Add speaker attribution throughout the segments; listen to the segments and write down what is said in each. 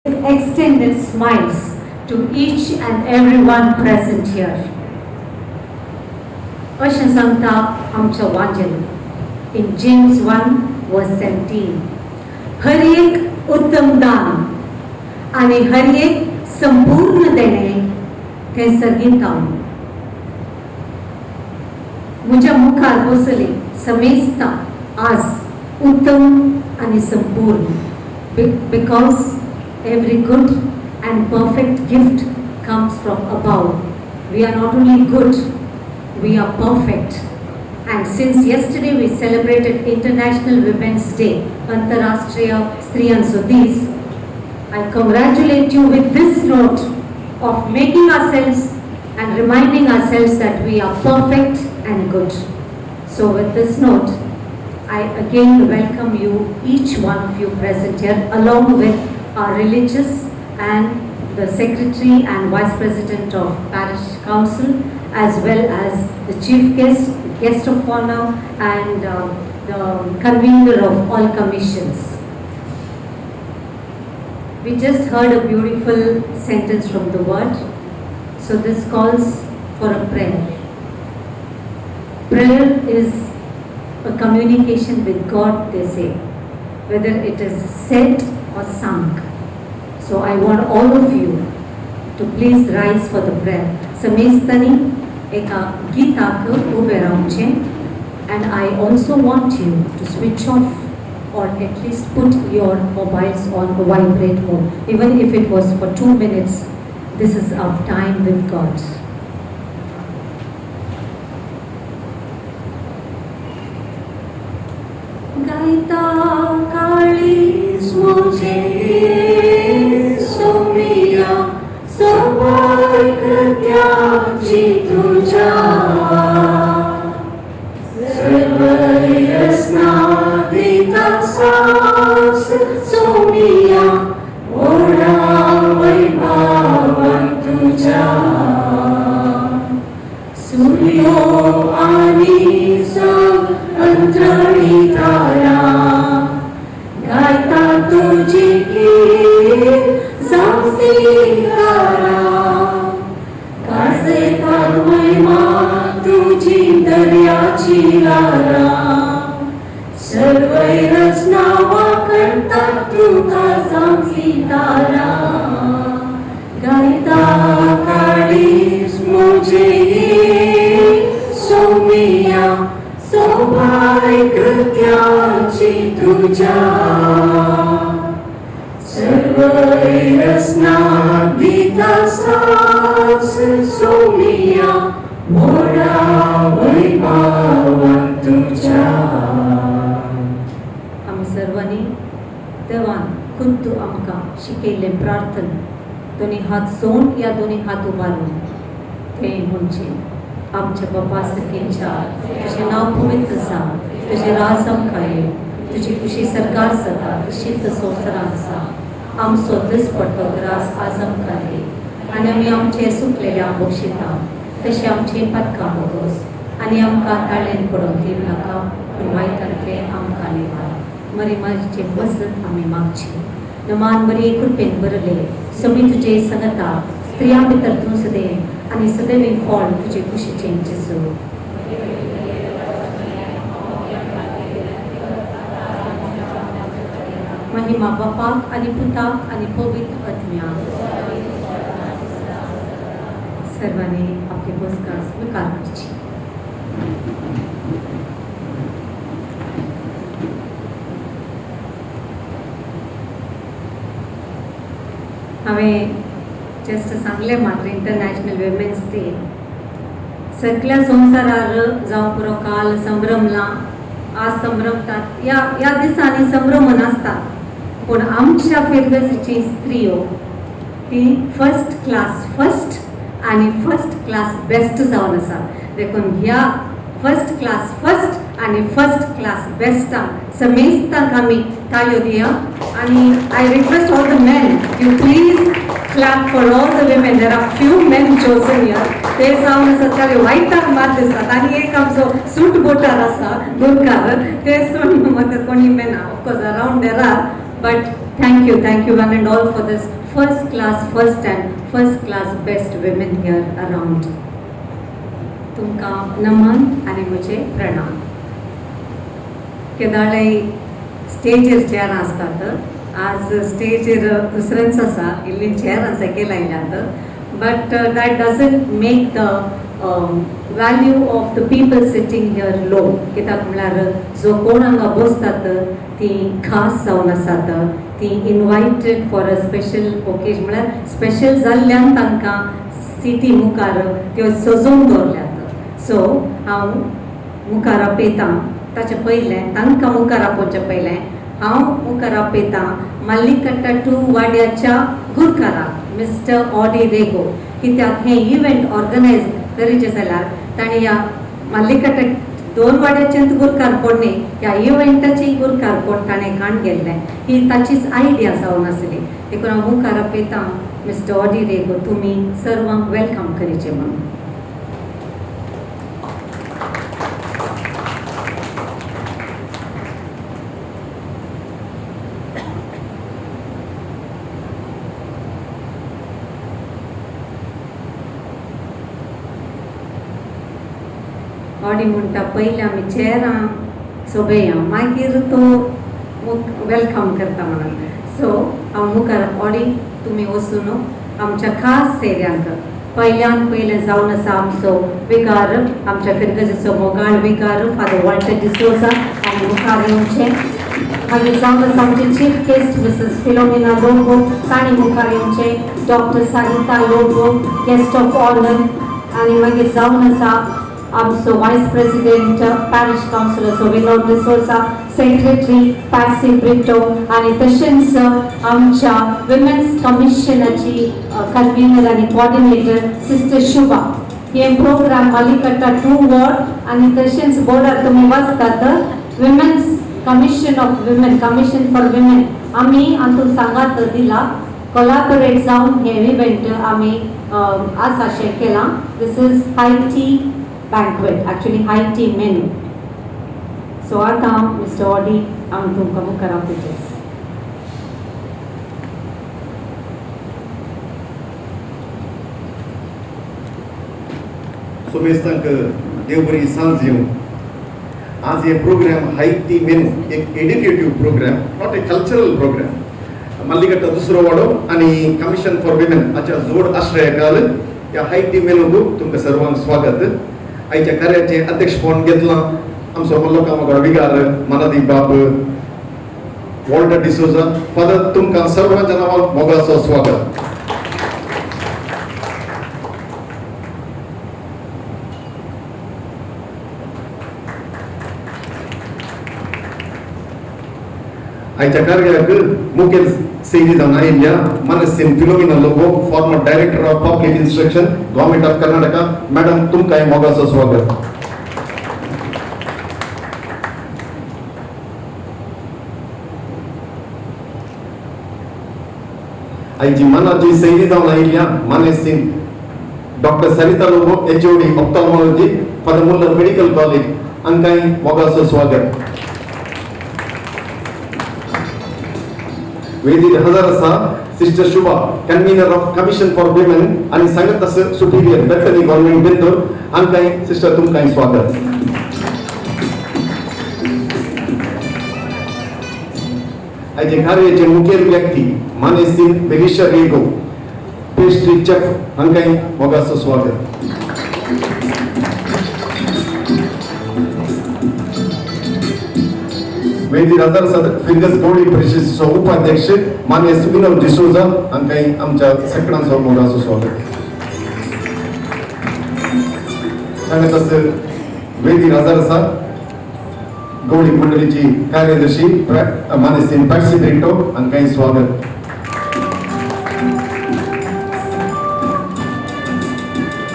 Speaker 1: Extended smiles to each and everyone present here. अशें सांगता आमचो वाचन in James 1 verse 17. हर एक उत्तम दान आनी हर एक संपूर्ण देणें तें सर्गींत. म्हज्या मुखार बसली समेस्ता आज उत्तम आनी संपूर्ण, because every good and perfect gift comes from above. We are not only good, we are perfect. And since yesterday we celebrated International Women's Day, आंतरराष्ट्रीय स्त्रियांचो दीस, I congratulate you with this note of making ourselves and reminding ourselves that we are perfect and good. So with this note, I again welcome you, each one of you present here, along with our religious and the Secretary and Vice President of Parish Council, as well as the chief guest, guest of honor, and the convener of all commissions. We just heard a beautiful sentence from the word. So this calls for a prayer. Prayer is a communication with God, they say, whether it is said or sung. So I want all of you to please rise for the prayer. समेस्तांनी एका गीताक उबें रावचें, and I also want you to switch off or at least put your mobiles on a vibrate mode, even if it was for 2 minutes. This is our time with God. गायता काळीज मुझे सोमिया, सोबाय कृत्याची तुझ्या. सर्वैरसना दिता सास सोमिया, व्हडा वैभवान तुझ्या. सूर्यो आनी अंतराळी तारा गायता तुझी कीर्त जावसी तारा. गाजयतात महिमा तुझी दर्याची ल्हारां. सर्वै रचना वाखाणता तुका जावसी तारा. गायता काळीज मुझे सोमिया, सोबाय कृत्याची तुझ्या. सर्वै रचना दिता सास सोमिया, व्हडा वैभवान तुझ्या. आमी सर्वांनी देवान खुद्द आमकां शिकयल्लें प्रार्थना दोनी हात जोडून या दोनी हात उबारून तें म्हणचें. आमच्या बापा सर्गीच्या, तुजें नांव पवित्र जावं, तुजें राज आमकां येवं, तुजी खुशी सर्गार जाता तशी संवसारांत जावं. आमचो दिसपट्टो ग्रास आज आमकां दी आनी आमी आमचे चुकलेल्यांक बक्षिता तशें आमचें पातकां बोगोस आनी आमकां ताळेन पडोवंक दिवं नाका, पूण वायटांतलें आमकां निवार. मरियमाचे मजत आमी मागची. नमान मरिये, कृपेन भरले, समी तुजे संगता, स्त्रियां भितर तूं सदैव आनी सदैव फळ तुजे कुशीचें जेजू. महिमा बापाक आनी पुताक आनी पवित्र आत्म्याक. सर्वांनी आपली बसका स्विकार करची. हांवें जस्ट सांगलें मात्र, इंटरनॅशनल विमेन्स डे सगळ्या संवसारार जावं पुरो काल संभ्रमला, आज संभ्रमतात. ह्या ह्या दिसांनी संभ्रम नासता, पूण आमच्या फिरगजीची स्त्रियो ती फर्स्ट क्लास फर्स्ट आनी फर्स्ट क्लास बेस्ट जावन आसा. देखून ह्या फर्स्ट क्लास फर्स्ट आनी फर्स्ट क्लास बेस्टांक समेस्तांक आमी ताळयो दिया. आनी I request all the men, you please clap for all the women. There are few men chosen here. ते जावन आसा ताळयो वायटाक मात दिसतात. आनी एक आमचो सूट बोटार आसा गुरकार, ते सोडून म्हाका कोणी मेना. Of course, around there are, but Thank you one and all for this first class first and first class best women here around. तुमकां नमन आनी म्हजें प्रणाम. केदाळय स्टेजीर चेरां आसतात, आज स्टेजीर दुसरेंच आसा, इल्लीं चेरां सकयल आयल्यात, but that doesn't make the value of the people sitting here low. कित्याक म्हळ्यार जो कोण हांगा बसतात ती खास जावन आसात, ती invited for a special occasion, म्हळ्यार स्पेशल जाल्ल्यान तांकां सिटी मुखार त्यो सजोवन दवरल्यात. सो हांव मुखार आपयतां, ताचे पयलें तांकां मुखार आपोवचें पयलें हांव मुखार आपयतां मल्लिकट्टा टू वाड्याच्या गुरकाराक मिस्टर ऑडी रेगो. कित्याक हें इव्हेंट ऑर्गनायज करीचें जाल्यार ताणें ह्या मल्लिकट्टा दोन वाड्याचें गुरकारपण न्ही, ह्या इव्हेंटाचें गुरकारपण ताणें काण गेल्लें, ही ताचीच आयडिया जावन आसली. देखून हांव मुखार आपयतां मिस्टर ऑडी रेगो, तुमी सर्वांक welcome करीचें म्हणून. ऑडी म्हणटा पयलीं आमी चेरां सोबया, मागीर तो welcome करता म्हणून. सो हांव मुखार ऑडी तुमी वचून आमच्या खास सेऱ्यांक पयल्यान पयलें जावन आसा आमचो विगार, आमच्या फिरगजेचो मोगाळ विगार फादर वॉल्टर डिसोजा आनी मुखार येवचें. मागीर जावन आसा आमचे chief guest Mrs Philomena Lobo, तांणी मुखार येवचें. Doctor Sarita Lobo, guest of honour. आनी मागीर जावन आसा आमचो वायस प्रेसिडेंट पॅरिश कावन्सिलरचो विनोद डिसोजा, सेक्रेटरी पॅसी ब्रिटो, आनी तशेंच आमच्या विमेन्स कमिशनाची कन्व्हिनर आनी कॉर्डिनेटर सिस्टर शुभा. हे प्रोग्राम मलिकट्टा टू वॉर्ड आनी तशेंच बोर्डार तुमी वाचतात women's commission of women, commission for women, आमी हातूंत सांगात दिला, कोलाबरेट जावन हे इव्हेंट आमी आज अशें केलां. This is high tea banquet, actually high tea menu. So आतां मिस्टर ऑडी आमी तुमकां मुखार आपयतात.
Speaker 2: सुमेस्तांक देव बरी सांज येवं. आज हे प्रोग्राम हाय टी मेनू एक educative program, not a cultural program. Mallikatta दुसरो वाडो आनी कमिशन फॉर विमेन हाच्या जोड आश्रयाखाल ह्या हाय टी मेनूक तुमकां सर्वांक स्वागत. आयच्या कार्याचें अध्यक्षपण घेतलां आमचो लोकां मोगाळ विगार मानादीक बाब वॉल्टर डिसोजा. फादर, तुमकां सर्वांच्या नांवान मोगाचो स्वागत. आयच्या कार्याक मुखेल सेवी जावन आयिल्ल्या मानसीन Philomena Lobo, former director of public instruction, government of Karnataka. Madam, तुमकांय मोगाचो स्वागत. आयची मनाची सैरी जावन आयिल्ल्या मानेसीन doctor Sarita Lobo, HOD ophthalmology, Father Muller medical college, हांकांय मोगाचो स्वागत. वेदीर हजर आसा sister Shubha, convener of commission for women आनी सांगत आसा सुपिरियर बेथनी गव्हर्नमेंट बेंदूर, हांकांय सिस्टर तुमकांय स्वागत. आयचे कार्याचे मुखेल व्यक्ती मानेसीन वेलिशा रेगो, पेस्ट्री चेफ, हांकांय मोगाचो स्वागत. वेदीर हजर आसात फिरगस गौडी परिशदेचो उपाध्यक्ष मान्य विनोद डिसोजा, हांकांय आमच्या सगळ्यांचो मोगाचो स्वागत. सांगत आसा वेदीर हजर आसा गौडी मंडळीची कार्यदर्शी मानेसीन पॅक्सी ब्रिटो, हांकांय स्वागत.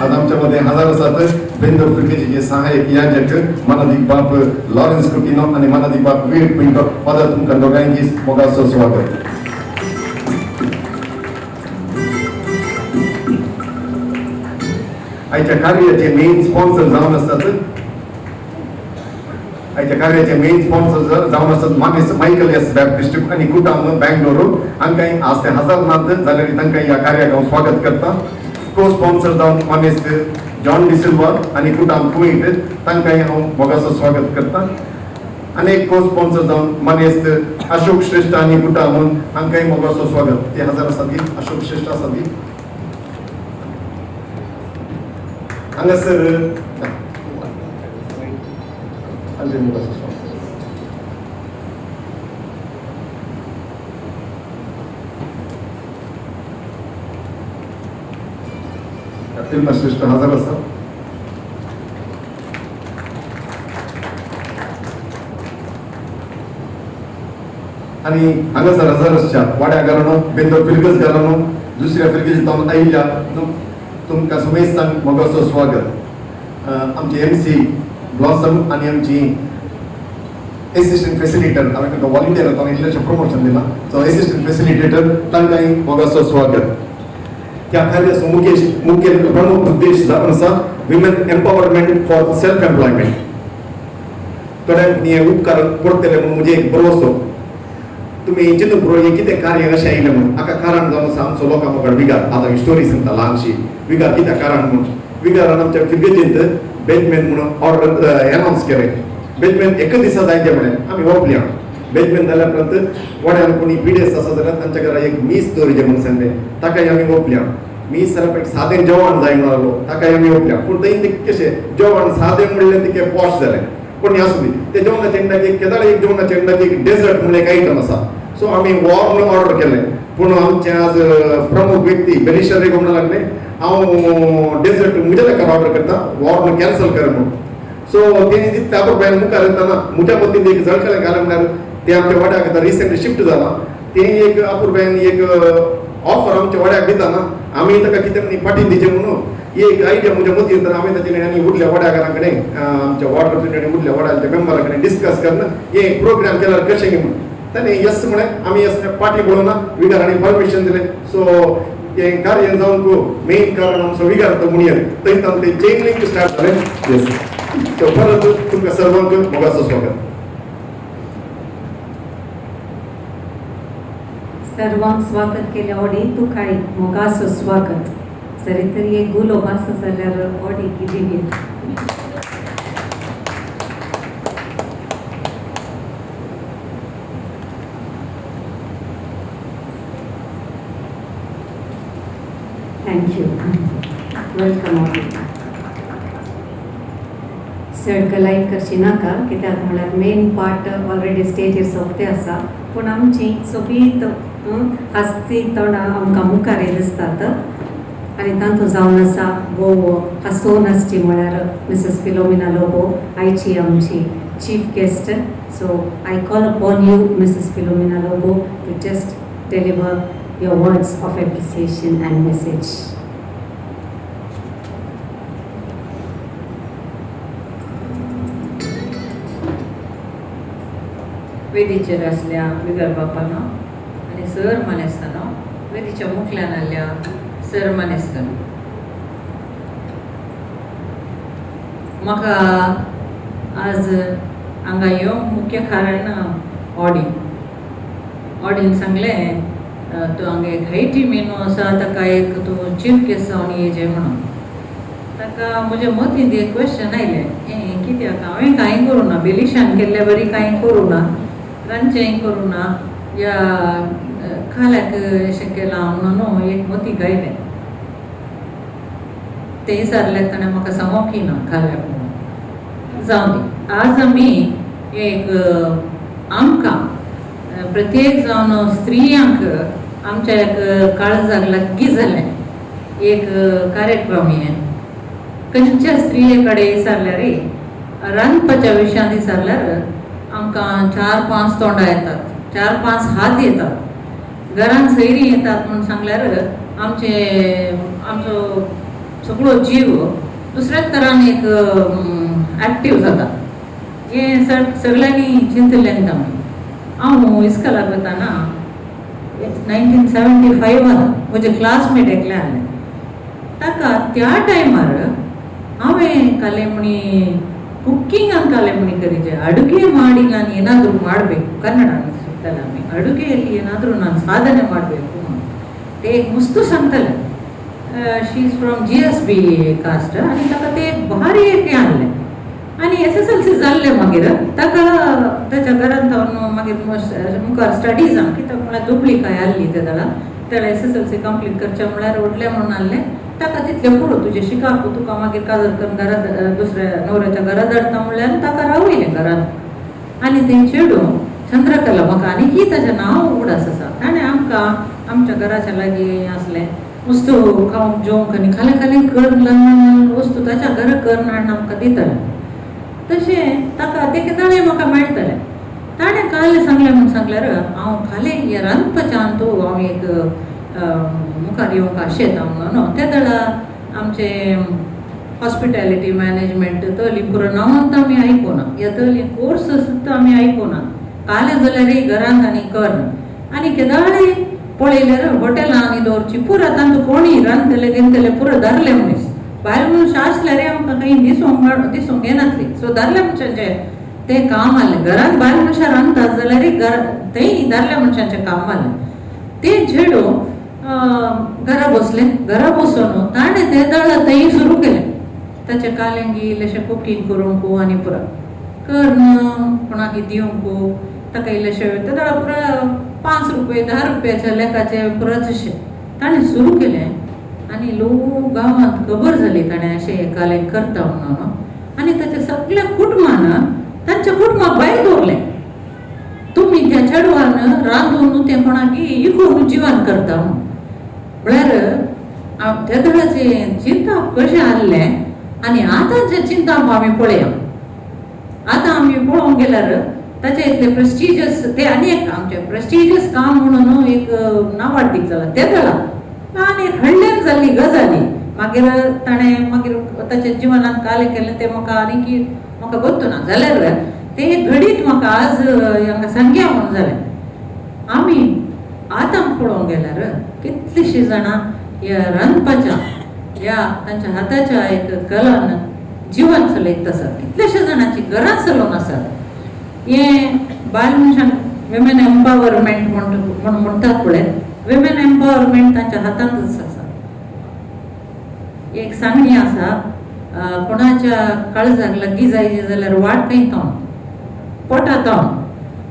Speaker 2: आज आमच्या मध्ये हजर आसात बेंदूर फिरगेजीचे सहाय्यक याजक मानादीक बाप लॉरेन्स कुटिनो आनी मानादीक बाप वीर पिंटो. फादर, तुमकां दोगांयकी मोगाचो स्वागत. आयच्या कार्याचे मेन स्पॉन्सर जावन आसात आयच्या कार्याचे मेन स्पॉन्सर जावन आसात मानेस्त मायकल एस बॅप्टिस्ट आनी कुटाम बँगलोरू हांकां आज ते हजर नात जाल्यार तांकां ह्या कार्याक हांव स्वागत करता. को स्पॉन्सर जावन मानेस्त जॉन डिसिल्वा आनी कुटाम कुवैट तांकांय हांव मोगाचो स्वागत करता. आनी एक को स्पॉन्सर जावन मानेस्त अशोक श्रेष्ठ आनी कुटाम हांकांय मोगाचो स्वागत. ते हजर आसात ती अशोक श्रेष्ठ आसात ती हांगासर हांचें मोगाचो स्वागत. फिल्म श्रेष्ठ हजर आसा. आनी हांगासर हजर आसच्या वाड्या घरानो बेंदो फिरगज घरानो दुसऱ्या फिरगजी जावन आयिल्ल्या तुमकां सुमेस्तांक मोगाचो स्वागत. आमची एम सी ब्लॉसम आनी आमची एसिस्टंट फेसिलिटेटर हांवें तांकां वॉलंटियर हांवें इल्लेशें प्रमोशन दिलां सो एसिस्टंट फेसिलिटेटर तांकांय मोगाचो स्वागत. ह्या कार्याचो मुखेल प्रमुख उद्देश जावन आसा women empowerment for self employment. थोड्यांक हे उपकार पडटले म्हणून म्हजे एक भरवसो. तुमी चिंतून पळय हें कितें कार्य अशें आयलें म्हणून हाका कारण जावन आसा आमचो लोकां मुखार विगार. आतां ही स्टोरी सांगता ल्हानशी विगार कित्याक कारण म्हणून. विगारान आमच्या फिरगेजींत बेजमेन म्हणून ऑर्डर एनावन्स केलें. बेजमेन एका दिसा जायते म्हणलें आमी ओपल्या. बेजमेन जाल्या उपरांत वाड्यान कोणी पिडेस्त आसा जाल्यार तांच्या घरा एक मीस दवरिचें म्हणून सांगलें ताकाय आमी ओपल्या. मीस जाल्यार एक सादें जेवण जाय म्हणलो ताकाय आमी ओपल्या. पूण थंय ते कशें जेवण सादें म्हणलें तिके पॉश जालें. पूण आसूं दी ते जेवणाच्या एंडाक एक केदाळ एक जेवणाच्या एंडाक एक डेजर्ट म्हणून एक आयटम आसा. सो आमी वॉर्न ऑर्डर केलें. पूण आमचे आज प्रमुख व्यक्ती बेनिशर रेगो म्हणून लागले हांव डेजर्ट म्हज्या लेखान ऑर्डर करता वॉर्न कॅन्सल कर म्हणून. सो तेणी दिता बायन मुखार येतना म्हज्या वतीन एक जळकलें घालें म्हणल्यार ते आमच्या वाड्याक आतां रिसंटली शिफ्ट जाला ते एक अपुरबायेन एक ऑफर आमच्या वाड्याक दितना आमी ताका कितें म्हणून फाटीं दिचें म्हणून एक आयडिया म्हज्या मतीं येतना हांवें ताचे आनी उरल्या वाड्याकारां कडेन आमच्या वॉर्ड रिप्रेझेंटेटिव्ह उरल्या वाड्याच्या मेंबरा कडेन डिस्कस करून हे प्रोग्राम केल्यार कशें म्हणून ताणें येस म्हळें. आमी येस पाटी पळोवना विगार हांणी परमिशन दिलें. सो हें कार्य जावंक मेन कारण आमचो विगार तो म्हणयेत थंय ते चेन लिंक स्टार्ट जालें. येस सो परत तुमकां सर्वांक मोगाचो स्वागत.
Speaker 1: सर्वांक स्वागत केलें ऑडी तुकाय मोगाचो स्वागत. जरी तरी एक गुलो आसा जाल्यार ऑडी कितें thank you. Welcome Audi. चड गलायत करची नाका कित्याक म्हळ्यार मेन पार्ट ऑलरेडी स्टेजीर सोंपते आसा पूण आमची सोबीत हांसती तोंडां आमकां मुखार दिसतात आनी तातूंत जावन आसा भोव हांसोवन आसची म्हळ्यार मिसेस फिलोमिना लोबो आयची आमची chief guest. So I call upon you Mrs Philomena Lobo to just deliver your words of appreciation and message.
Speaker 3: वेदीचेर आसल्या विगर बापानो आनी सर मानेस्तानो वेदीच्या मुखल्यान आसल्या सर मानेस्तानो म्हाका आज हांगा येवंक मुख्य कारण ऑडी. ऑडीन सांगलें तूं हांगा एक हायटी मेनू आसा ताका एक तूं चीफ गेस्ट जावन येजे म्हणून. ताका म्हज्या मतींत एक क्वेश्चन आयलें हें कित्याक हांवें कांय करूं ना बेलिशान केल्ले बरी कांय करूं ना रांदचेंय करूं ना या खाल्याक अशें केलां म्हणून एक मतीक आयलें. तें सारल्याक ताणें म्हाका सांगोंक ना खाल्याक म्हणून. जावं दी आज आमी एक आमकां प्रत्येक जावन स्त्रियांक आमच्या एक काळजाक लागीं जालें एक कार्यक्रम हें. खंयच्या स्त्रिये कडेन विचारल्यार रांदपाच्या विशयांत विचारल्यार आमकां 4-5 तोंडां येतात 4-5 हात येतात. घरांत सैरी येतात म्हूण सांगल्यार आमचे आमचो सगळो जीव दुसऱ्याच तरान एक एक्टीव जाता. हें सगळ्यांनी चिंतलें आमी. हांव इस्कॉलाक वतना 1975 म्हजे क्लासमेट एकलें आहलें ताका त्या टायमार हांवें कालेमणी ಕುಕ್ಕಿಂಗ್ ಅಂತಾಲೆ ಮುನಿ ಅಡುಗೆ ಮಾಡಿ ನಾನು ಏನಾದರೂ ಮಾಡಬೇಕು, ಕನ್ನಡ ಅನಿಸುತ್ತಲ್ಲ ಅಡುಗೆಯಲ್ಲಿ ಏನಾದರೂ ನಾನು ಸಾಧನೆ ಮಾಡಬೇಕು. ते मुस्तू सांगतले, she is from GSB caste आनी ताका ते भारी एक हें आहलें आनी SSLC जाल्लें. मागीर ताका ताच्या घरांत थावन मागीर मुखार स्टडीजांक कित्याक म्हळ्यार दुबळी काय आहली ते जाल्यार तेणें SSLC complete करचें म्हळ्यार व्हडलें म्हणून आहलें. ताका तितलें पुरो तुजें शिकाप, तुका मागीर काजर करून घरा दुसऱ्या नवऱ्याच्या घरा धाडटा म्हणल्यार ताका रावयलें घरांत. आनी तें चेडूं चंद्रकला, म्हाका आनीकय ताचें नांव उगडास आसा, ताणें आमकां आमच्या घराच्या लागीं आसलें वस्तू खावंक जेवंक आनी खालें खालें करून ल्हान वस्तू ताच्या घरा करून हाडून आमकां दितालें. तशें ताका तें केदाळें म्हाका मेळटलें. ताणें काल सांगलें म्हूण सांगल्यार हांव खालें हें रांदपाच्या तूं हांव एक मुखार येवंक आशेता म्हणून. ते वेळा आमचे हॉस्पिटॅलिटी मॅनेजमेंट तली पुरो नांवांत आमी आयकुना, ह्या तली कोर्स सुद्दां आमी आयकुना. कालें जाल्यारय घरांत आनी कर आनी केदाळें पळयल्यार हॉटेलां आनी दवरची पुरो तांकां कोणीय रांदतले गिंतले पुरो दारले मनीस, बायल मनशां आसल्यार आमकां खंय दिसूंक दिसूंक येनासली. सो दादल्या मनशांचें तें काम आहलें, घरांत बायल मनशां रांदतात जाल्यार घर थंय दादल्या मनशांचें काम आहलें. तें चेडूं घरा बसलें, घरा बसून ताणें तें दळ्ळां थंय सुरू केलें. ताचें कालेंगी इल्लेशें कुकींग करूंक आनी पुरो करून कोणाक दिवंक ताका इल्लेशें ते दळा पुरो 5 रुपये 10 रुपयाच्या लेखाचे पुरो तशें ताणें सुरू केलें. आनी लोक गांवांत खबर जाली ताणें अशें कालें करता म्हणून. आनी ताच्या सगळ्या कुटुंबान तांच्या कुटुंबाक भायर दवरलें, तुमी त्या चेडवान रांदून तें कोणाक इकून जिवन करता म्हणून. म्हळ्यार त्या वेळाचें चिंताप कशें आहलें आनी आतांचें चिंताप आमी पळया. आतां आमी पळोवंक गेल्यार ताचे इतलें प्रेस्टिजियस ते आनी एक आमचें प्रेस्टिजियस काम म्हणून एक नांवाडदीक जालां ते वेळार आनी एक हळ्ळ्यान जाल्ली गजाली. मागीर ताणें मागीर ताच्या जिवनांत कालें केलें तें म्हाका आनी म्हाका गोत्तू ना, जाल्यार तें घडीत म्हाका आज हांगा सांग्या म्हणून जालें. आमी आतां पळोवंक गेल्यार कितलींशीं जाणां ह्या रांदपाच्या ह्या तांच्या हाताच्या एक कलान जिवन चलयत आसात, कितल्याश्या जाणांची घरां चलोवन आसात. हें बायल मनशांक विमेन एम्पावरमेंट म्हूण म्हणटात पळय, विमेन एम्पावरमेंट तांच्या हातांतच आसा. एक सांगणी आसा, कोणाच्या काळजाक लागीं जायची जाल्यार वाट खंय तावन पोटा तावन,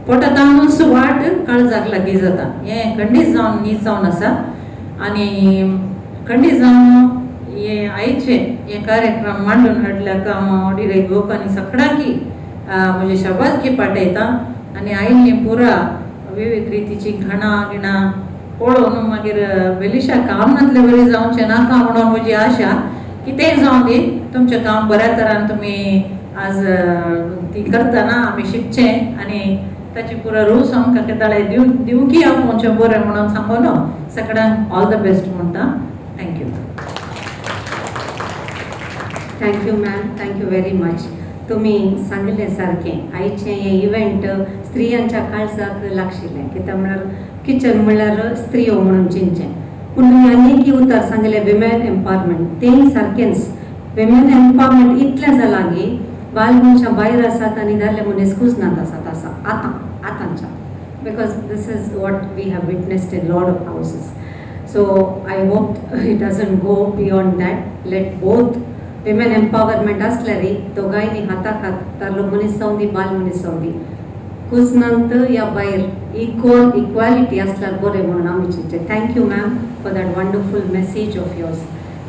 Speaker 3: पोटा तावनूच वाट काळजाक लागीं जाता. हें खंडीत जावन नीज जावन आसा. आनी खंडीत जावन हें आयचें हें कार्यक्रम मांडून हाडल्याक हांव ऑडिरे गोप आनी सगळ्यांकी म्हजी शाबासकी पाठयता. आनी आयिल्लीं पुरा विविध रितीचीं खाणां गिणां पळोवन मागीर बेलिशा काम नासले बरी जावचें नाका म्हणून म्हजी आशा. कितेंय जावं दी, तुमचें काम बऱ्या तरान तुमी आज ती करतना आमी शिकचें आनी ताची पुरो रूस आमकां केदाळे दिवंकी आपोवचें बरें म्हणून सांगून सगळ्यांक ऑल the best म्हणटा. Thank you.
Speaker 1: Thank you ma'am, thank you very much. तुमी सांगिल्लें सारकें आयचें हें इव्हेंट स्त्रियांच्या काळजाक लागशिल्लें, कित्याक म्हळ्यार किचन म्हळ्यार स्त्रियो म्हणून चिंतचें. पूण तुमी आनी एक उतर सांगिल्लें विमेन एम्पावरमेंट, तेंय सारकेंच. विमेन एम्पावरमेंट इतलें जालां की बायल मनशां भायर आसात आनी दादले मनीस कुजनात आसात आसा आतां आतांच्या, because this is what we have witnessed in lot of houses. So I hope it doesn't go beyond that. Let both women empowerment आसल्यार दोगांयनी हाताक हात, दादलो मनीस जावं दी बायल मनीस जावं दी, कुजनांत या भायर इक्वल इक्वालिटी आसल्यार बरें म्हणून आमी चिंतचें. Thank you ma'am for that wonderful message of yours.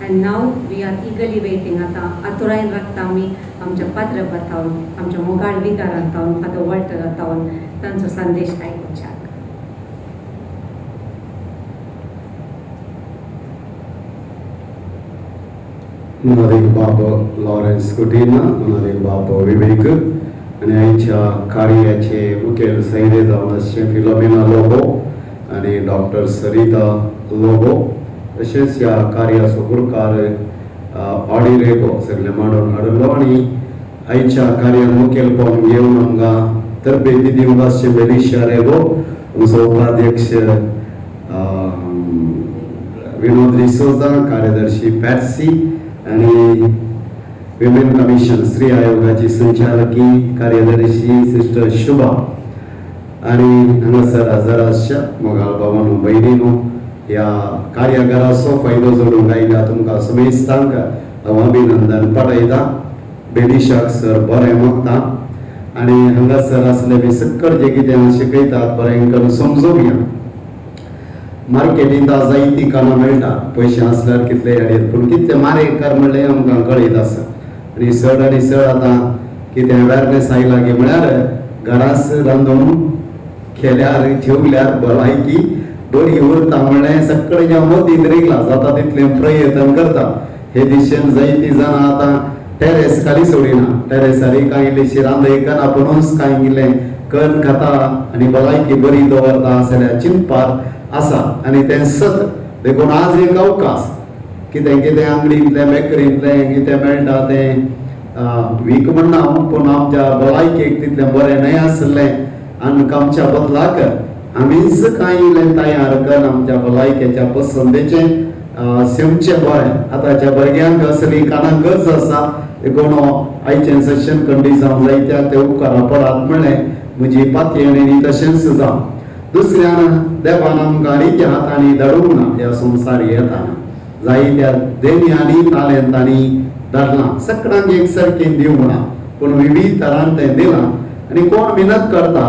Speaker 1: And now we are eagerly waiting. आतां आतुरायेन राखता आमी आमच्या पाद्र थावन, आमच्या मोगाळ विगारान थावन, फादर वॉल्टरा थावन तांचो संदेश आयकुच्याक.
Speaker 4: मुनादीक बाब लॉरेन्स कुटीना, मुनादीक बाब विवेक आनी आयच्या कार्याचे मुखेल सैरे जावन आसचे फिलोमेना लोबो आनी डॉक्टर सरिता लोबो, तशेंच ह्या कार्याचो गुरकार ऑडी रेगो सगळे मांडून हाडिल्लो. आनी आयच्या कार्यान मुखेलपण घेवन आमकां तरबेती दिवंक आसचे मेलिशा रेगो, आमचो उपाध्यक्ष विनोद रिसोजा, कार्यदर्शी पॅट्सी आनी विमेन कमिशन स्त्री आयोगाची संचालकी कार्यदर्शी सिस्टर शुभा आनी हांगासर हजर आसच्या मोगाल बाबानो भयणीनो, ह्या कार्यागाराचो फायदो जोडूंक आयल्या तुमकां समेस्तांक हांव अभिनंदन पाठयता. बेलिशाक सर बरें मागता आनी हांगासर आसले बी सक्कड जे कितें शिकयतात बरें करून समजोवया. मार्केटींत आज जायतीं कानां मेळटा, पयशे आसल्यार कितले हाडयत, पूण कितले मारेकार म्हणलें आमकां कळीत आसा. आनी चड आनी चड आतां कितें अवेरनेस आयला की म्हळ्यार घरास रांदून केल्यार जेवल्यार भलायकी बरी उरता म्हणलें सगळें मतींत रिगलां, जाता तितलें प्रयत्न करता. हे दिशेन जायतीं जाणां आतां टेरेस खाली सोडिना, टेरेसार कांय इल्लीशी रांदय कर आपुणूच कांय इल्लें करून खाता आनी भलायकी बरी दवरता असल्या चिंतपार आसा आनी तें सत. देखून आज एक अवकाश कितें कितें आंगडींतलें बेकरींतलें कितें मेळटा तें वीक म्हणना हांव, पूण आमच्या भलायकेक तितलें बरें न्हय आसलें आनी आमच्या बदलाक आमीच कांय इल्लें तयार करून आमच्या भलायकेच्या पसंदेचें सेमचें बरें. आतांच्या भुरग्यांक असली कानां गरज आसा, देखून आयचें सेशन खंडीत जावंक जायत्या ते उपकारा पडात म्हणलें म्हजी पातयेणी तशेंच जावं. दुसऱ्यान देवान आमकां रित्या हातांनी धाडूंक ना ह्या संवसार येताना, जायत्या देण्यांनी तालेंतांनी धाडलां, सगळ्यांक एक सारकें दिवंक ना पूण विविध तरान तें दिलां. आनी कोण मेहनत करता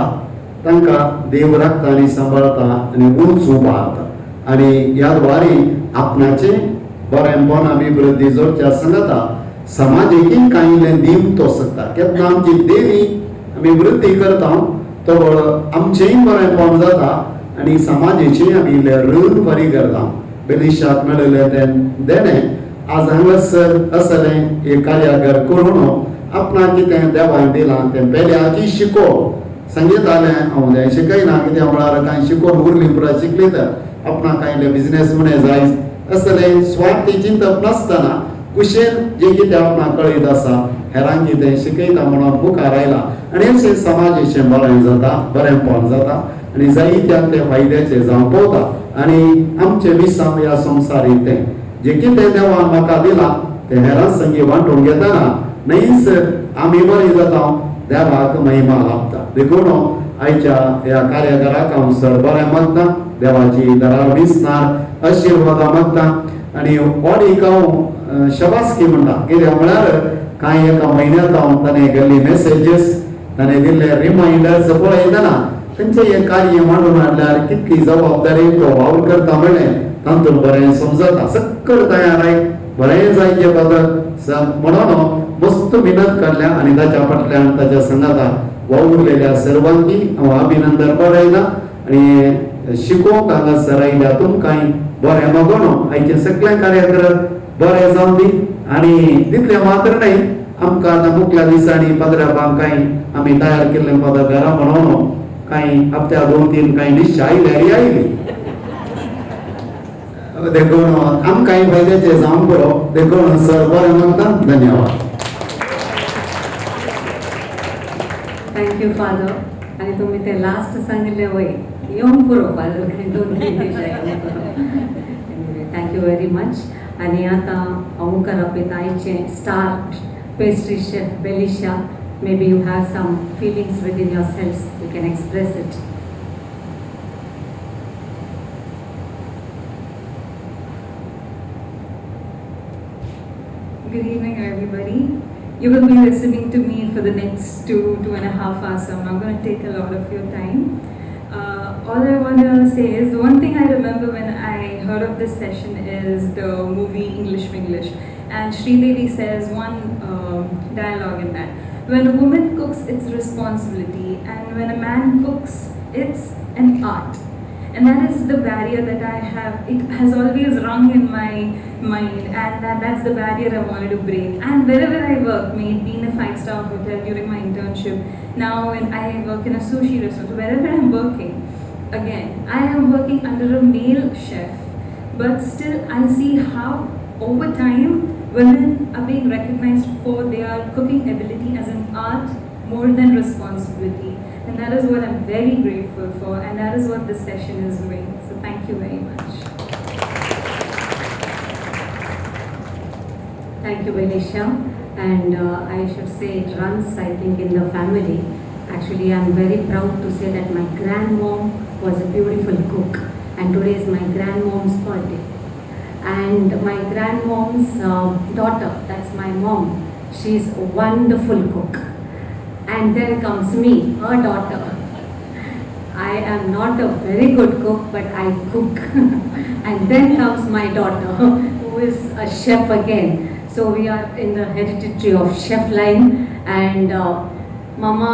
Speaker 4: तांकां देव राखता आनी सांबाळता आनी उंच उबारता आनी ह्या द्वारे आपणाचें बरेंपण अभिवृद्धी जोडच्या सांगता समाजेकी कांय इल्लें दिवंक तो शकता. केन्ना आमची देवी आमी वृद्धी करता तो आमचेंय बरेंपण जाता आनी समाजेचें आमी इल्लें ऋण फारीक करता. बेलिशाक मेळिल्लें तें देणें आज हांगासर असलें एक कार्यागर करून आपणाक कितें देवान दिलां तें पेल्याची शिको सांगितालें. हांव तें शिकयना कितें म्हळ्यार कांय शिकोवन उरली पुराय शिकली तर आपणाक कांय बिजनेस म्हणे जाय असलें स्वार्थी चिंतप नासतना कुशेन जें कितें आपणाक कळीत आसा हेरांक कितें शिकयता म्हणून मुखार आयला आनी अशें समाजेचें बरें जाता, बरेंपण जाता आनी जायत्याक तें फायद्याचें जावं पवता. आनी आमचें मिसांव ह्या संवसारींत तें जें कितें देवान म्हाका दिलां तें हेरां संगी वांटून घेतना न्हयच आमी बरीं जाता, देवाक महिमा लाभता. देखून आयच्या ह्या कार्यागाराक हांव सर बरें मागता, देवाची दरार विसणार आशिर्वादां मागता आनी ऑडीक हांव शबासकी म्हणटा. कित्याक म्हळ्यार कांय एका म्हयन्यांत हांव ताणें गेल्ली मेसेजीस ताणें दिल्ले रिमायंडर्स पळयतना खंयचें हें कार्य मांडून हाडल्यार कितली जबाबदारी तो वावर करता म्हणलें तातूंत बरें समजता. सक्कड तयार आयक बरें जायचे बदल म्हणून मस्त मेहनत काडल्या आनी ताच्या फाटल्यान ताच्या संगाता वावुरलेल्या सर्वांकी हांव अभिनंदन बरयला आनी शिकोवंक हांगासर आयल्या तुमकांय बरें मागून आयचें सगळें कार्यक्रम बरें जावं दी. आनी तितलें मात्र न्हय, आमकां आतां मुखल्या दिसांनी पदराबांक कांय आमी तयार केल्लें पदां घरा म्हणून कांय हप्त्या 2-3 कांय निश्चय आयल्यार आयली, देखून आमकांय फायद्याचें जावंक बरो. देखून सर बरें मागता, धन्यवाद.
Speaker 1: Thank you father. आनी तुमी तें लास्ट सांगिल्लें वय येवंक पुरो फादर, 2-3 दीस येवंक पुरो. Thank you very much. आनी आतां हांव मुखार आपयता आयचें star pastry chef Belisha. Maybe you have some feelings within yourselves, you can express it.
Speaker 5: Good evening, everybody. You will be listening to me for the next 2.5 hours, so I'm not going to take a lot of your time. All I want to say is, the one thing I remember when I heard of this session is the movie English Vinglish. And Sridevi says one dialogue in that. When a woman cooks, it's responsibility, and when a man cooks, it's an art. And that is the barrier that I have. It has always rung in my mind, and that's the barrier I wanted to break. And wherever I work, may it be in a 5-star hotel during my internship, now when I work in a sushi restaurant, so wherever I'm working, again, I am working under a male chef, but still I see how over time women are being recognized for their cooking ability as an art more than responsibility. And that is what I'm very grateful for, and that is what this session is doing. So thank you very much.
Speaker 1: Thank you, Belisha. And I should say it runs, I think, in the family. Actually, I'm very proud to say that my grandmom was a beautiful cook, and today is my grandmom's birthday. And my grandmom's daughter, that's my mom, she's a wonderful cook. And then comes me, her daughter. I am not a very good cook, but I cook. And then comes my daughter, who is a chef again. So we are in the hereditary of chef line. And Mama,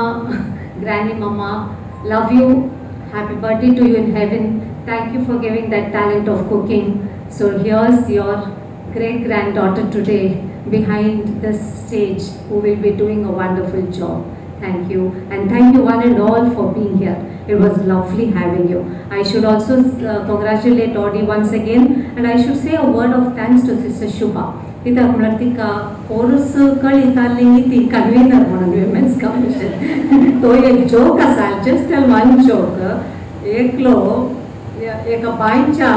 Speaker 1: Granny Mama, love you. Happy birthday to you in heaven. Thank you for giving that talent of cooking. So here's your great granddaughter today behind this stage, who will be doing a wonderful job. Thank you. And thank you one and all for being here. It was lovely having you. I should also congratulate Audi once again, and I should say a word of thanks to Sister Shubha. कित्याक म्हळ्यार तिका कोरस कळयताली ती convener म्हणून women's commission. तो एक joke आसा, just tell one joke. एकलो एका बांयच्या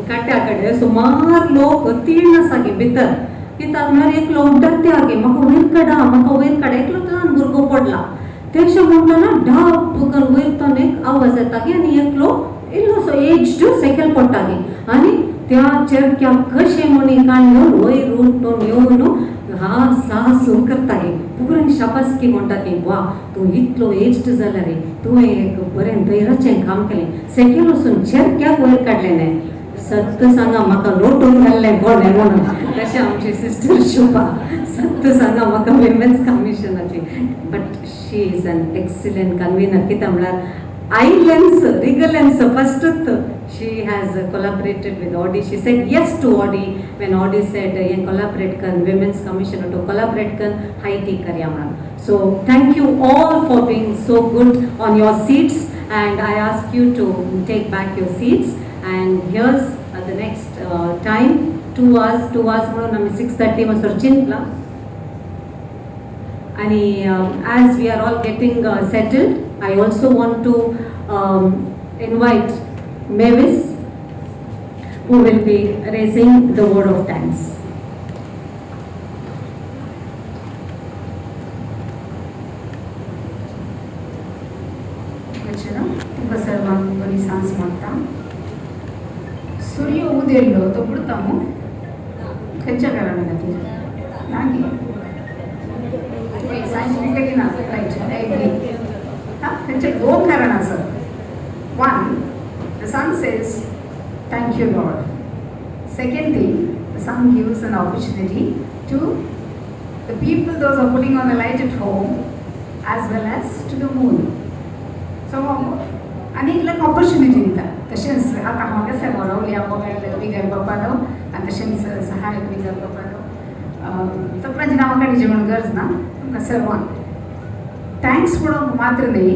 Speaker 1: काट्या कडेन सुमार लोक तीन आसा गे भितर. कित्याक म्हळ्यार एकलो उड्डते गे, म्हाका वयर काडा, म्हाका वयर काडा. एकलो ल्हान भुरगो पडला. तेशें म्हणटना ढाप करून वयर तो एक आवाज येता गे आनी एकलो इल्लोसो एज्ड सायकल पडटा गे आनी त्या चेरक्याक कशें म्हणून काडून वयर उठून येवन हा सा सू करता गे. पुराय शाबासकी म्हणटा ती, वा तूं इतलो एज्ड जाला रे, तुवें एक बरें धैर्याचें काम केलें, सायकल वचून चेरक्याक वयर काडलें न्हय. सत्य सांगा म्हाका लोटून घाल्लें कोणें म्हणून. तशें आमची सिस्टर शुभा, सत्य सांगा म्हाका विमेन्स कमिशनाची, but she is an excellent convener. कित्याक म्हळ्यार आयलेन्स रिगलेन्स फस्टूच she has collaborated with Audi. She said yes to Audi when Audi said हें कोलाबरेट कर विमेन्स कमिशन टू कोलाबरेट कर हाय टी करया म्हणून. So thank you all for being so good on your seats, and I ask you to take back your seats. And here's the next time, 2 hours, 2 hours म्हणून आमी 6:30 म्हणसर चिंतला. आनी as we are all getting settled, I also want to invite Mavis, who will be raising the word of thanks.
Speaker 6: तुमकां सर्वांक बरी सांज मागता. सूर्य उदेल्लो तो बुडता मू खंयच्या कारणान खातीर ना गे सायंटिफिकली ना, रायट, I agree. हां, खंयचे दोन कारणां आसात. One, the sun says thank you Lord. Second thing, the sun gives an opportunity to the people those are putting on the light at home as well as to the moon. So आनी एक opportunity दिता. तशेंच आतां हांव कशें रावली mobile बिगर बापानो आनी तशेंच सहायक बिगर बापानो तकलांची नांवां काडचीं म्हणून गरज ना. तुमकां सर्वांक thanks म्हणूंक मात्र न्ही,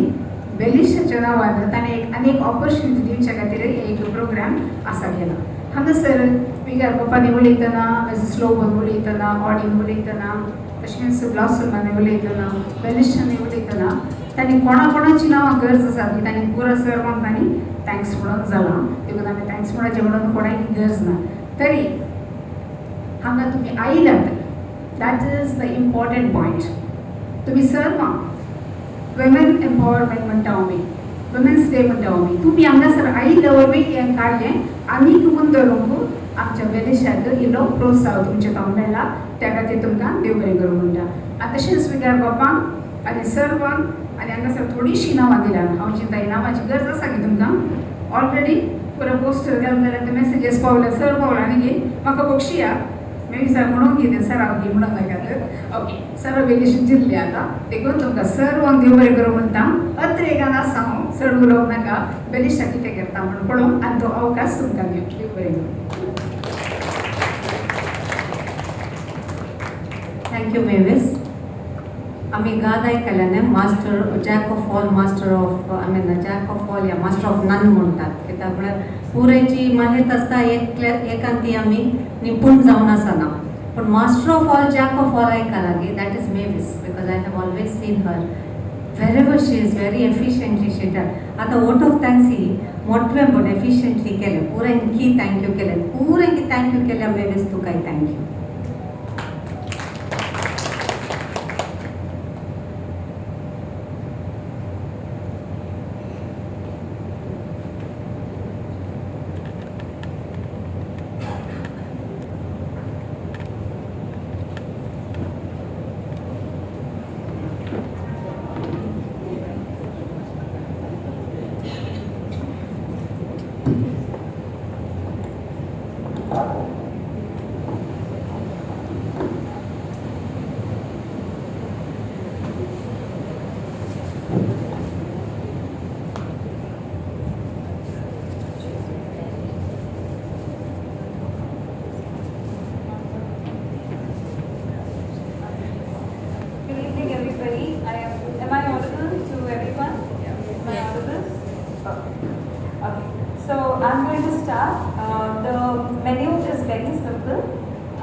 Speaker 6: बेलिशाच्या नांवान ताणें एक आनी एक ऑपॉर्च्युनिटी दिवच्या खातीर एक प्रोग्राम आसा केला. हांगासर बिगर बापांनी उलयतना, मिसीस लोबोन उलयतना, ऑडीन उलयतना, तशेंच ब्लॉसमांनी उलयतना, बेलिशांनी उलयतना तांणी कोणा कोणाची नांवां गरज आसा ती तांणी पुरो सर्वांक तांणी thanks म्हणूंक जालां. देखून आमी thanks म्हणपाचें म्हणून कोणाक गरज ना. तरी हांगा तुमी आयल्यात, that is the important point. तुमी सर्वां विमेन एम्पावरमेंट म्हणटा आमी, विमेन्स डे म्हणटा आमी, तुमी हांगासर आयिल्ले वरवीं हें कार्य आनीक मुंदरूंक आमच्या वेलेशाक इल्लो प्रोत्साह तुमचे तावन मेळ्ळा, त्या खातीर तुमकां देव बरें करूं म्हणटा. आनी तशेंच विगार बापांक आनी सर्वांक आनी हांगासर थोडीशीं नांवां दिल्या, हांव चिंता ही नांवाची गरज आसा की तुमकां ऑलरेडी पुरो पोस्टर घालून जाल्यार ते मॅसेजीस पावले, सर पावला न्ही गे म्हाका बक्षिया मे सर म्हणून कितें सर हांव घे म्हणून नाकात. ओके, सर वेलेशन जिरली आतां, देखून तुमकां सर्वांक देव बरें करूं म्हणटा. अत्रेगान आसा हांव, चड उलोवंक नाका, बेलिशा कितें करता म्हणून पळोवंक आनी तो अवकाश तुमकां दिवं. देव बरें करूं.
Speaker 1: Thank you Mavis. आमी गाद आयकल्याने master jack of all master of I mean jack of all या मास्टर ऑफ नन म्हणटात. कित्याक म्हळ्यार पुरायची माहीत आसता एकल्या एकान ती आमी निपूण जावन आसना, पूण master of all jack of all आयकला गे, that is Mavis, because I have always seen her wherever she is very efficiently she done. आतां वोट ऑफ thanks ही मोटवें पण एफिशियंटली केलें, पुरायकी thank you केलें, पुरायकी thank you केल्या मेवीस, तुकाय thank you.
Speaker 5: Good evening, everybody. Am I audible to everyone? Am I audible? Perfect. Okay. So I'm going to start. The menu is very simple. I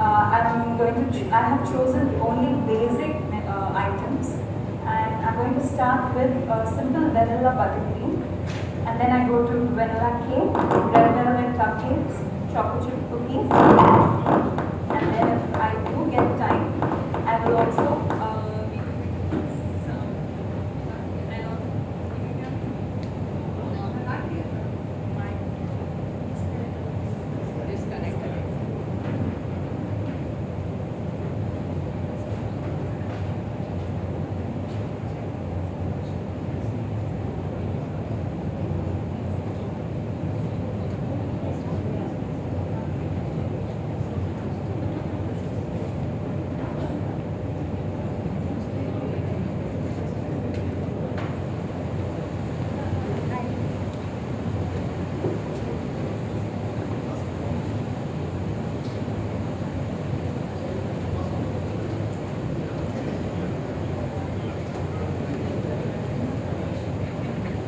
Speaker 5: have chosen only basic items, and I'm going to start with a simple vanilla buttercream, and then I go to vanilla cake, red velvet cupcakes, chocolate chip cookies, and then if I do get time, I will also be doing some.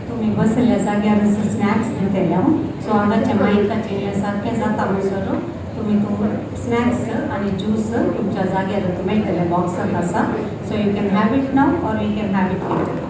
Speaker 1: तुमी बसल्या जाग्यार snacks दितले हांव. So हांगाचे मायकाचे सारकें जाता म्हणसर तुमी स्नॅक्स आनी ज्यूस तुमच्या जाग्यार मेळटले, बॉक्सांत आसा. So you can have it now or you can have it later.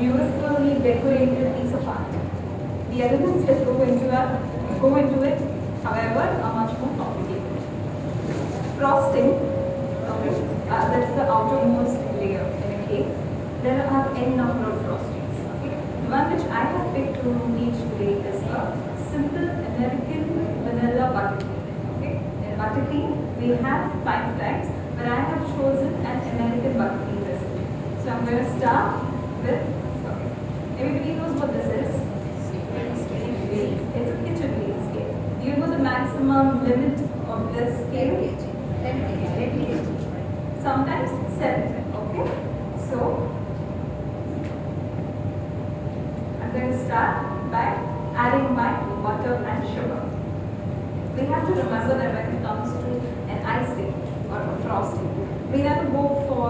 Speaker 5: beautifully decorated piece of art. The elements that go into it, however, are much more complicated. Frosting, okay, that's the outermost layer in a cake. There are n number of frostings. Okay? The one which I have picked to teach today is a simple American vanilla buttercream. Okay? In buttercream, we have 5 types, but I have chosen an American buttercream recipe. So I'm going to start with, okay. Everybody knows what this is? It's a kitchen weight scale. Do you know the maximum limit of this scale?
Speaker 6: 10 kg.
Speaker 5: Sometimes 7. Okay. So I'm going to start by adding my butter and sugar. We have to remember that when it comes to an icing or a frosting, we never go for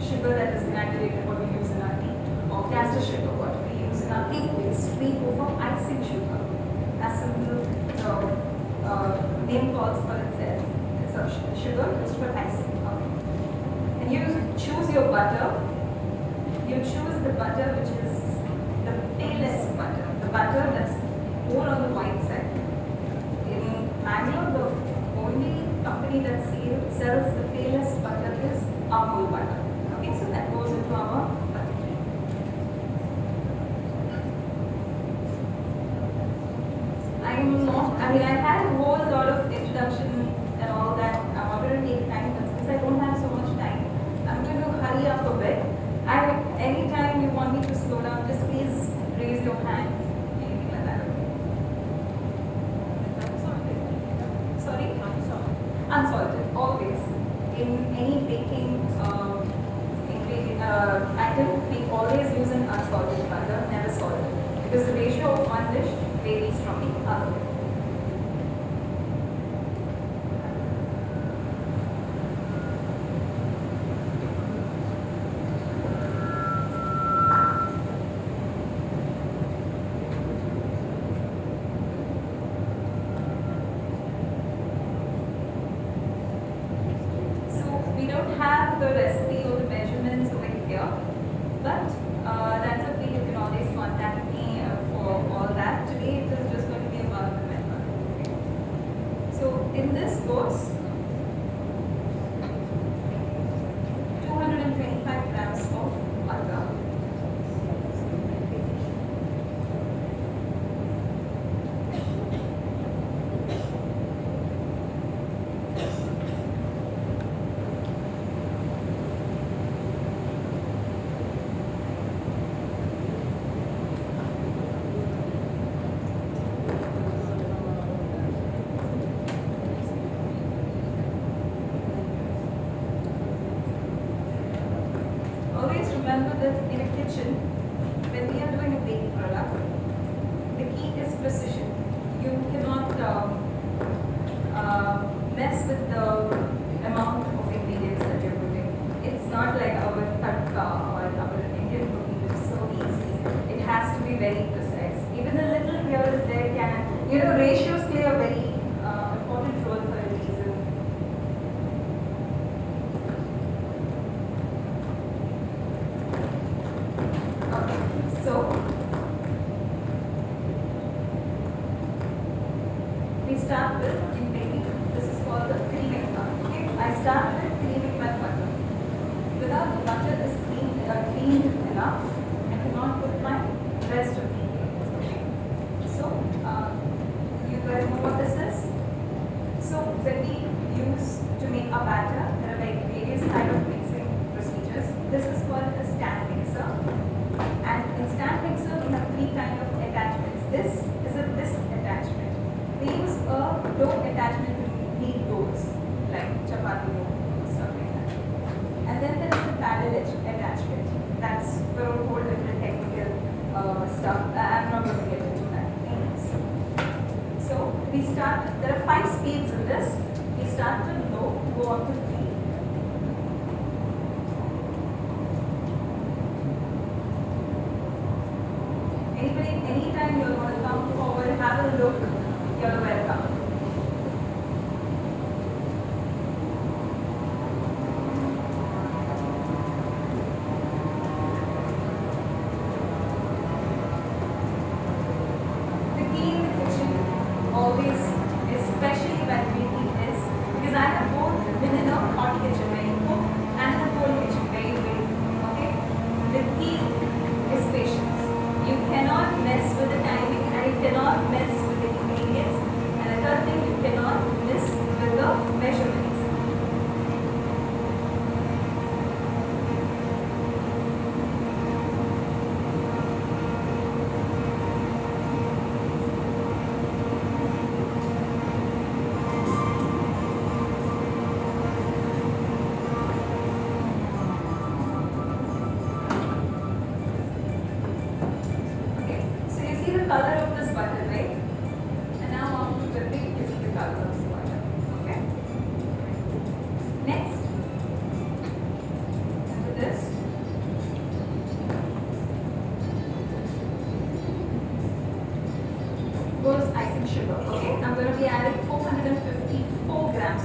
Speaker 5: sugar that is granulated, what we use in our tea, or caster sugar, what we use in our cake base. We go for icing sugar. As simple name calls for itself. It's a sugar used for icing. Okay. And you choose your butter. You choose the butter which is the palest butter, the butter that's more on the white side. In Bangalore, the only company that sells the palest butter is Amul butter. Okay, so that goes into our buttercream. I had a whole lot of introduction and all that. I wanted to take time, but since I don't have so much time, I'm going to hurry up a bit. Anytime you want me to slow down, just please raise your hand. Anything like that. Okay. Sorry? Unsalted. Unsalted, always. In any baking item, we always use an unsalted butter, never salted, because the ratio of one dish varies from the other. So we don't have the recipe or the measurements over here, but that's okay. You can always contact me for all that. Today it is just going to be about the method. Okay. So in this goes 225 grams of butter. Always remember that in a kitchen, when we are doing a baked product, the key is precision. You cannot mess with the amount of ingredients that you're putting. It's not like our tadka or our Indian cooking, which is so easy. It has to be very precise. Even a little here and there can, you know, ratios play a very important role for a reason. Okay, so we start with in baking. This is called the creaming part. Okay, I start with creaming my butter. Without the butter is creamed enough, I cannot put my rest of the ingredients. Okay, so you guys know what this is. So when we use to make a batter, there are like various kind of mixing procedures. This is called a stand mixer. And in stand mixer, we have 3 kind of attachments. This is a disc attachment. We use a dough attachment to knead doughs, like chapati dough, stuff like that. And then there is the paddle attachment. That's for a whole different technical stuff. I'm not going to get into that. Anyways. So we start with, there are 5 speeds in this. We start with low, go up to 3. Anybody, anytime you're going to come forward, have a look, you're welcome.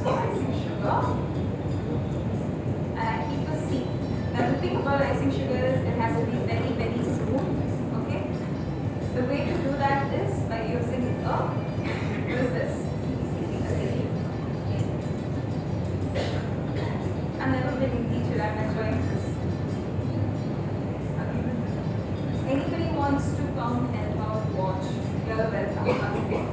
Speaker 5: grams of icing sugar. And I keep a sieve. Now the thing about icing sugar is it has to be very, very smooth. Okay? The way to do that is by using a, what is this? A sieve. I've never been a teacher, I'm enjoying this. Okay. Anybody wants to come help out, watch, you're welcome once again.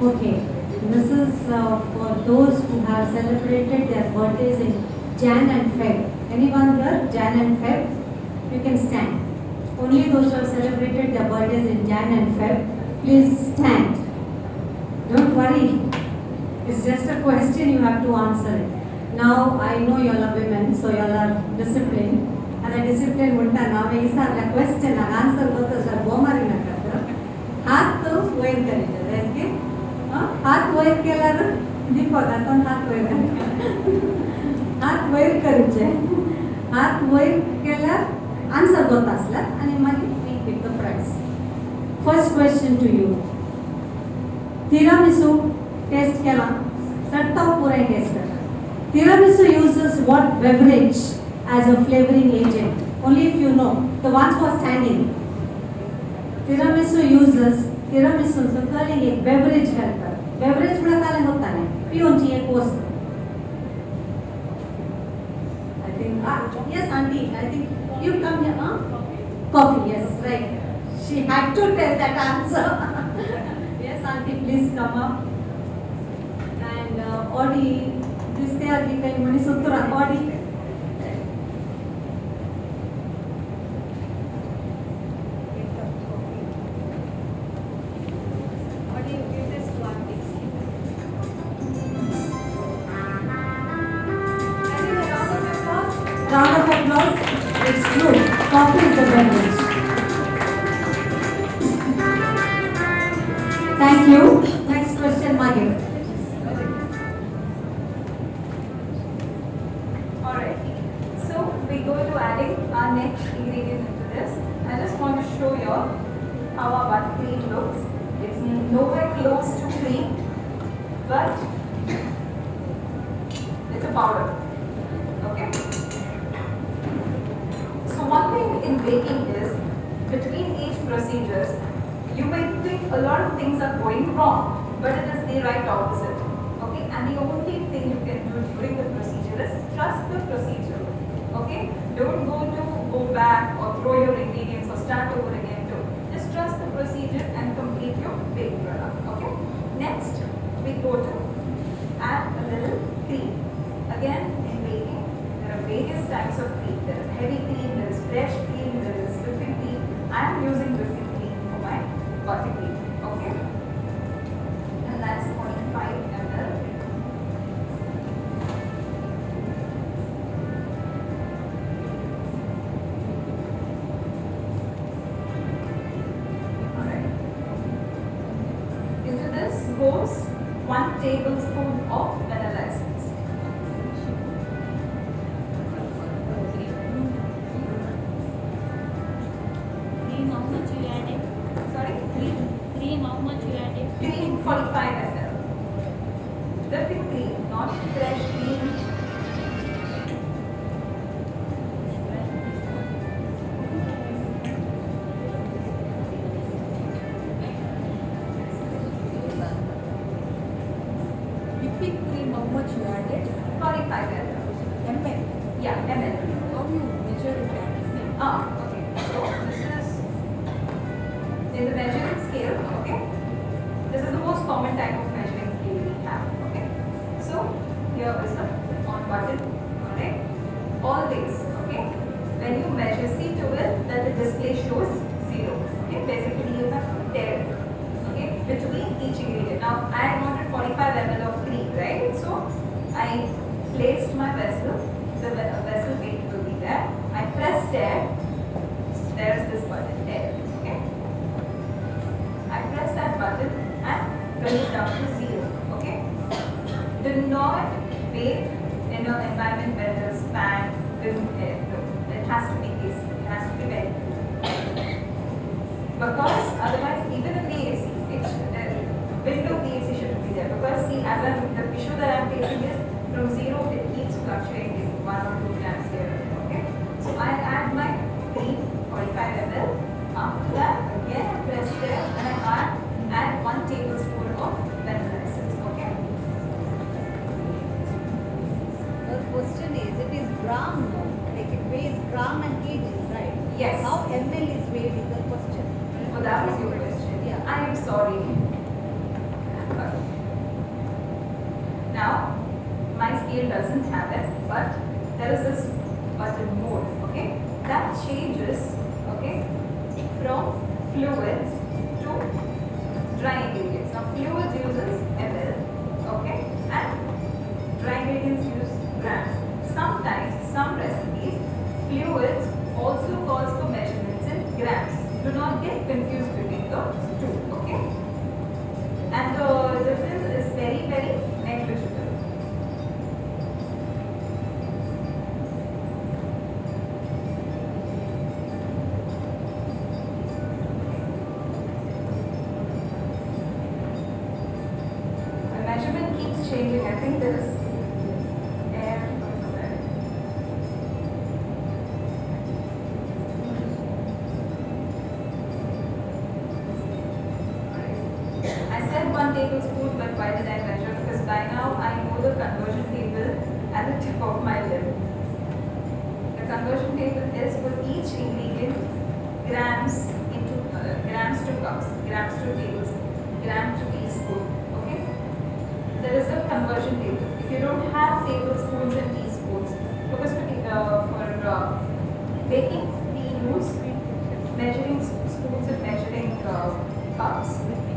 Speaker 1: Okay, this is for those who have celebrated their birthdays in Jan and Feb. Anyone here? Jan and Feb? You can stand. Only those who have celebrated their birthdays in Jan and Feb, please stand. Don't worry. It's just a question, you have to answer it. Now, I know you all are women, so you all are disciplined. And the discipline munta now, a question and answer हाथ वयर करीचे हात वयर केल्यार दीपक आतां हात वयर हात वयर करचे हात वयर केल्यार आन्सर गोत आसल्यार आनी मागीर we give the prize. First question to you. Tiramisu taste केला सट्टा पुराय टेस्ट केला. Tiramisu uses what beverage as a flavouring agent? Only if you know, the ones who are standing. Tiramisu uses tiramisu curling एक beverage घालतात. Beverage म्हळ्यार कालें होता न्ही, पिवची एक वस्तू. I think yes aunty, I think you come here. Coffee, yes, right. She had to tell that answer. Yes aunty, please come up. And Audi दिसते आगी काही मनीस Uttara Audi. Round of applause. It's true. Coffee is the beverage. Thank you. Next question, Maggie.
Speaker 5: go to adding our next ingredient into this. I just want to show you how our buttercream looks. It's nowhere close to cream, but it's a powder. Okay. So one thing in baking is, between each procedures, you may think a lot of things are going wrong, but it is the right opposite. Okay, and the only thing you can do during the procedure is trust the procedure. Okay, don't go back or throw your ingredients or start over again. Too. Just trust the procedure and complete your baked product. Okay, next we go to add a little cream. Again, in baking, there are various types of cream. There is heavy cream, there is fresh cream, there is whipping cream. I am using whipping cream for my buttercream. Okay, and that's 0.5 ml. Alright. Into this goes 1 tablespoon of vanilla essence.
Speaker 7: Cream, how much you added?
Speaker 5: Sorry?
Speaker 7: Cream. Cream, how much you added?
Speaker 5: Cream, 45 ml. Whipping cream, not fresh cream.
Speaker 8: Whipping cream, how much you added?
Speaker 5: 45 ml.
Speaker 8: ml?
Speaker 5: Yeah, ml.
Speaker 8: How you measure it?
Speaker 5: Ah, okay. So this is in the measuring scale, okay? This is the most common type of measuring scale we have, okay? So here is the on button, alright? Always, okay? When you measure, see to it that the display shows 0, okay? Basically you have to tare, okay? Between each ingredient. Now I wanted 45 ml of cream, right? So I placed my vessel, the vessel weight will be there. I press tare, there is this button, tare, okay? I press that button and bring it down to 0, okay? Do not bake in an environment where there is fan, wind, air. No, it has to be AC, it has to be very cool. Because otherwise, even in the AC, the window of the AC shouldn't be there. Because see, as the issue that I'm facing is from 0, it keeps fluctuating 1 or 2 grams here, okay? So I add my cream, 45 ml. After that, again I press there and I add 1 tablespoon of vanilla essence, okay?
Speaker 9: The question is, it is gram, no? Like it weighs gram and kgs, right?
Speaker 5: Yes.
Speaker 9: How ml is weighed is the question.
Speaker 5: Oh, that was your question.
Speaker 9: Yeah.
Speaker 5: I am sorry. Okay. Now, my scale doesn't have it, but there is this button mode, okay? That changes, okay, from fluids to dry ingredients. Now, fluids uses ml, okay, and dry ingredients use grams. Sometimes, some recipes, fluids also calls for measurements in grams. Do not get confused between the two, okay? And the difference is very, very negligible. The measurement keeps changing. I think there is air somewhere. I said 1 tablespoon, but why did I measure? Because by now I know the conversion table at the tip of my lip. The conversion table is for each ingredient, grams into grams to cups, grams to tablespoon, gram to teaspoon. Okay? There is a conversion table. If you don't have tablespoons and teaspoons, because for baking we use measuring spoons and measuring cups.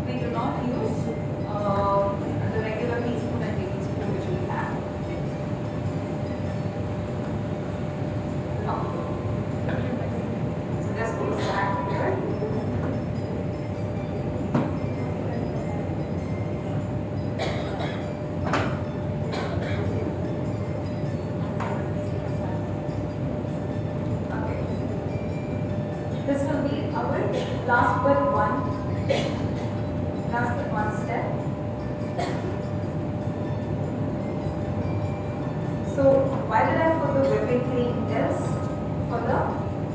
Speaker 5: We do not use the regular teaspoon and tablespoon which we have. So this goes back here. it. Last but one. Last but one step. So why did I put the whipping cream is for the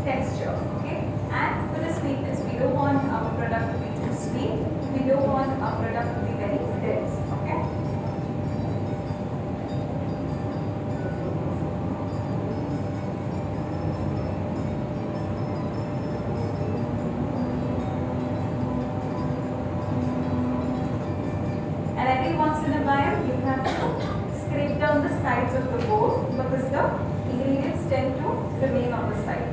Speaker 5: texture, okay, and for the sweetness. We don't want our product to be too sweet. We don't want our product to be very dense, okay. And every once in a while you have to scrape down the sides of the bowl because the ingredients tend to remain on the side.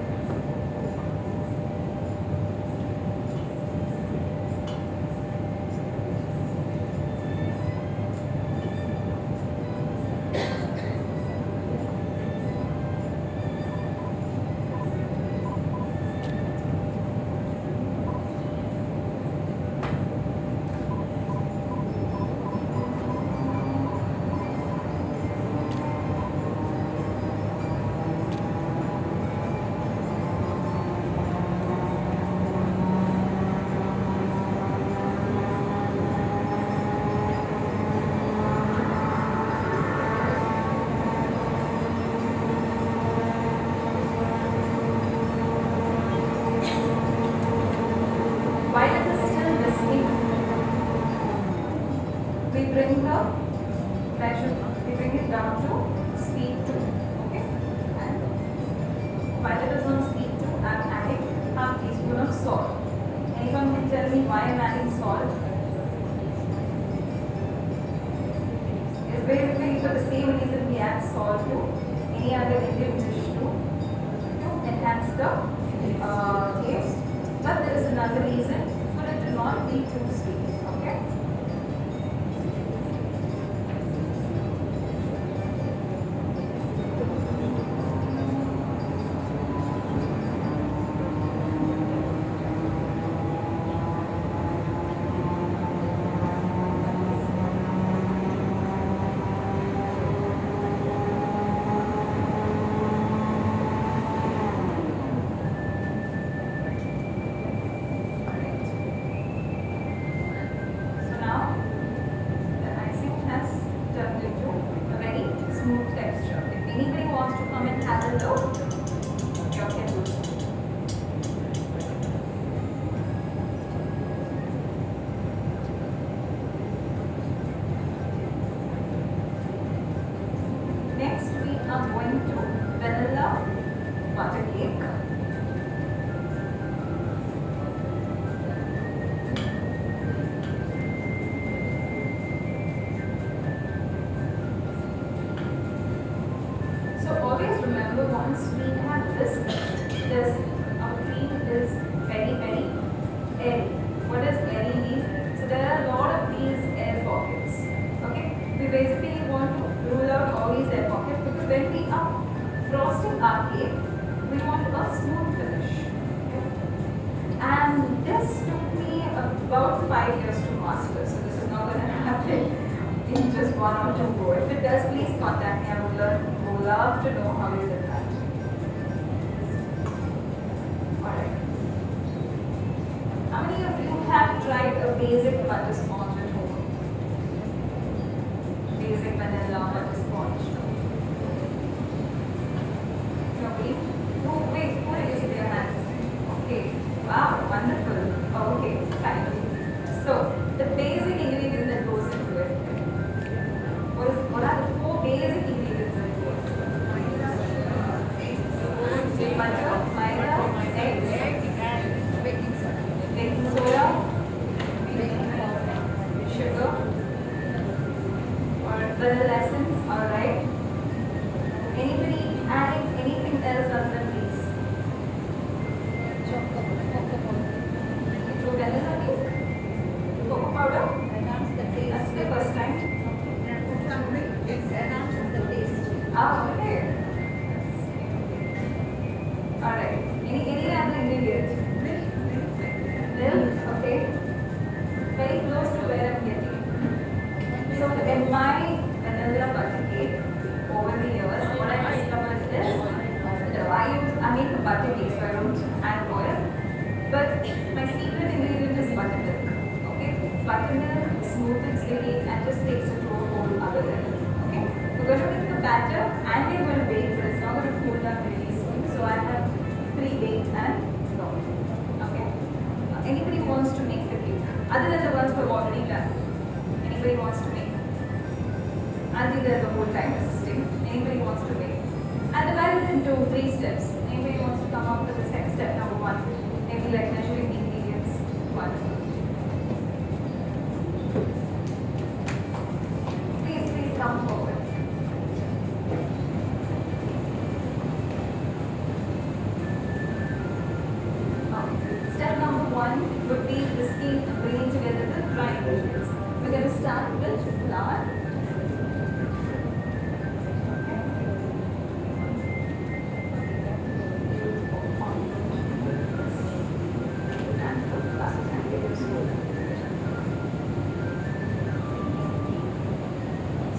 Speaker 5: While it is still whisking, we bring the pressure, we bring it down to speed 2. Okay, and while it is on speed 2, I am adding half teaspoon of salt. Anyone can tell me why I am adding salt? It's basically for the same reason we add salt to any other Indian dish to enhance the taste. But there is another reason for it to not be too sweet, okay? Smooth texture. If anybody wants to come and have a look, you can do so. Next, we are going to vanilla butter cake. So always remember, once we have this, our cream is very, very airy. What does airy mean? So there are a lot of these air pockets. Okay, we basically want to rule out all these air pockets because when we are frosting our cake, we want a smooth finish. Okay? And this took me about 5 years to master. So this is not going to happen in just 1 or 2 go. If it does, please contact me. I would love to know how you did that. Alright. How many of you have tried a basic butter sponge at home? Basic vanilla butter sponge. Nobody? Oh, wait, who raised their hands? Okay. Wow, wonderful. Okay, fine. So, the basic ingredient that goes into it. What are the 4 basic ingredients that go into it? Butter, maida, eggs,
Speaker 8: and baking soda.
Speaker 5: Baking soda, sugar, or vanilla essence, alright. Anybody adding anything else other than these?
Speaker 8: Cocoa powder.
Speaker 5: You throw vanilla cake? Cocoa powder?
Speaker 9: Enhance the taste.
Speaker 5: That's the first time.
Speaker 9: It enhances the taste.
Speaker 5: Ah, okay. Alright. Any other ingredient? Milk. Milk, okay. Very close to where I'm getting. So in my vanilla butter cake, over the years, what I discovered is, I make a butter cake, so I don't add oil. But this takes it to a whole other level. Okay? We're going to make the batter and we're going to bake, but it's not going to cool down really soon. So I have pre-baked and raw. Okay? Anybody wants to make the cake? Other than the ones who have already done. Anybody wants to make? I'll be there the whole time assisting. Anybody wants to make? I'll divide it into 3 steps. Anybody wants to come up with the second step, number 1? Maybe like measuring the ingredients. 1. Please, please come forward. Step number 1 would be whisking, bringing together the dry ingredients. We're going to start with flour.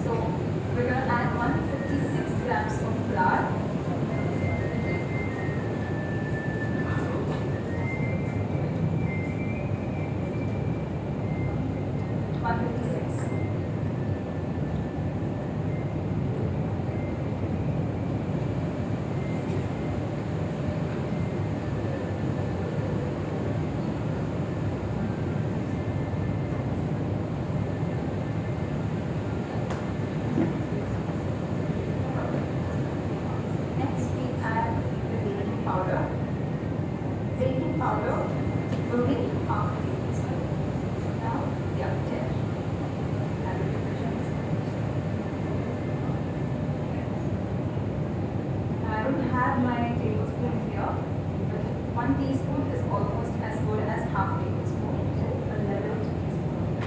Speaker 5: So we're going to add 156 grams of flour. Powder will be half a tablespoon. Now, yeah, 10. I don't have my tablespoon here, but 1 teaspoon is almost as good as half a tablespoon. So a level teaspoon of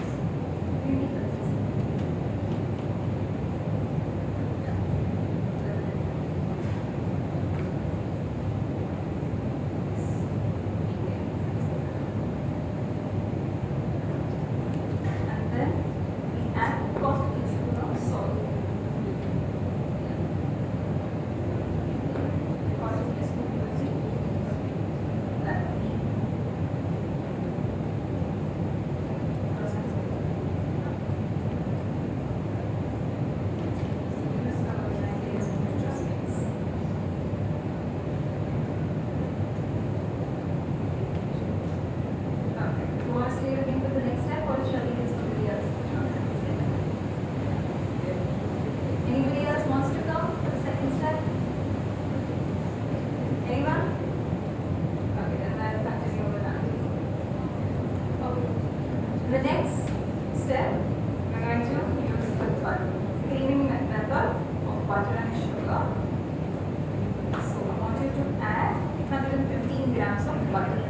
Speaker 5: this. The next step, we're going to use the creaming method of butter and sugar. So I want you to add 115 grams of butter.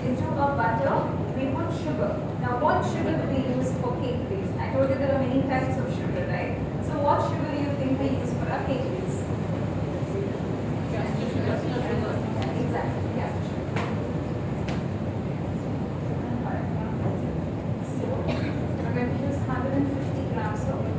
Speaker 5: Into our butter, we put sugar. Now, what sugar do we use for cake base? I told you there are many types of sugar, right? So, what sugar do you think we use for our cake base? Caster sugar. Exactly, caster sugar. Alright. So, we're going to use 150 grams of sugar.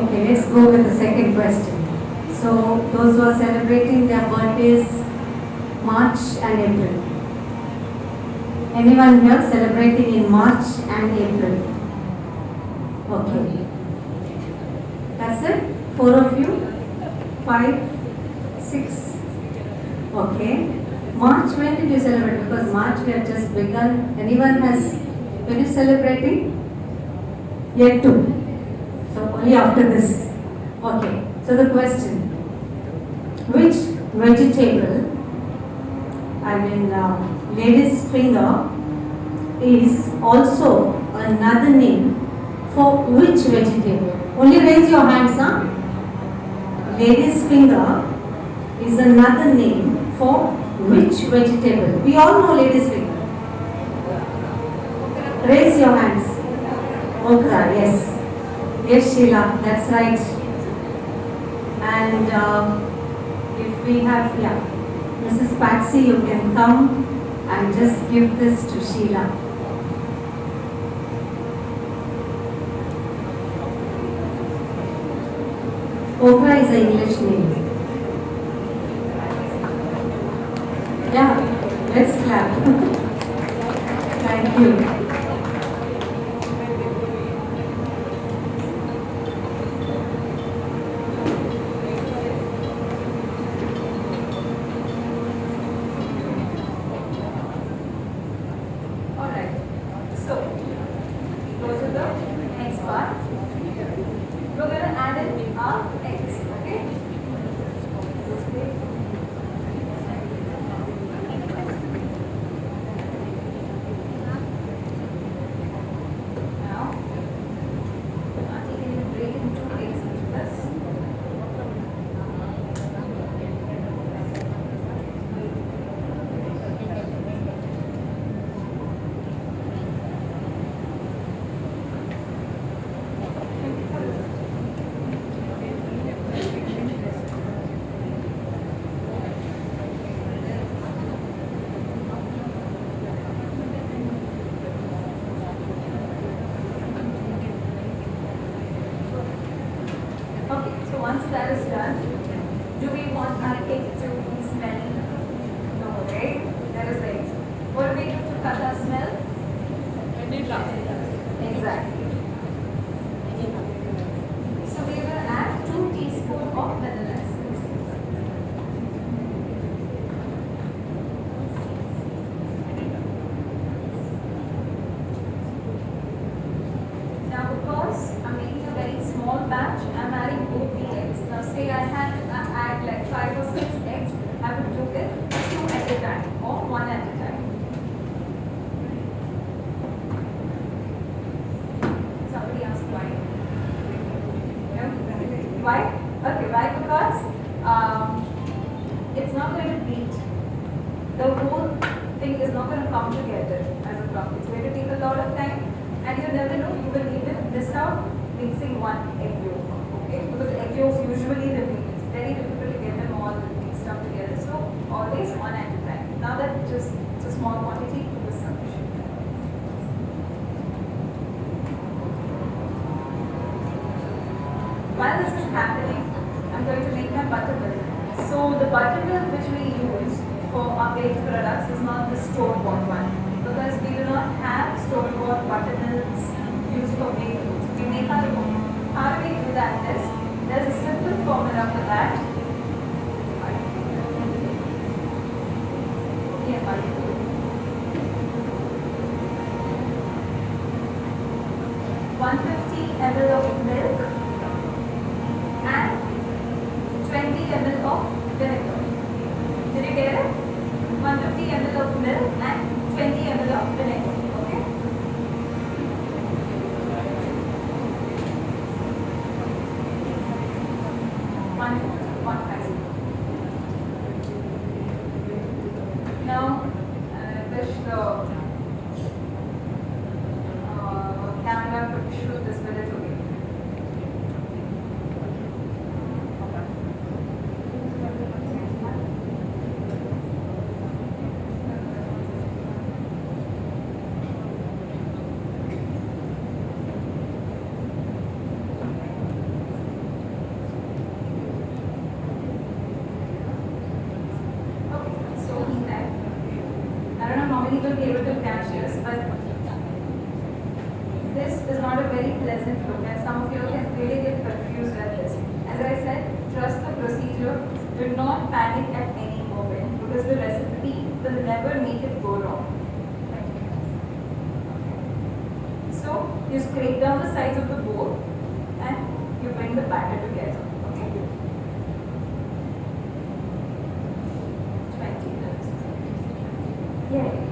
Speaker 1: Okay, let's go with the second question. So those who are celebrating their birthdays, March and April. Anyone here celebrating in March and April? Okay. That's it? 4 of you? 5? 6? Okay. March, when did you celebrate? Because March we have just begun. Anyone has finished celebrating? Yet to. So only after this. Okay. So the question, which vegetable, lady's finger is also another name for which vegetable? Only raise your hands, huh? Lady's finger is another name for which vegetable? We all know lady's finger. Raise your hands. Okra, yes. Yes, Sheila, that's right. And if we have, yeah, Mrs. Patsy, you can come and just give this to Sheila. Okra is an English name. Yeah, let's clap. Thank you.
Speaker 5: Alright, so go to the next part. We're going to add in our eggs, okay? Now, I'm taking a break in 2 eggs into this. Okay, so once that is done, do we want our cake to be smelly? No, right? That is eggs. What do we do to cut our smell? Vanilla. Exactly. So we will add 2 teaspoons of vanilla essence. Now because I'm making a very small batch, I'm adding both the eggs. Now say I had to add like 5 or 6 eggs, I would do it 2 at a time or 1 at a time. Somebody asked why. No? Why? Okay, why? Because it's not going to beat. The whole thing is not going to come together as a clump. It's going to take a lot of time, and you never know, you will even miss out mixing one egg yolk, okay? Because the egg yolks usually remain. It's very difficult to get them all mixed up together. So always one at a time. Now that just it's a small quantity, it was sufficient. While this is happening, I'm going to make my buttermilk. So the buttermilk which we use for our baked products is not the store-bought one, because we do not have store-bought buttermilks used for baked goods. We make our own. How do we do that is, there's a simple formula for that. Yeah, 150 ml of milk and 20 ml of vinegar. Did you get it? 150 ml of milk and 20 ml of vinegar. Okay? $150. Now, I wish the camera could shoot this, but it's okay. very pleasant look, and some of you can really get confused at this. As I said, trust the procedure. Do not panic at any moment because the recipe will never make it go wrong. Thank you. Okay. So you scrape down the sides of the bowl and you bring the batter together. Okay. 20 minutes. Yeah.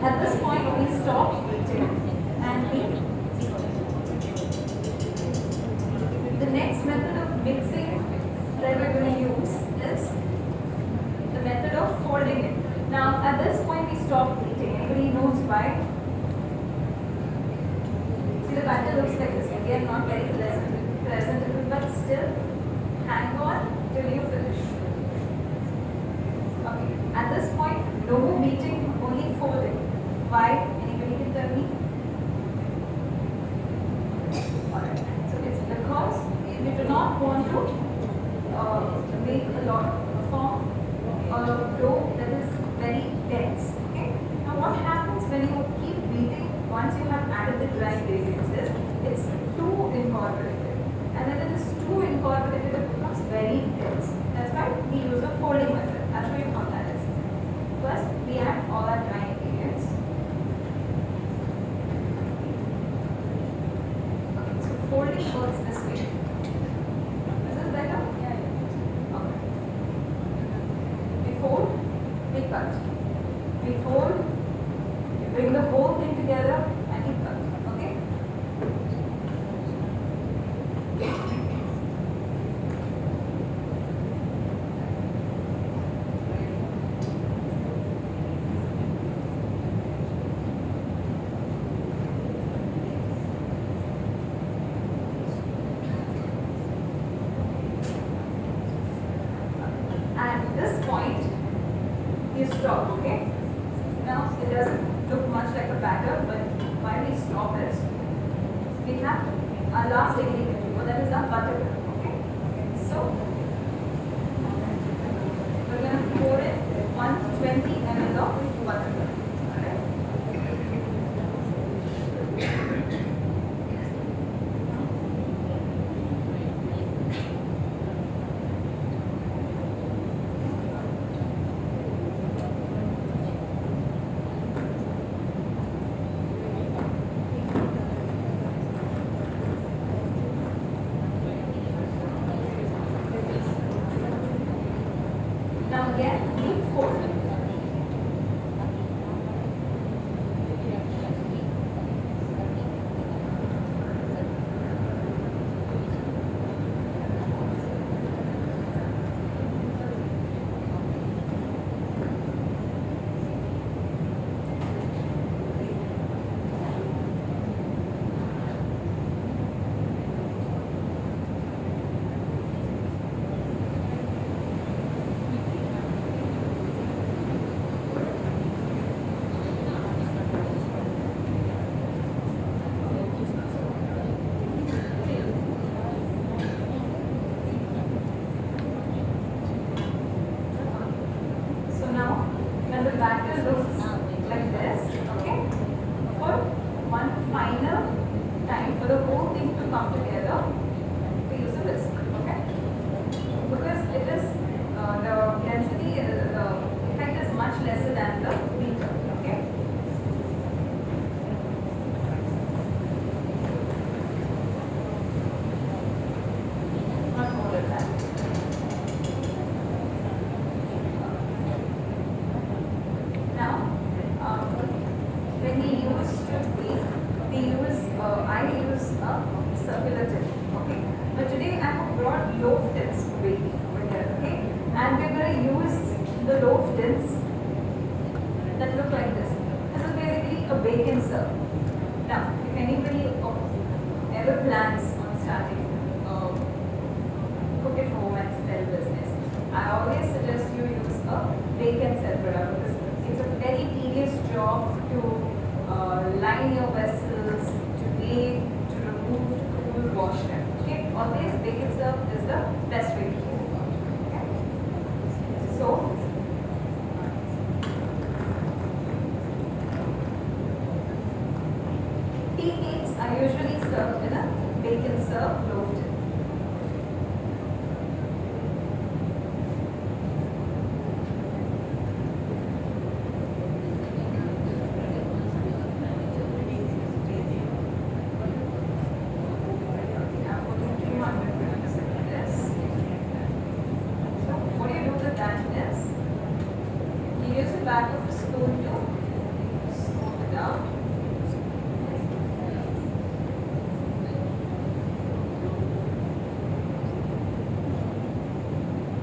Speaker 5: At this point, we stop beating and we beat. The next method of mixing that we're going to use is the method of folding it. Now, at this point, we stop beating. Anybody knows why? See, the batter looks like this. Again, not very presentable, but still, hang on till you finish. Okay. At this point, no more beating, only folding. Why? Anybody can tell me? Alright. So it's because you do not want to make a lot form a dough that is very dense. Okay. Now what happens when you keep beating once you have added the dry ingredients is it's too incorporated, and when it is too incorporated, it becomes very dense. That's why we use a folding method. I'll show you how that is. First, we add all our dry ingredients. Okay, so folding works this way. Is this better? Yeah. Okay. We fold, we cut. We fold, we bring the whole thing together and we cut. Okay? At this point, you stop, okay? Now, it doesn't look much like a batter, but why we stop is we have our last ingredient, that is our buttermilk, okay? So, we're going to pour in 120 ml of buttermilk, alright? Now again, we fold. we use to bake, we use I use a circular tin. Okay, but today I have brought loaf tins for baking over here. Okay, and we're going to use the loaf tins that look like this. This is basically a bake and serve. Now, if anybody ever plans on starting cook at home and sell business, I always suggest you use a bake and sell product because it's a very tedious job to line your vessels, to bake, to remove, to cool, wash them. Okay? Always bake and serve is the best way to go about it. Okay? So, tea cakes are usually served in a bake and serve loaf tin. I'm putting 300 grams in this. So what do you do with that is, you use the back of a spoon to scoop it out.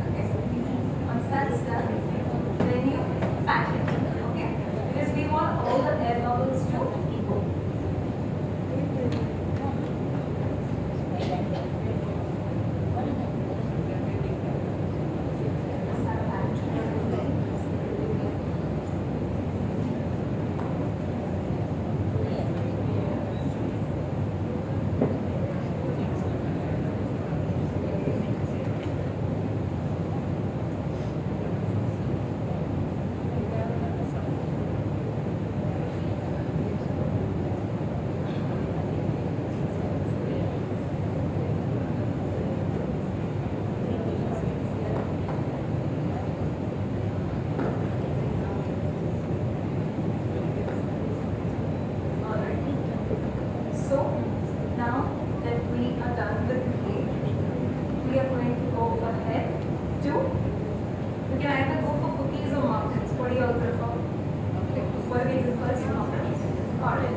Speaker 5: Okay. Once that's done, then you pack it. Okay? Because we want all the air bubbles to go. Alright. So now that we are done with the cake, we are going to go ahead to, we can either go for cookies or muffins. What do you all prefer? What do we do first? Muffins. Alright.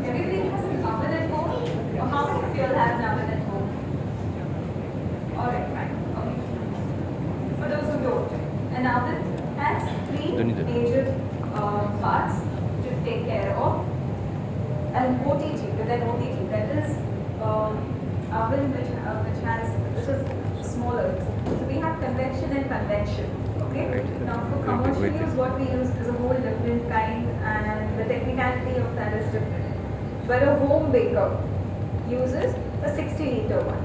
Speaker 5: Everybody has an oven at home? Or how many of you all have an oven at home? Alright, fine. Okay. For those who don't, an oven has three major parts to take care of. An OTG, with an OTG, that is oven which is smaller. So we have convection and convention. Okay. Now for commercial use, what we use is a whole different kind, and the technicality of that is different. But a home baker uses a 60-liter one.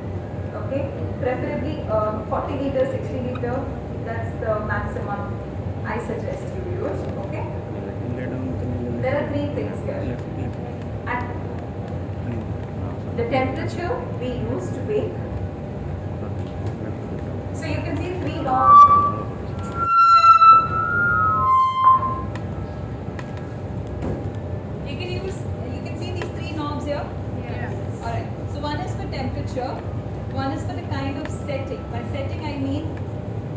Speaker 5: Okay, preferably 40 liter, 60 liter. That's the maximum I suggest you use. Okay. There are three things here. At the temperature we use to bake. So you can see three knobs. You can see these three knobs here. Yes. Alright. So one is for temperature, one is for the kind of setting. By setting I mean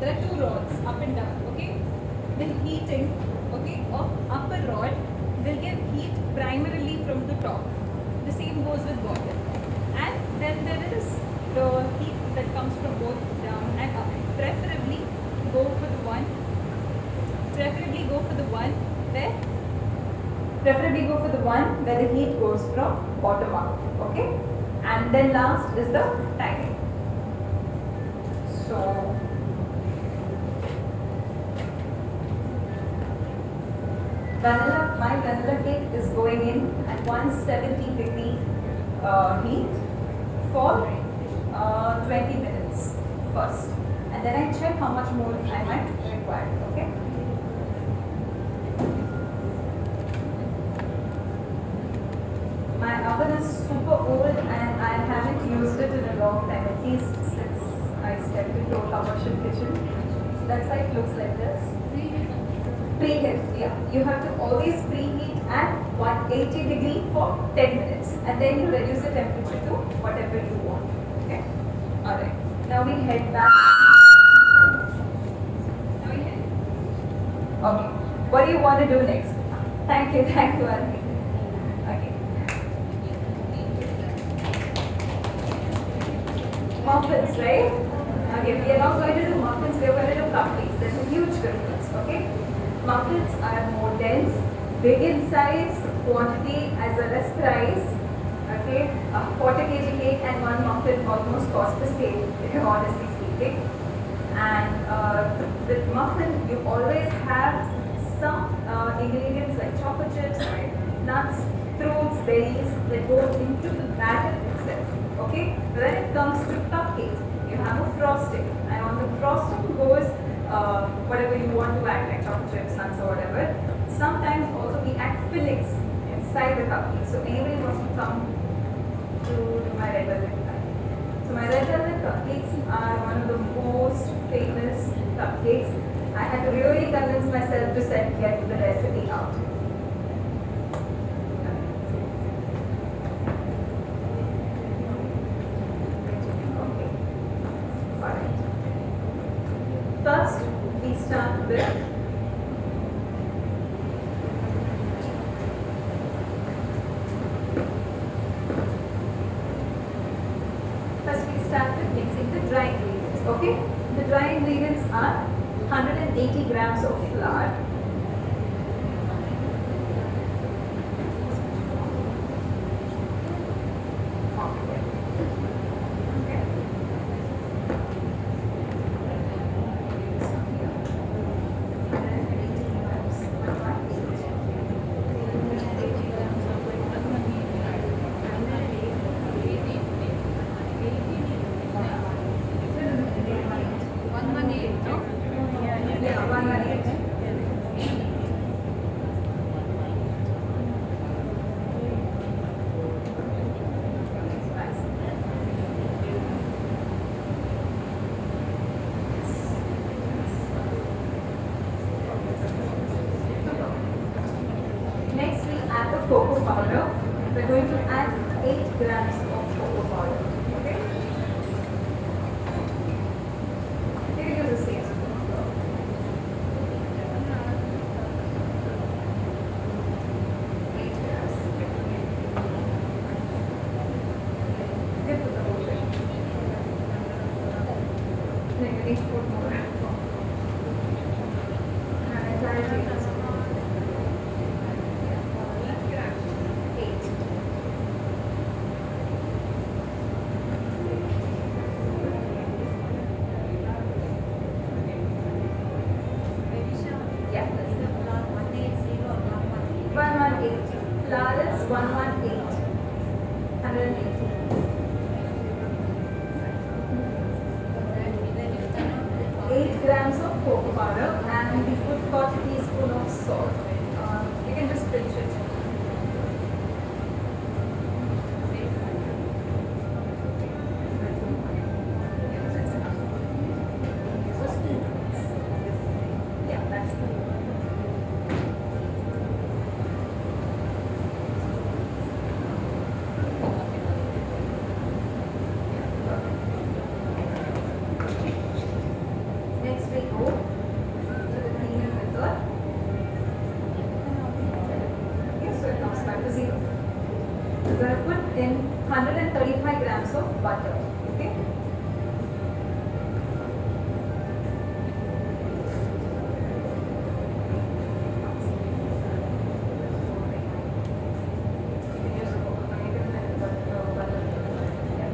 Speaker 5: there are two rods up and down. Okay. The heating, okay, of upper rod will give heat primarily from the top. The same goes with bottom. And then there is the heat that comes from both down and up. Preferably go for the one. Preferably go for the one where. Preferably go for the one where the heat goes from bottom up. Okay. And then last is the timing. So vanilla, my vanilla cake is going in at 170 degree heat for 20 minutes first, and then I check how much more I might require. Okay. My oven is super old and I haven't used it in a long time, at least since I stepped into a commercial kitchen. That's why it looks like this. Preheat, yeah. You have to always preheat at 180 degree for 10 minutes and then you reduce the temperature to whatever you want. Okay. Alright. Now we head back. Okay. What do you want to do next? Thank you, Auntie. Okay. Muffins, right? Okay, we are not going to do muffins, we are going to do cupcakes. There's a huge difference, okay? Muffins are more dense, big in size, quantity as well as price. Okay, a quarter kg cake and one muffin almost cost the same, honestly speaking. And with muffin, you always have some ingredients like chocolate chips, right? Nuts, fruits, berries that go into the batter itself. Okay, when it comes to cupcakes, you have a frosting, and on the frosting goes whatever you want to add, like chocolate chips, nuts, or whatever. Sometimes also we add fillings inside the cupcake. So anybody wants to come to do my red velvet cupcake. So my red velvet cupcakes are one of the most famous cupcakes. I had to really convince myself to get the recipe out. Okay. Alright. First, we start with mixing the dry ingredients. Okay, the dry ingredients are 180 grams of flour, okay. Yeah, 118. Next, we add the cocoa powder. We're going to add 8 grams of cocoa powder. Okay? You can use the same spoon. 8 grams. You can put the whole thing. No, you need to put more. An entire tablespoon. 8. Yeah. 118. Flour is 118. 180. 8 grams of cocoa powder, and we put 1/4 teaspoon of salt. You can just pinch it. Yeah, that's good. Next we go to the cream method. Okay, so it comes back to 0. We're going to put in 135 grams of butter. Okay. You can use the you can add the butter. Yeah.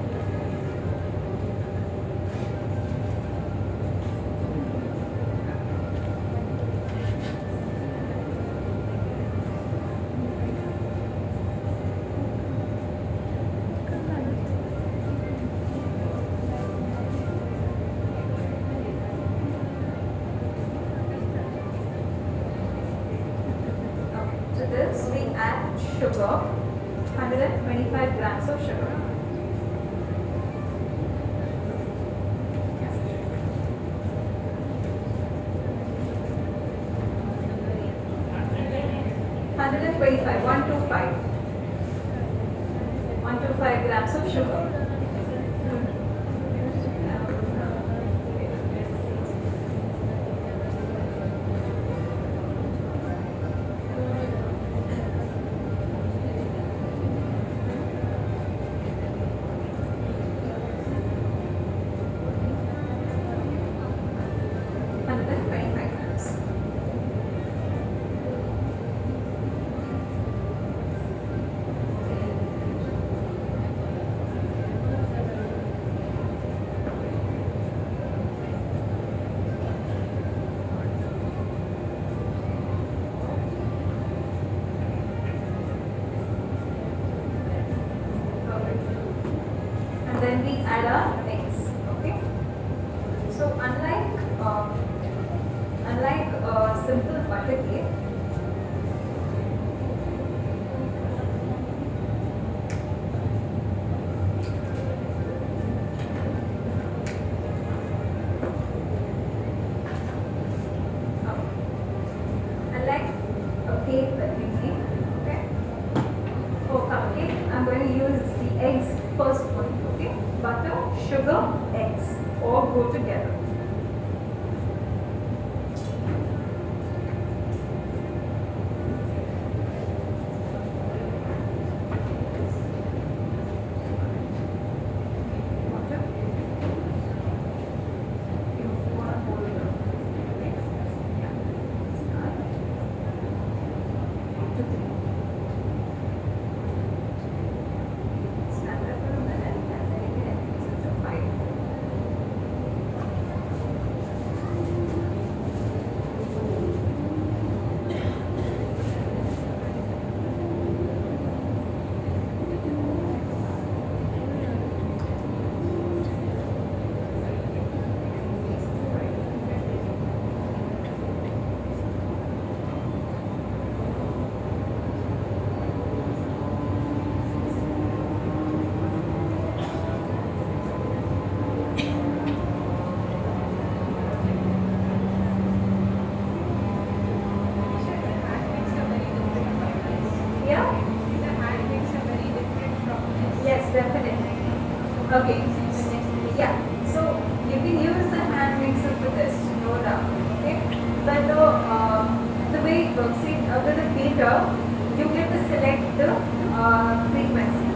Speaker 5: Okay. To this we add sugar, 125 grams of sugar. 125, 125. 125 grams of sugar. So unlike a simple butter cake, unlike a cake that we make, okay, for cupcake, I'm going to use the eggs first one, okay? Butter, sugar, eggs, all go together. Water. You want to hold the eggs? Yeah. Start. 1, 2, 3. Stand up for a minute and then you can increase it to 5. Yeah? Yes, definitely. Okay. Yeah. So you can use the hand mixer for this, no doubt. Okay. But the way it works, see, with the beater, you get to select the frequency.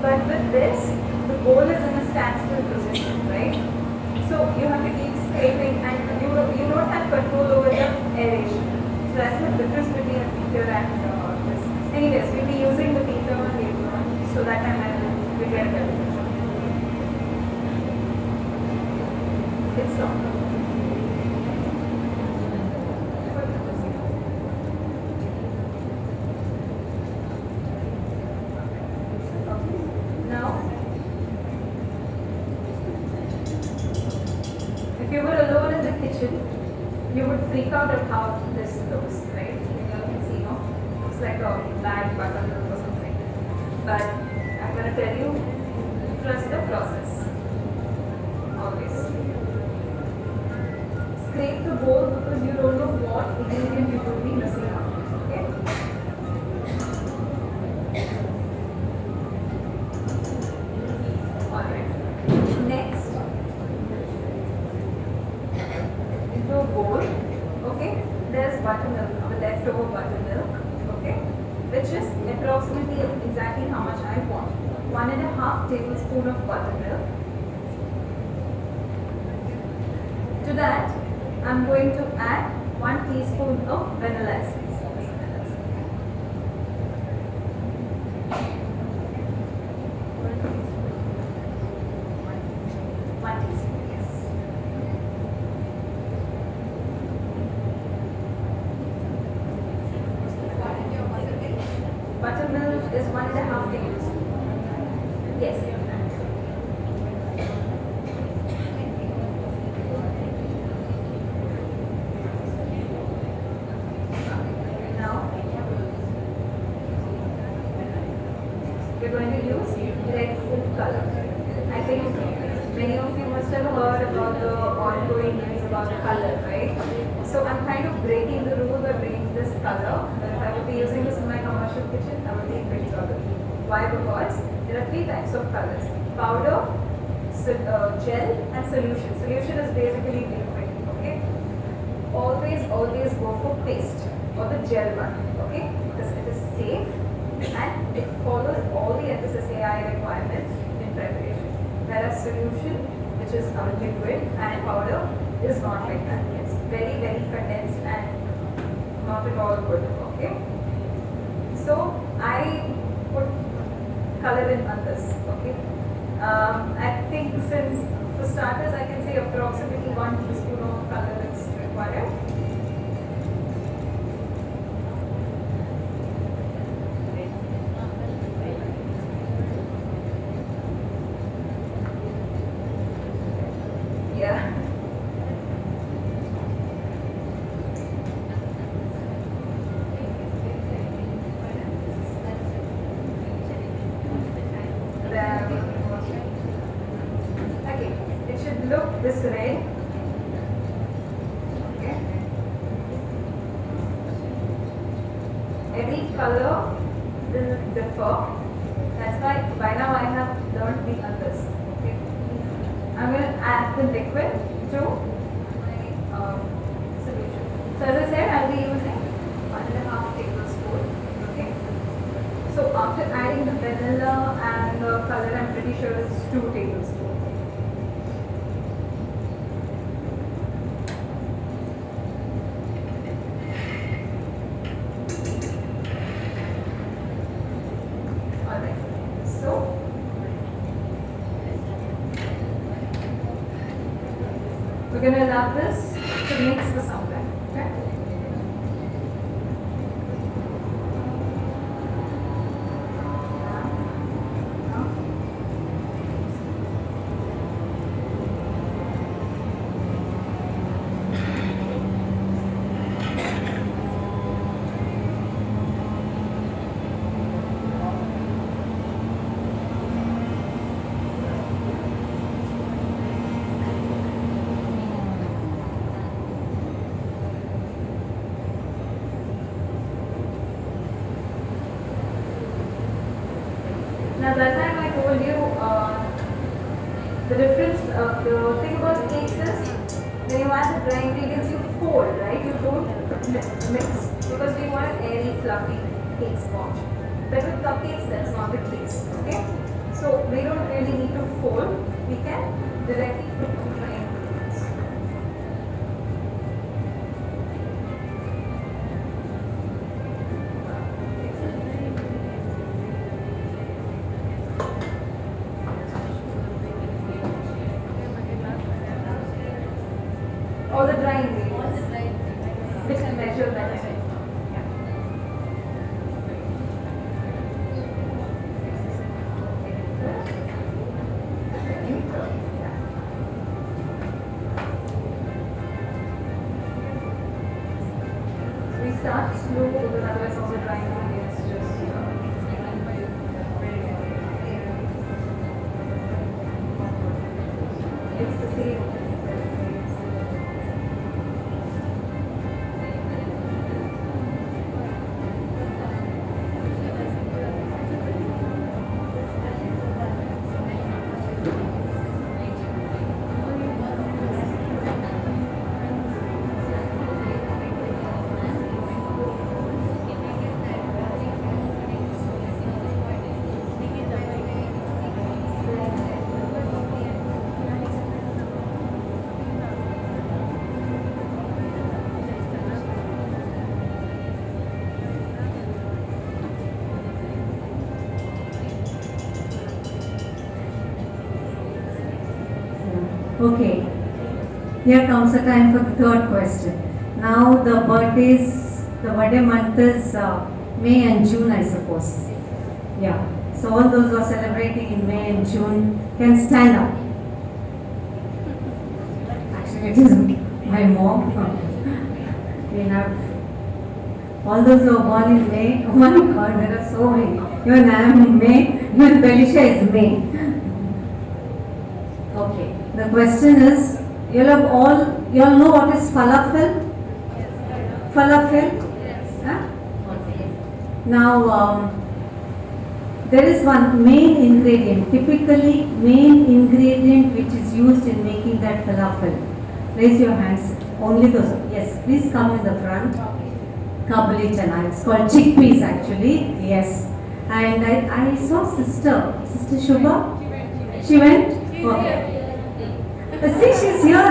Speaker 5: But with this, the bowl is in a standstill position, right? So you have to keep scraping, and you don't have control over the aeration. So that's the difference between a beater and this. Anyways, we'll be using the beater one later on, so that time I will get a better picture. It's not. Now, if you were alone in the kitchen, you would freak out at how this looks, right? You all can see, no? Looks like a bad buttermilk or something. But I'm gonna tell you, trust the process. Always. Scrape the bowl because you don't know what ingredient you would be missing out. Okay? Alright. Next, into a bowl, okay, there's buttermilk, the leftover buttermilk, okay, which is approximately exactly how much I want. 1.5 tablespoon of buttermilk. To that, I'm going to add 1 teaspoon of vanilla essence. 1 teaspoon, yes. Buttermilk is 1.5 tablespoons. Yes. Now we're going to use red food color. I think many of you must have heard about the ongoing news about color, right? So I'm kind of breaking the rule by bringing this color. But if I would be using this in my commercial kitchen, I would be in big trouble. Why? Because there are 3 types of colors: powder, gel, and solution. Solution is basically liquid. Okay. Always, always go for paste or the gel one. Okay, because it is safe and it follows all the FSSAI requirements in preparation. Whereas solution, which is our liquid and powder, is not like that. It's very, very condensed and not at all good. Okay. So I put color in on this. Okay. I think since for starters, I can say approximately 1 teaspoon of color is required. Yeah. color will differ. That's why by now I have learned the others. Okay. I'm going to add the liquid to my solution. So as I said, I'll be using 1.5 tablespoon. Okay. So after adding the vanilla and the color, I'm pretty sure it's 2 tablespoons. Alright, so we're going to allow this to mix for some time. Okay? Now that time I told you the difference, the thing about cakes is when you add the dry ingredients you fold, right? You don't mix because we want an airy, fluffy cake sponge. But with cupcakes that's not the case, okay? So we don't really need to fold, we can directly put the dry ingredients. All the dry ingredients, which can measure that. Yeah. We start slow because otherwise all the dry ingredients just it's the same.
Speaker 1: Okay, here comes the time for the third question. Now the birthday month is May and June, I suppose. Yeah. So all those who are celebrating in May and June can stand up. Actually, it is my mom. We have all those who are born in May. Oh my God, there are so many. Even I am in May. Even Felicia is May. Okay. The question is, you all know what is falafel?
Speaker 7: Yes.
Speaker 1: Falafel?
Speaker 7: Yes.
Speaker 1: Huh? Okay. Now, there is one main ingredient, typically main ingredient which is used in making that falafel. Raise your hands, only those. Yes, please come in the front. Kabuli chana, it's called chickpeas actually, yes. And I saw Sister Shubha. She went? Okay. See, she's here.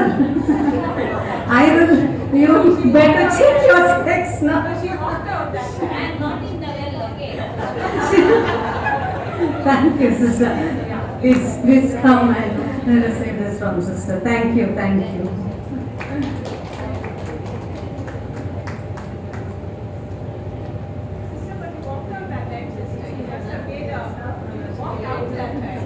Speaker 1: I will, you better check your specs now.
Speaker 8: She walked out that time. I'm not in the well, okay.
Speaker 1: Thank you, sister. Please come and receive this from sister. Thank you, thank you.
Speaker 8: Sister, but you walked out that time, sister. You must have made a, you walked out that time.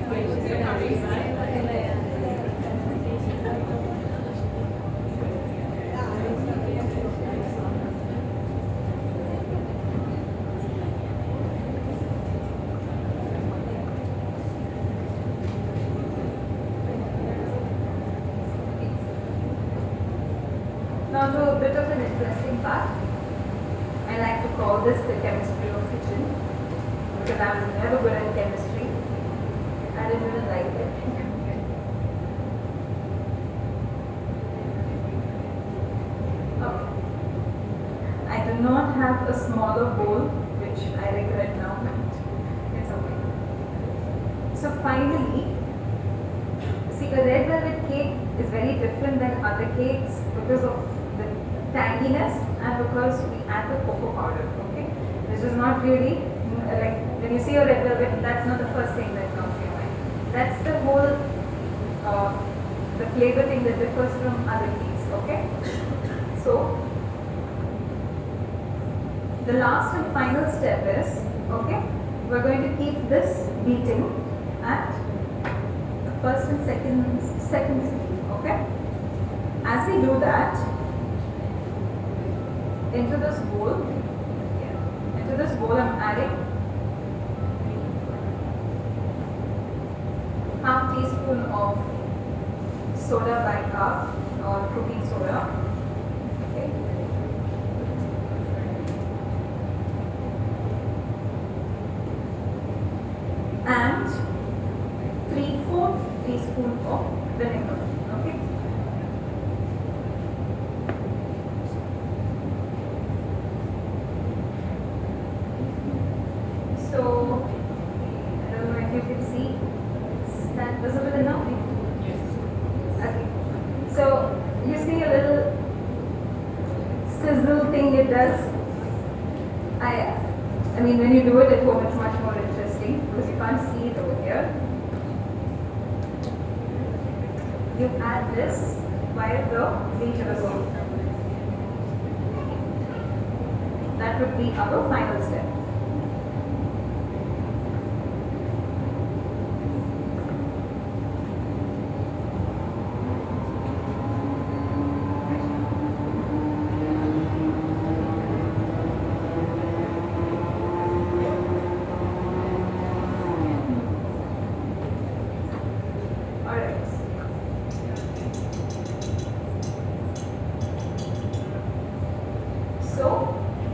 Speaker 5: Now to a bit of an interesting part. I like to call this the chemistry of kitchen because I was never good at chemistry. I didn't even like it. Okay. I do not have a smaller bowl, which I regret now, but it's okay. So finally, see, a red velvet cake is very different than other cakes because of the tanginess and because we add the cocoa powder, okay? Which is not really, like, when you see a red velvet, that's not the first thing that comes to your mind. That's the whole, the flavor thing that differs from other cakes, okay? So, the last and final step is, okay, we're going to keep this beating at the first and second speed, okay? As we do that, into this bowl, I'm adding half teaspoon of soda bicarb or cooking soda, okay? And 3/4 teaspoon of vinegar, okay? So, I don't know if you can see, is that visible enough? Yes. Okay. So, you see a little sizzle thing it does. I mean, when you do it at home, it's much more interesting because you can't see it over here. You add this while the beater is on. That would be our final step.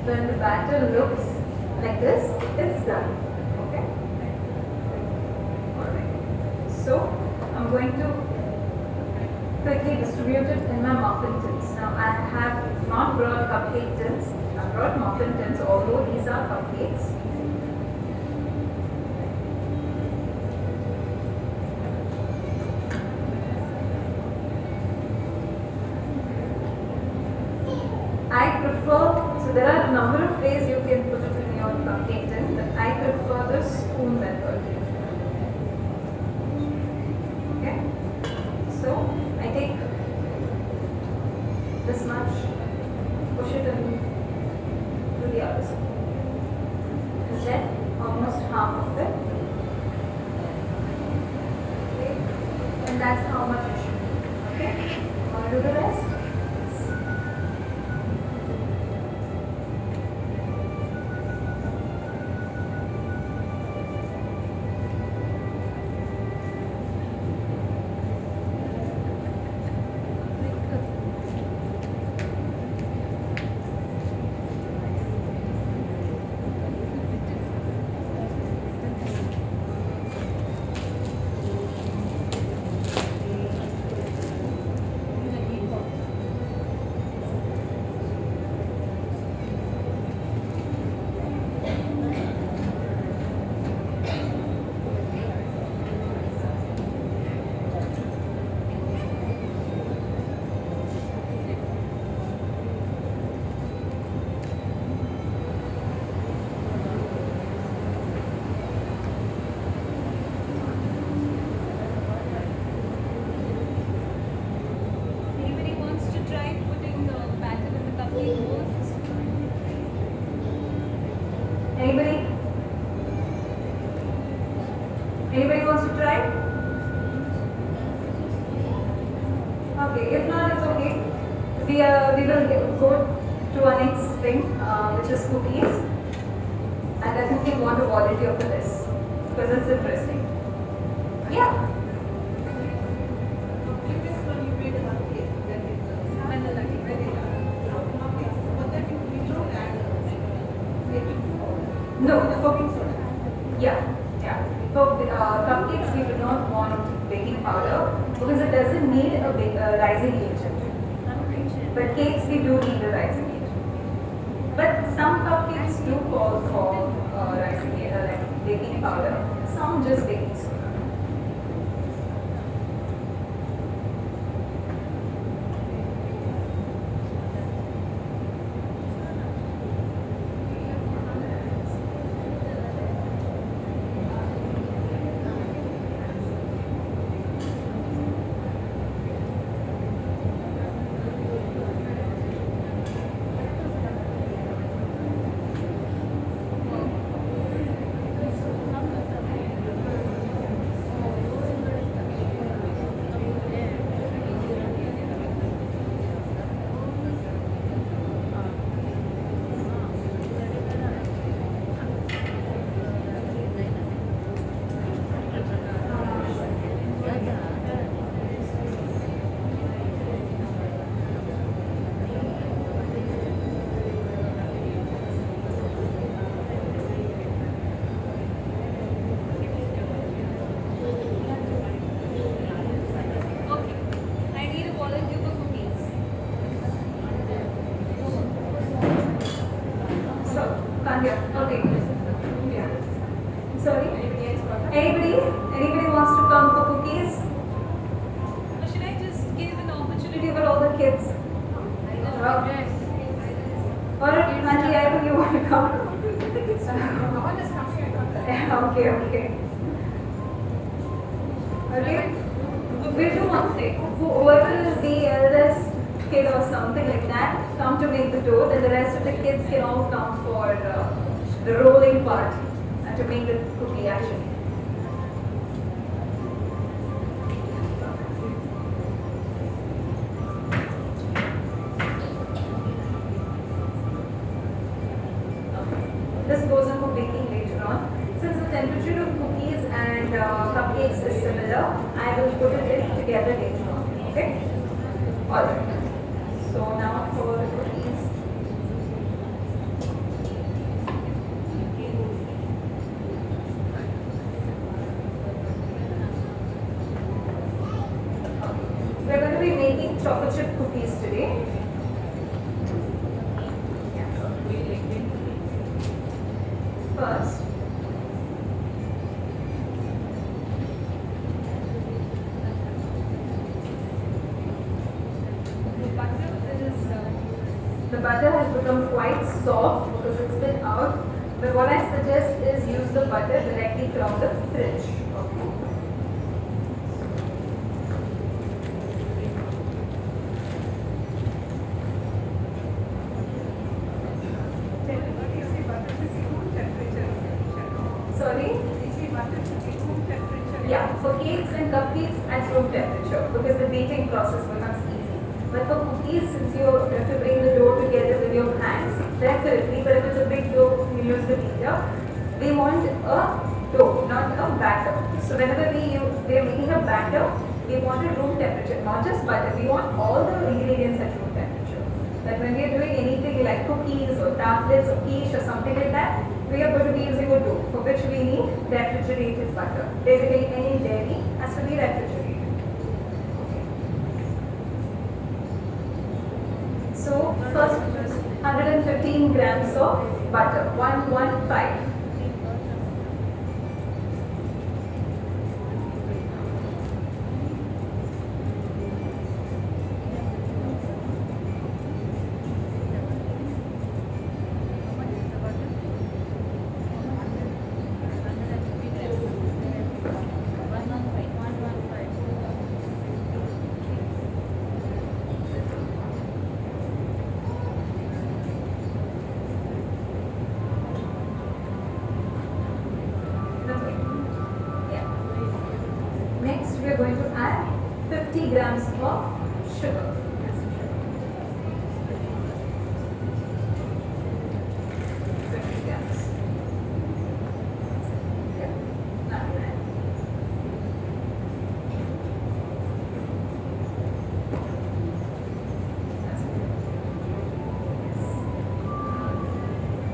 Speaker 5: When the batter looks like this, it's done. Okay? Alright. So, I'm going to quickly distribute it in my muffin tins. Now, I have not brought cupcake tins. I've brought muffin tins, although these are cupcakes. I prefer, so there are a number of ways you can put it in your cupcake tin, but I prefer the spoon method. Okay, so I take this much, push it in to the other spoon, and then almost half of it. Okay, and that's how much it should be. Okay, want to do the rest? Anybody? Anybody wants to try? Okay, if not, it's okay. We will go to our next thing, which is cookies. I definitely want to volunteer for this because it's interesting. Yeah.
Speaker 8: Previous one you made a cupcake, that is vanilla, vanilla. Okay, for that you don't add
Speaker 5: No, for, yeah, yeah. For cupcakes, we do not want baking powder because it doesn't need a rising agent. But cakes, we do need a rising agent. But some cupcakes do call for rising like baking powder. Some just baking soda.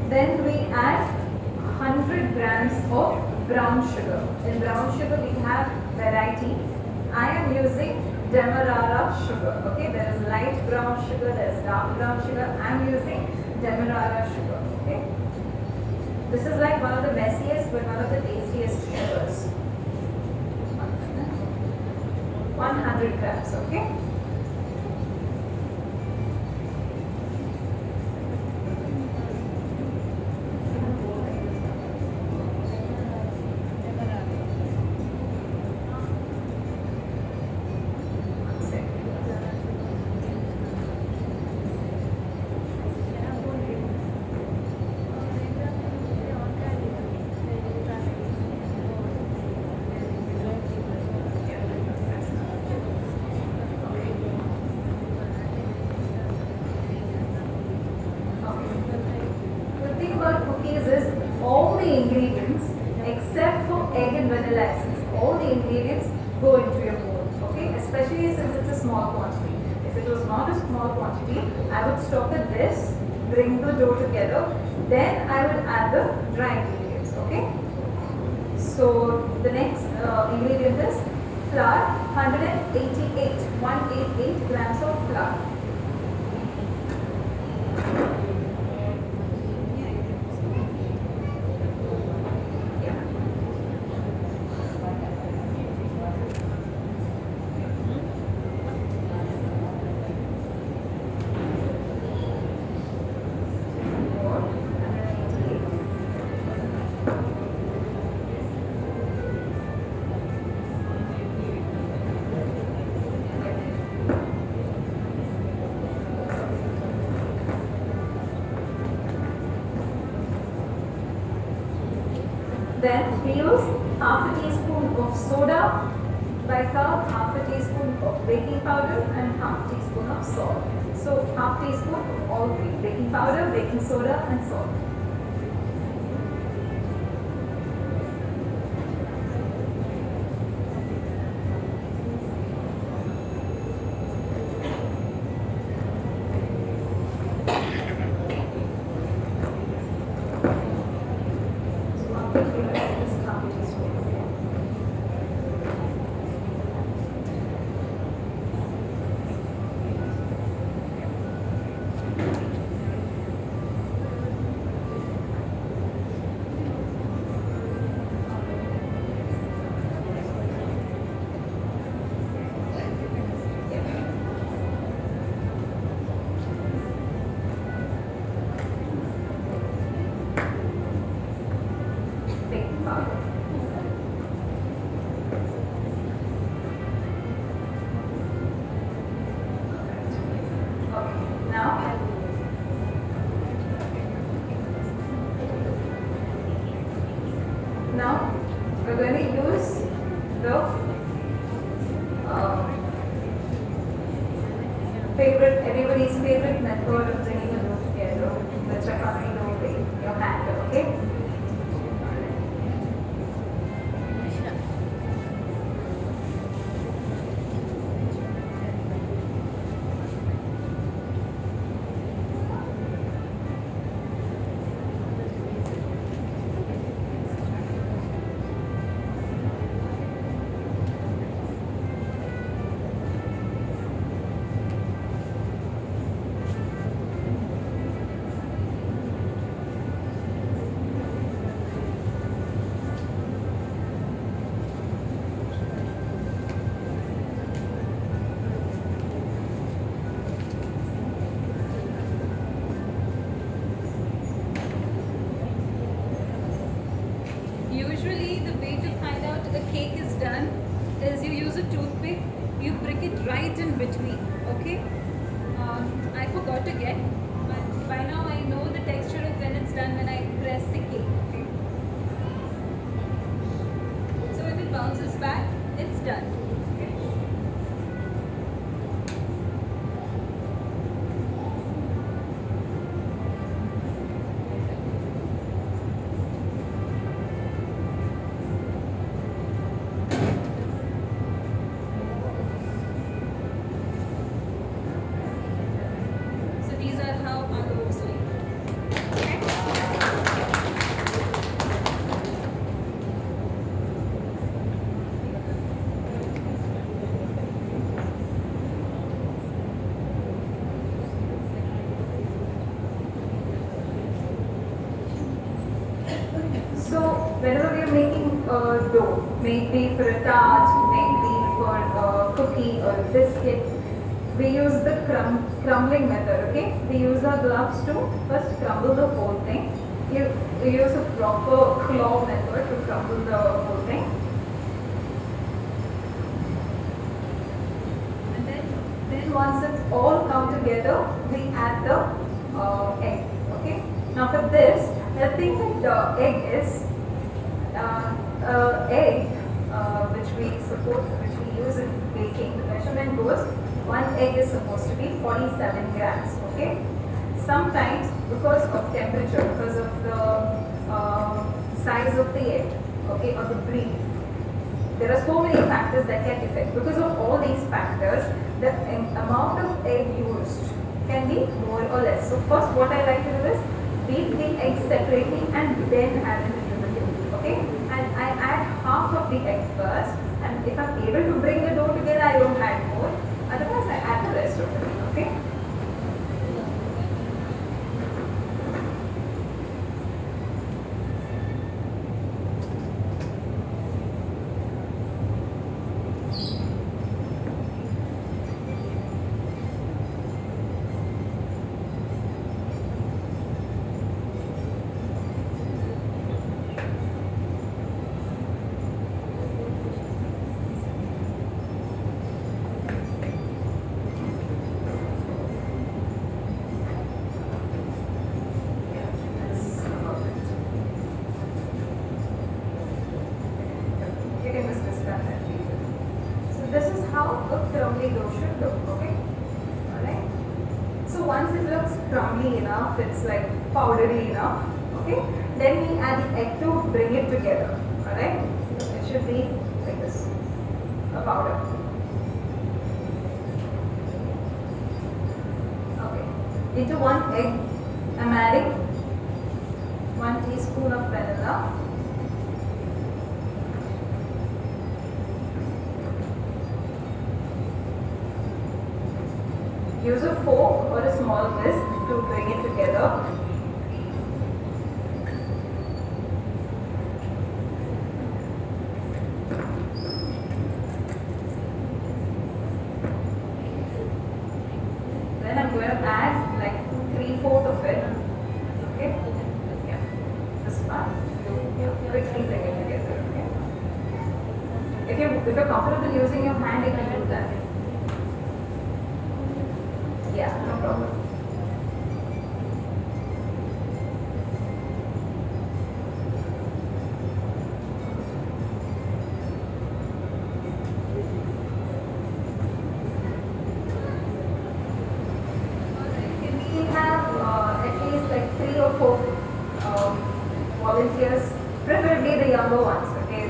Speaker 5: Then we add grams of brown sugar. In brown sugar we have variety. I am using Demerara sugar. Okay, there is light brown sugar, there is dark brown sugar. I am using Demerara sugar. Okay, this is like one of the messiest but one of the tastiest sugars. 100 grams. Okay. Then I would add the dry ingredients, okay? So the next ingredient is flour, 188 grams of flour. Yeah. Then we use half a teaspoon of soda, bicarb, half a teaspoon of baking powder and half a teaspoon of salt. So half teaspoon of all three, baking powder, baking soda and salt. Now we're going to use the everybody's favorite method of bringing a dough together, the chapati dough way, your hand, okay?
Speaker 8: Usually the way to find out a cake is done is you use a toothpick, you prick it right in between, okay? I forgot to get, but by now I know the texture of when it's done when I press the cake, okay? So if it bounces back, it's done. Okay? So whenever we are making a dough, maybe for a tart, maybe for a cookie or a biscuit, we use the crumbling method, okay? We use our gloves to first crumble the whole thing. You use a proper claw method to crumble the whole thing. And then once it's all come together, we add the egg, okay? Now for this, the thing with the egg is, egg which we support, which we use in baking, the measurement goes, one egg is supposed to be 47 grams, okay? Sometimes because of temperature, because of the size of the egg, okay, or the breed, there are so many factors that can affect. Because of all these factors, the amount of egg used can be more or less. So first what I like to do is beat the egg separately and then add it into the dough, okay? And I add half of the egg first, and if I'm able to bring the dough together, I don't add more. Otherwise, I add the rest of it, okay? It's like powdery enough, okay? Then we add the egg to bring it together, alright? It should be like this, a powder. Okay, into one egg, I'm adding 1 teaspoon of vanilla. Use a fork or a small whisk to bring it together. Then I'm going to add like 3/4 of it. Okay? Yeah. This part. Quickly bring it together. Okay? If you're comfortable using your hand, you can do that. Yeah, no problem. We have at least like 3 or 4 volunteers, preferably the younger ones, okay?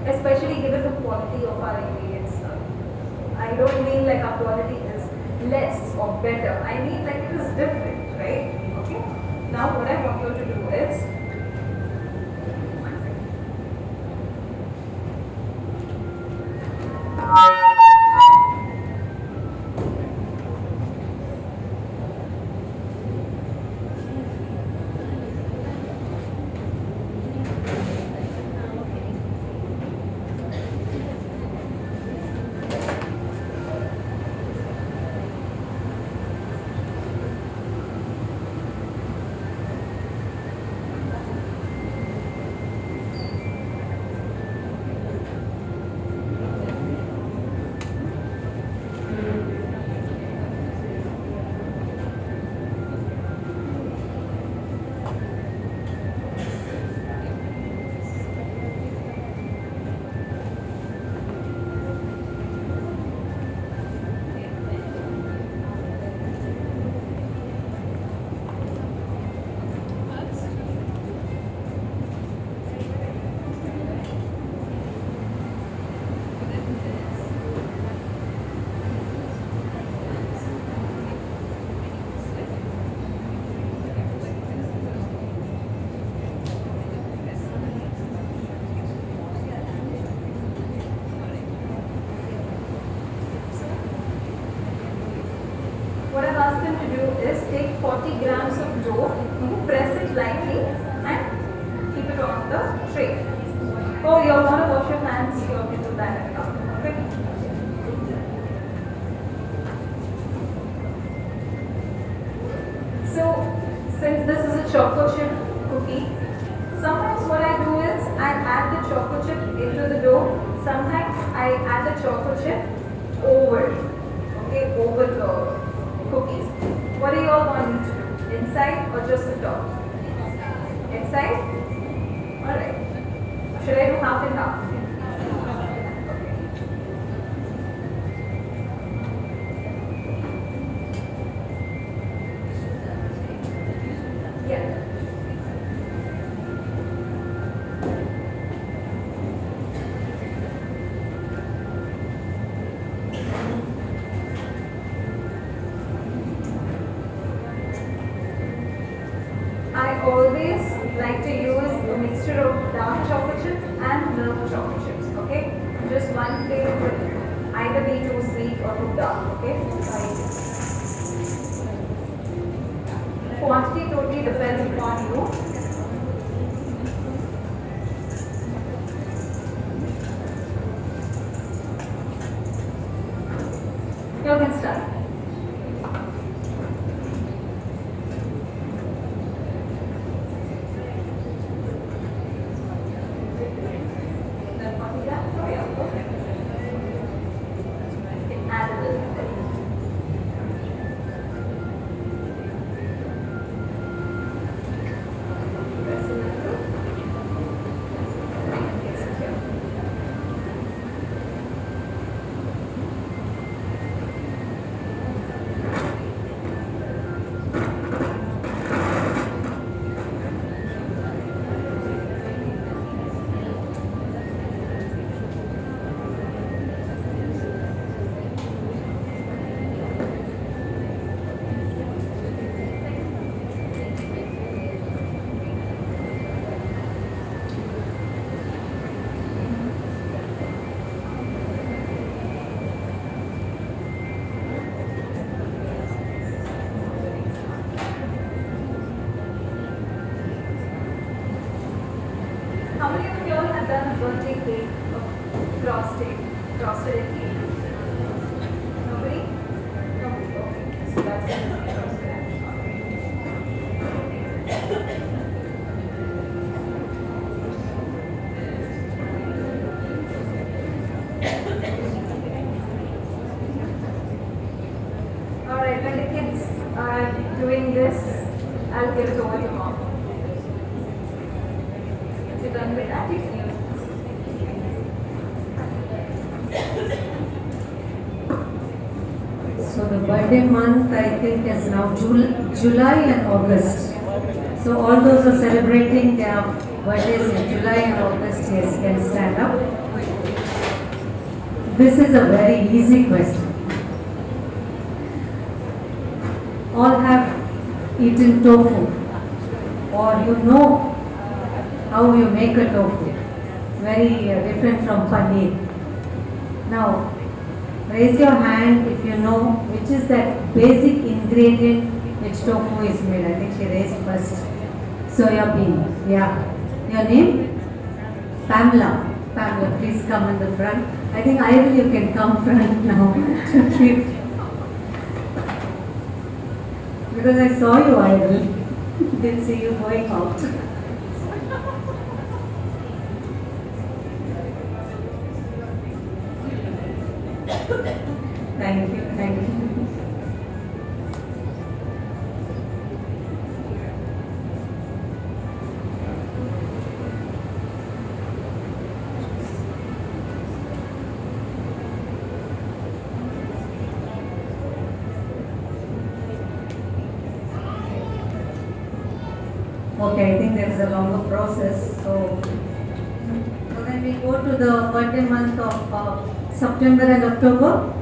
Speaker 8: Especially given the quality of our ingredients. I don't mean like our quality is less or better. I mean like it is different, right? Okay. Now what I want you to do is, one second. 40 grams of dough. You press it lightly and keep it on the tray. Oh, you all want to wash your hands, you all can do that and come. Okay? So, since this is a choco chip cookie, sometimes what I do is I add the choco chip into the dough. Sometimes I add the choco chip over, okay, over the cookies. What do you all want me to do? Inside or just the top? Inside? Alright. Should I do half and half? Okay. Yeah. I always like to use a mixture of dark chocolate chip and milk chocolate chips, okay? Just one flavor will either be too sweet or too dark, okay? Quantity totally depends upon you. You can start. Add a little bit. Press a little. And place it here. How many of you all have done a birthday cake of frosted cake? Nobody? Nobody. Okay. So that's it. All right. When the kids are doing this, I'll give it over to mom. You're done with that, you can use this.
Speaker 1: So the birthday month, I think, is now July and August. So all those who are celebrating their birthdays in July and August, yes, can stand up. This is a very easy question. All have eaten tofu, or you know how you make a tofu. Very different from paneer. Now, raise your hand if you know which is that basic ingredient which tofu is made. I think she raised first. Soya bean. Yeah. Your name? Pamela. Pamela, please come in the front. I think Ivy, you can come front now to keep. Because I saw you, Ivy. Didn't see you going out. Thank you, thank you. Okay, I think there is a longer process. So then we go to the birthday month of September and October.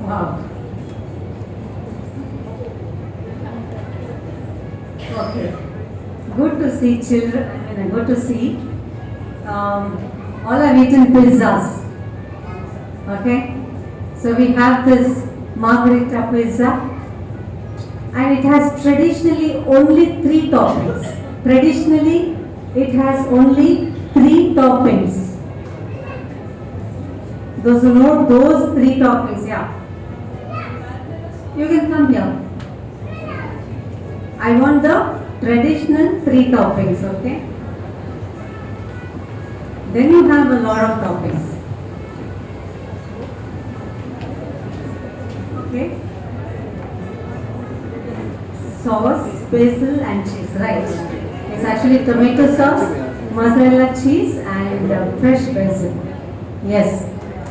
Speaker 1: Wow. Okay. Good to see children. I mean, good to see. All have eaten pizzas. Okay. So we have this Margherita pizza. And it has traditionally only 3 toppings. Traditionally, it has only 3 toppings. Those who know those 3 toppings, yeah. You can come here. I want the traditional 3 toppings, okay? Then you have a lot of toppings. Okay? Sauce, basil and cheese, right? It's actually tomato sauce, mozzarella cheese and fresh basil. Yes.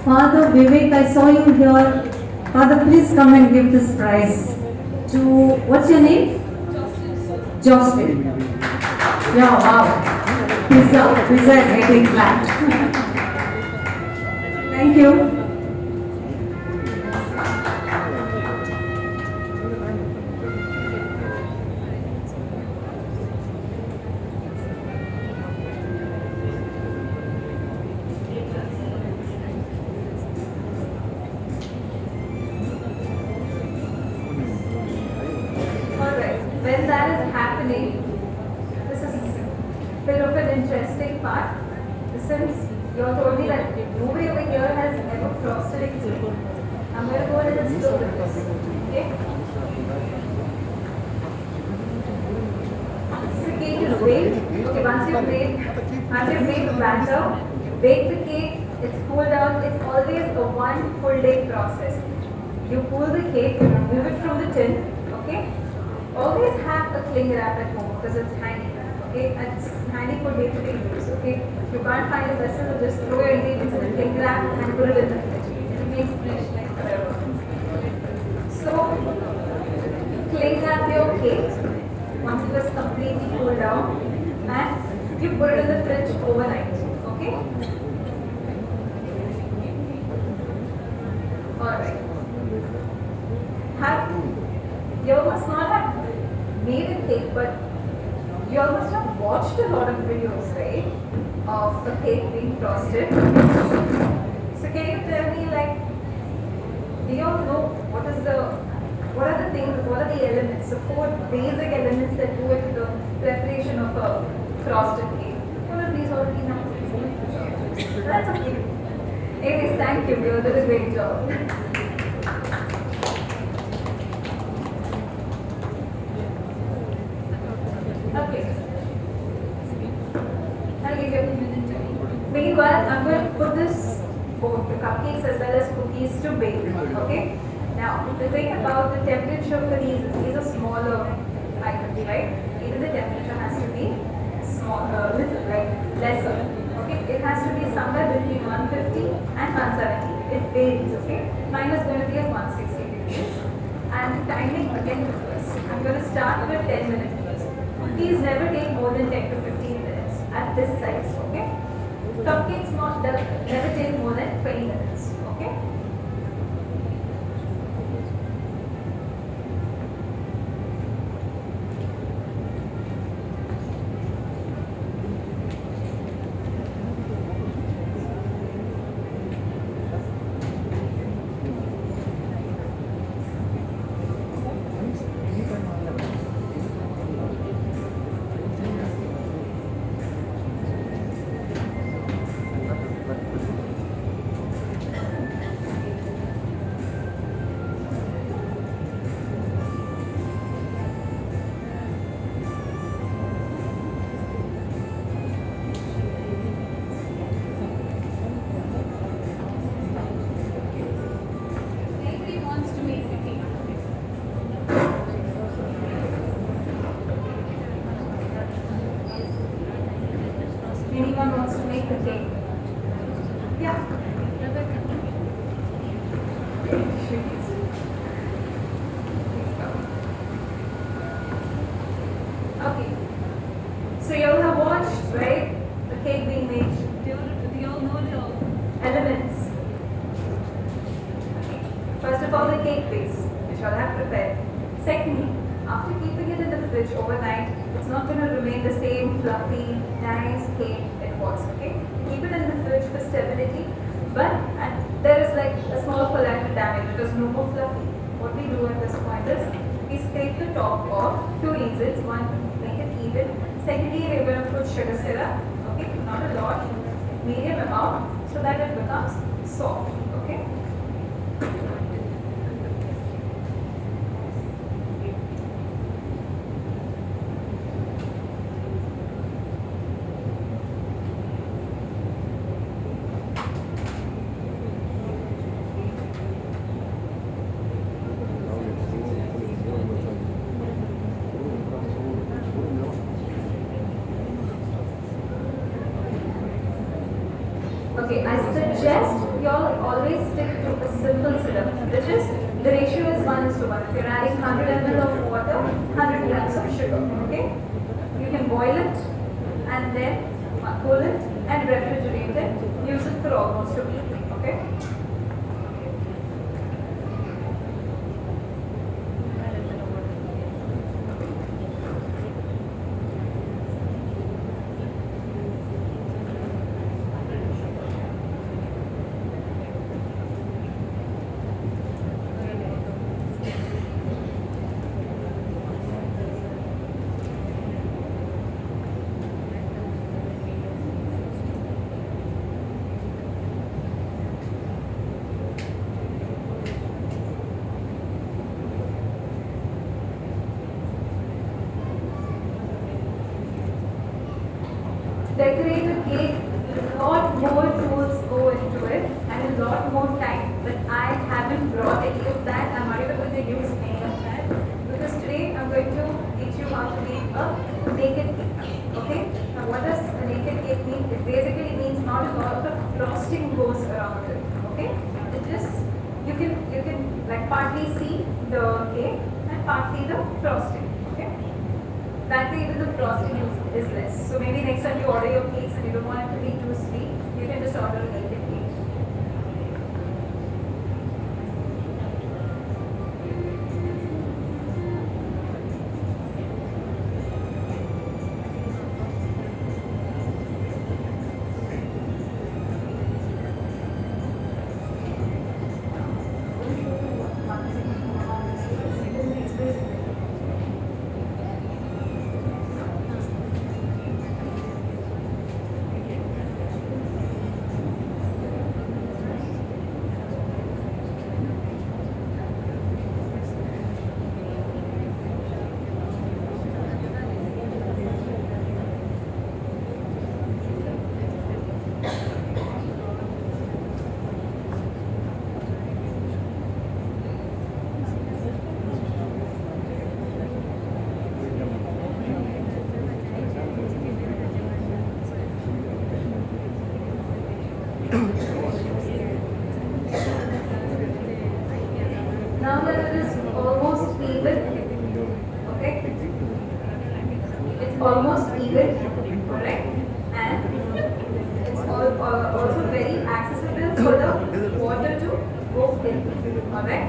Speaker 1: Father Vivek, I saw you here. Father, please come and give this prize to, what's your name? Jocelyn. Yeah, wow. Pizza is getting clapped. Thank you.
Speaker 8: When that is happening, this is a bit of an interesting part. Since you all told me that nobody over here has ever frosted a cake, I'm going to go a little slow with this. Okay? Once the cake is baked, okay, once you've baked the batter, bake the cake, it's cooled down. It's always a 1 full day process. You cool the cake, you remove it from the tin, okay? Always have a cling wrap at home because it's handy, okay? It's handy for day-to-day use, okay? If you can't find a vessel, just throw your ingredients in the cling wrap and put it in the fridge. It remains fresh like forever. So, cling wrap your cake once it is completely cooled down and you put it in the fridge overnight, okay? Alright. You must not have made a cake, but you all must have watched a lot of videos, right, of the cake being frosted. So can you tell me, like, do you all know what are the elements, the 4 basic elements that go into the preparation of a frosted cake? All of these already know. That's okay. Anyways, thank you. You all did a great job. Okay. I'll give you a minute. Meanwhile, I'm going to put this, both the cupcakes as well as cookies to bake. Okay. Now, the thing about the temperature for these is these are smaller items, right? Even the temperature has to be small, little, like lesser. Okay. It has to be somewhere between 150 and 170. It varies. Okay. Mine is going to be at 160 degrees, and the timing again differs. I'm going to start with 10 minutes. Cookies never take more than 10 to 15 minutes at this size, okay? Cupcakes never take more than 20 minutes, okay? Anyone wants to make the cake? Yeah. Okay. So you all have watched, right? The cake being made.
Speaker 7: Do you all know the
Speaker 8: elements? Okay. First of all, the cake base, which you all have prepared. Secondly, after keeping it in the fridge overnight, it's not going to remain the same fluffy, nice cake it was, okay? Keep it in the fridge for stability, but and there is like a small collateral damage because no more fluffy. What we do at this point is we scrape the top off. 2 reasons. One, make it even. Secondly, we're going to put sugar syrup, okay, not a lot, medium amount, so that it becomes soft, okay. Okay, I suggest you all always stick to a simple syrup, which is the ratio is 1:1. If you're adding 100 ml of water, 100 grams of sugar, okay? You can boil it and then cool it and refrigerate it. Use it for almost a week, okay? Decorate a cake, a lot more tools go into it and a lot more time, but I haven't brought any of that. I'm not even going to use any of that because today I'm going to teach you how to make a naked cake. Okay, now what does a naked cake mean? It basically means not a lot of frosting goes around it. Okay, it just you can like partly see the cake and partly the frosting. Okay. That way even the frosting is less. So maybe next time you order your cakes and you don't want it to be too sweet, you can just order a naked cake. Now that it is almost even, okay, it's almost even, alright, and it's also very accessible for the water to go in, alright.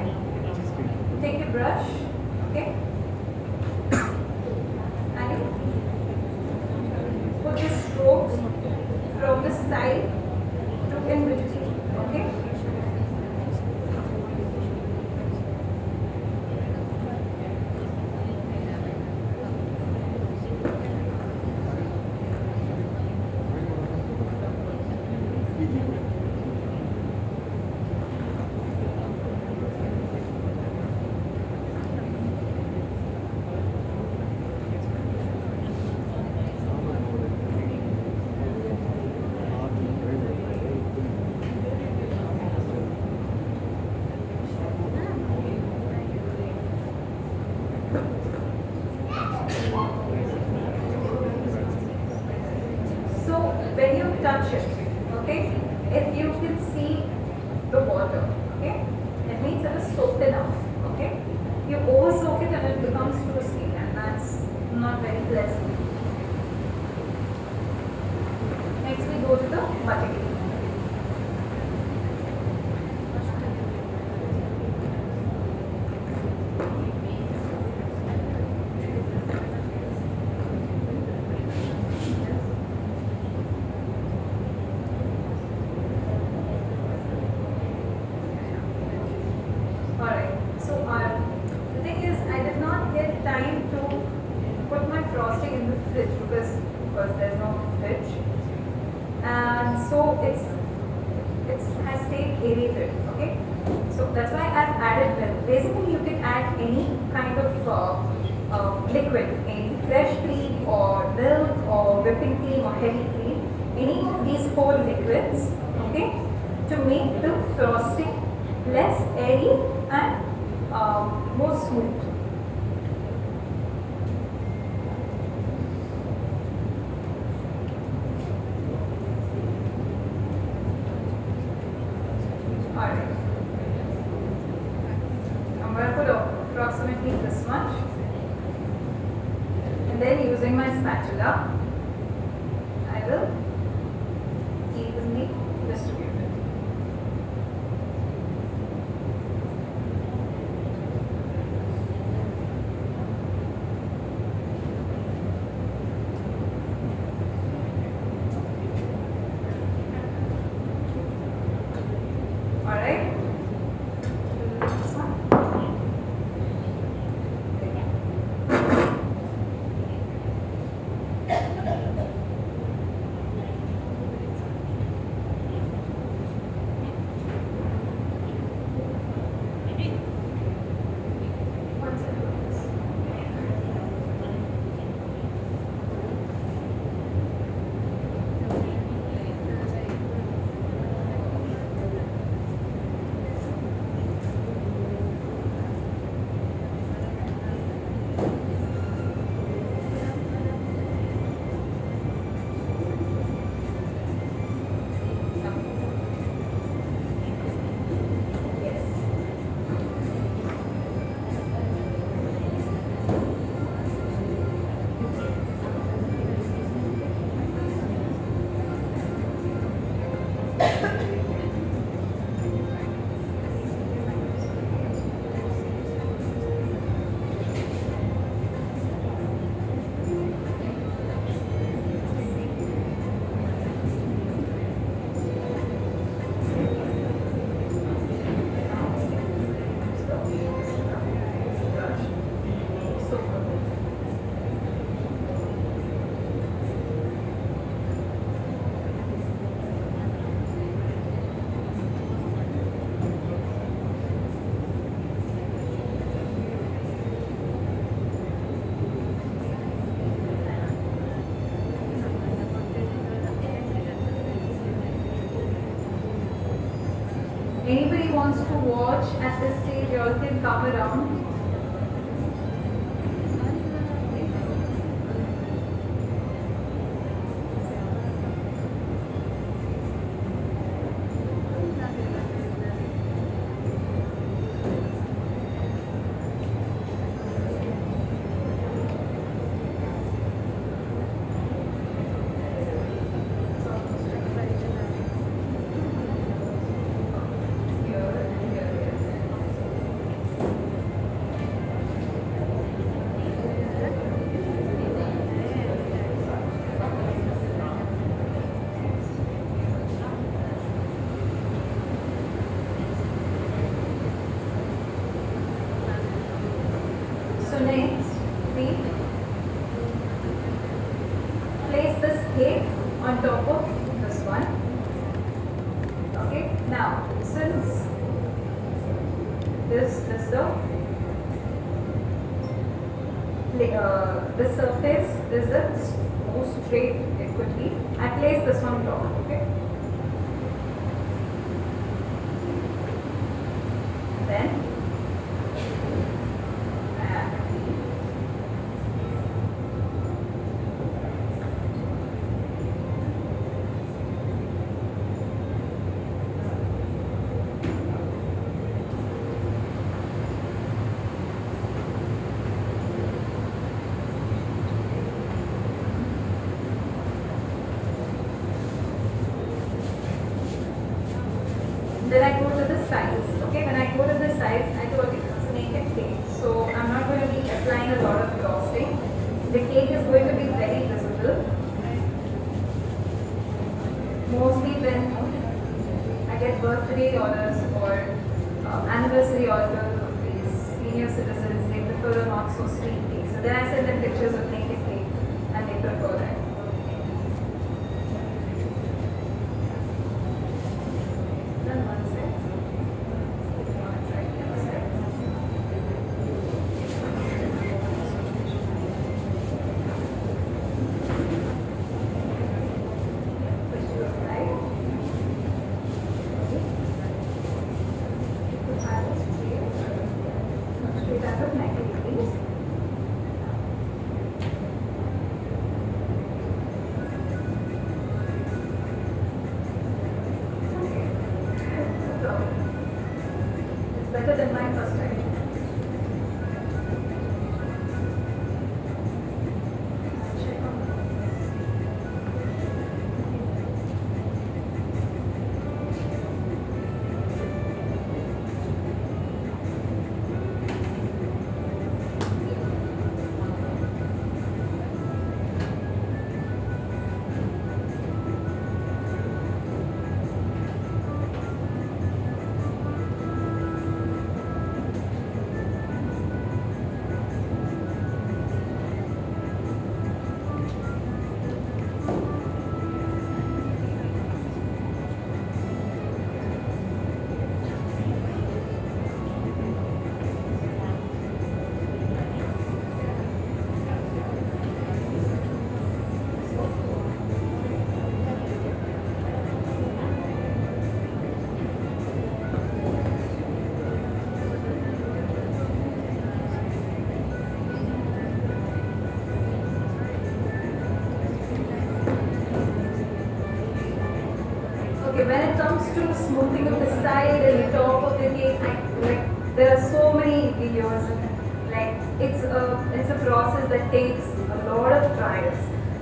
Speaker 8: Take a brush, okay, and you put the strokes from the side to in between, okay. When you touch it, okay, if you can see the water, okay, it means it is soaked enough, okay. You over soak it and it becomes too sweet, and that's not very pleasant. Next we go to the buttercream. Alright, so our fridge, and so it has stayed aerated. Okay, so that's why I've added milk. Basically, you can add any kind of liquid, any fresh cream or milk or whipping cream or heavy cream, any of these 4 liquids, okay, to make the frosting less airy and more smooth. Alright, I'm going to put approximately this much, and then using my spatula, I will evenly distribute it. Alright, this one. One second. Yes. So good. Anybody wants to watch at this stage, you all can come around. Here and here, yes. So next, we place this cake on top of this one. Okay, now since this is the surface is the most straight it could be, I place this on top. Okay, then I add the cream. Then I go to the sides. Okay, when I go to the sides, I told you it's a naked cake, so I'm not going to be applying a lot of frosting. The cake is going to be very visible. Mostly when I get birthday orders or anniversary orders of these senior citizens, they prefer a not so sweet cake. So then I send them pictures of naked cake and they prefer that. Okay, when it comes to smoothing of the side and the top of the cake, like there are so many videos and like it's a process that takes a lot of trials.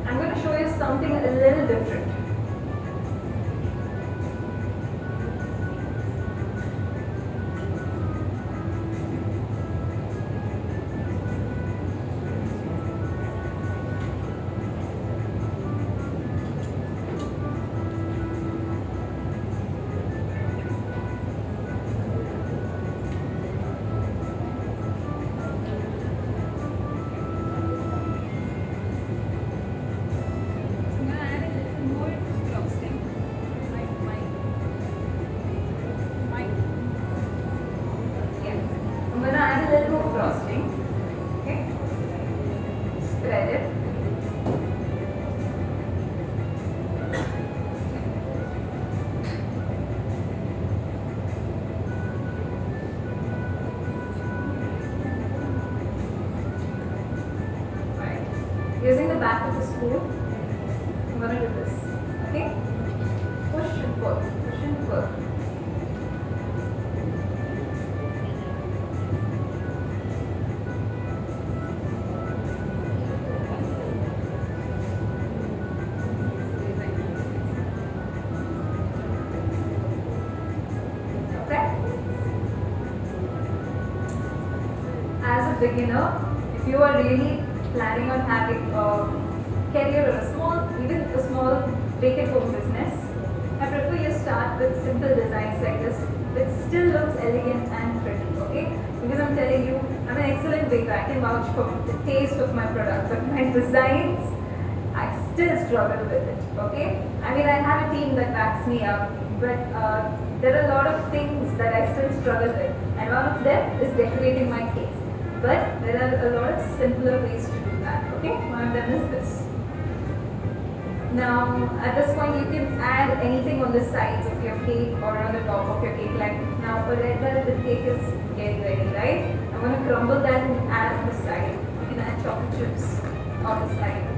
Speaker 8: I'm going to show you something a little different. Using the back of the spoon, I'm going to do this, okay? Push and pull, push and pull. Okay? As a beginner, if you are really planning on having a career or a small, even a small bake at home business, I prefer you start with simple designs like this, which still looks elegant and pretty, okay? Because I'm telling you, I'm an excellent baker. I can vouch for the taste of my product, but my designs, I still struggle with it, okay? I mean, I have a team that backs me up, but there are a lot of things that I still struggle with, and one of them is decorating my cakes. But there are a lot of simpler ways to do that, okay? One of them is this. Now, at this point, you can add anything on the sides of your cake or on the top of your cake. Like now, a red velvet cake is getting ready, right? I'm going to crumble that and add on the side. You can add chocolate chips on the side.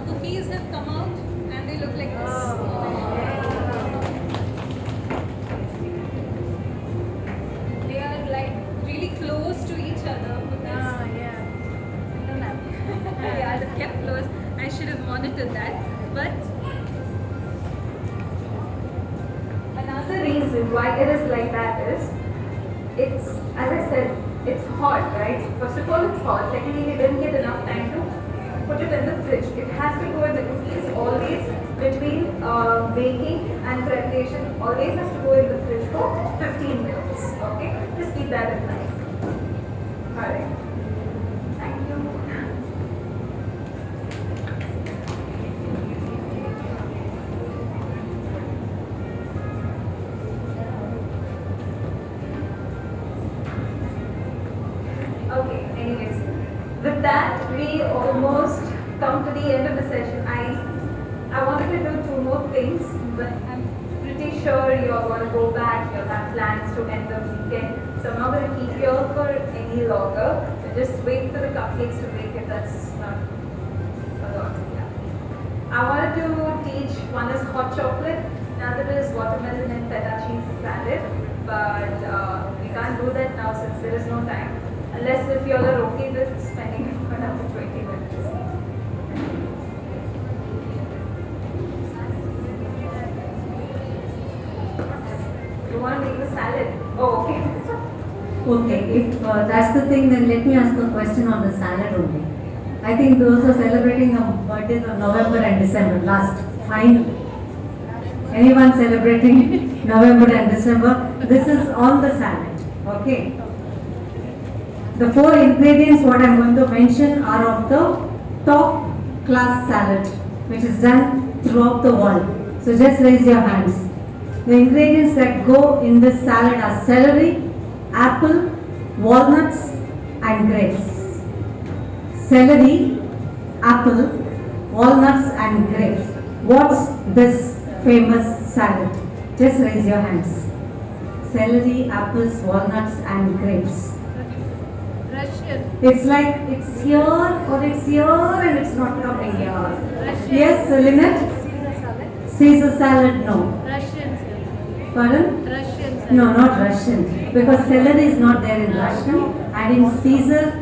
Speaker 8: Cookies have come out and they look like this. They are like really close to each other because yeah, they've kept close. I should have monitored that. But another reason why it is like that is, it's, as I said, it's hot, right? First of all, it's hot. Secondly, we didn't get enough time to put it in the fridge. It has to go in the cookies always between baking and preparation, always has to go in the fridge for 15 minutes. Okay, just keep that in mind. Alright, thank you. Okay, anyways, with that we almost come to the end of the session. I wanted to do two more things, but I'm pretty sure you're going to go back, you'll have plans to end the weekend, so I'm not going to keep you all for any longer. So just wait for the cupcakes to bake if that's not a lot. Yeah. I wanted to
Speaker 5: One is hot chocolate, another is watermelon and feta cheese salad. But we can't do that now since there is no time. Unless if you all are okay with spending another 20 minutes. You want to make the salad? Oh, okay.
Speaker 1: Okay, if that's the thing, then let me ask a question on the salad only. I think those are celebrating the birthdays of November and December, last, finally. Anyone celebrating November and December? This is on the salad, okay? The 4 ingredients what I am going to mention are of the top class salad, which is done throughout the world. So just raise your hands. The ingredients that go in this salad are celery, apple, walnuts and grapes. Celery, apple, walnuts and grapes. What's this famous salad? Just raise your hands. Celery, apples, walnuts and grapes.
Speaker 7: Russian.
Speaker 1: It's like it's here or it's here and it's not coming here.
Speaker 7: Russian.
Speaker 1: Yes, Lynette?
Speaker 7: Caesar salad.
Speaker 1: Caesar salad, no.
Speaker 7: Russian salad.
Speaker 1: Pardon?
Speaker 7: Russian salad.
Speaker 1: No, not Russian. Because celery is not there in Russian. And in Caesar,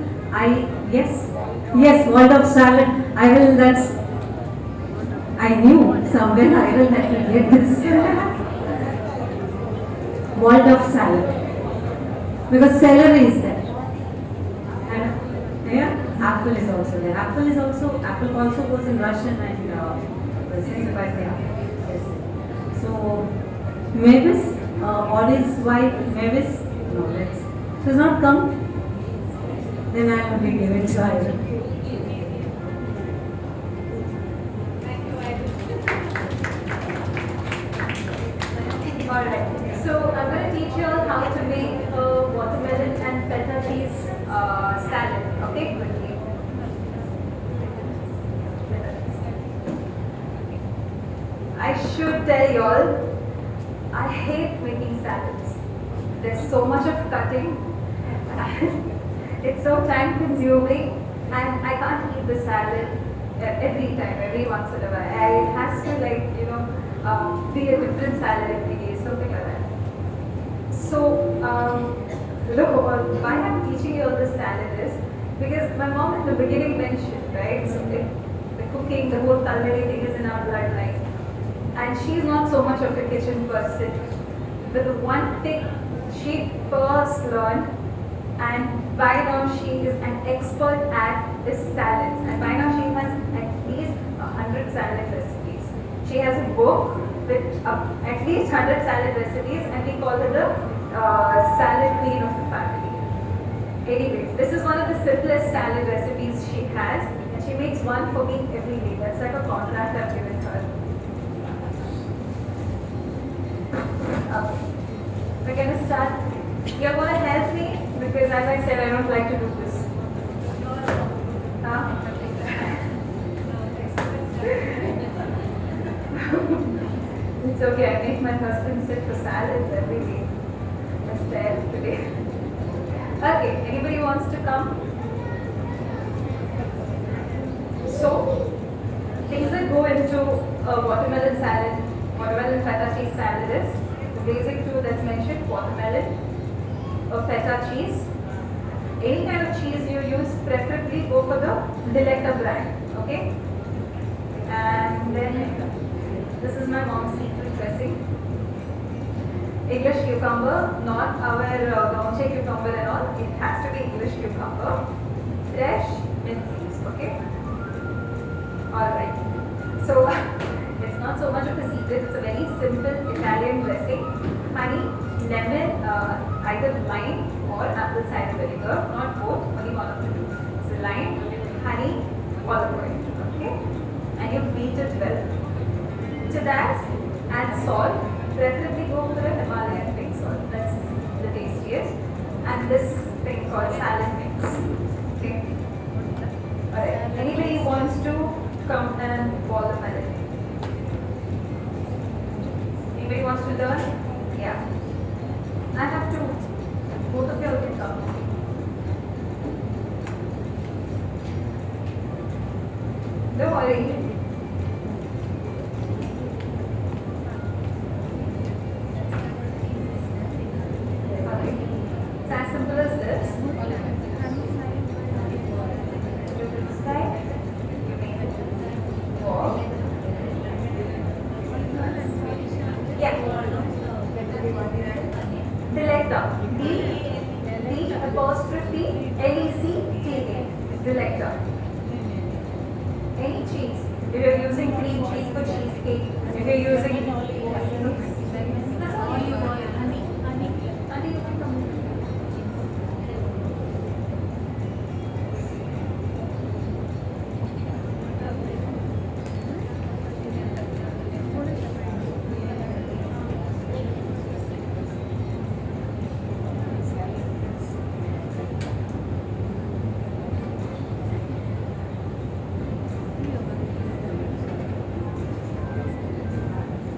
Speaker 1: yes. Yes, Waldorf salad. I will, that's, I knew somewhere I will have to get this. Waldorf salad. Because celery is there. And yeah, apple is also there. Apple also goes in Russian and but yeah. Yes. So Mavis, Audie's wife, Mavis, no, let's, she's not come. Then I'll only give it to her.
Speaker 5: Thank you, Irene. Alright, so I'm going to teach you all how to make a watermelon and feta cheese salad. Okay, quickly. I should tell you all, I hate making salads. There's so much of cutting. It's so time consuming and I can't eat the salad every time, every once in a while. It has to, like, you know, be a different salad every day, something like that. So, look, why I'm teaching you all this salad is because my mom in the beginning mentioned, right? So the cooking, the whole culinary thing is in our bloodline. And she's not so much of a kitchen person. But the one thing she first learned, and by now she is an expert at, is salads. And by now she has at least 100 salad recipes. She has a book with at least 100 salad recipes, and we call her the salad queen of the family. Anyways, this is one of the simplest salad recipes she has, and she makes one for me every day. That's like a contract I've given her. Okay. We're going to start. You're going to help me because, as I said, I don't like to do this. Huh? It's okay, I make my husband sit for salads every day. Just there today. Okay, anybody wants to come? So, things that go into a watermelon salad, watermelon feta cheese salad is the basic two that's mentioned: watermelon, a feta cheese. Any kind of cheese you use, preferably go for the Delecta brand, okay? And then this is my mom's secret dressing. English cucumber, not our Gaunche cucumber and all. It has to be English cucumber. Fresh mint leaves, okay? Alright. So, it's not so much of a secret, it's a very simple Italian dressing. Honey, lemon, either lime or apple cider vinegar, not both, only one of the two. So lime, honey, olive oil, okay? And you beat it well. To that, add salt. Preferably go for the Himalayan pink salt, that's the tastiest. And this thing called salad mix, okay? Alright, anybody wants to come and boil the melon? Anybody wants to learn? Yeah. I have two. Both of you all can come. Don't worry.
Speaker 8: cheese. If you're using cream cheese for cheesecake, if you're using
Speaker 7: Olive oil, honey, honey.
Speaker 8: Honey, you can come.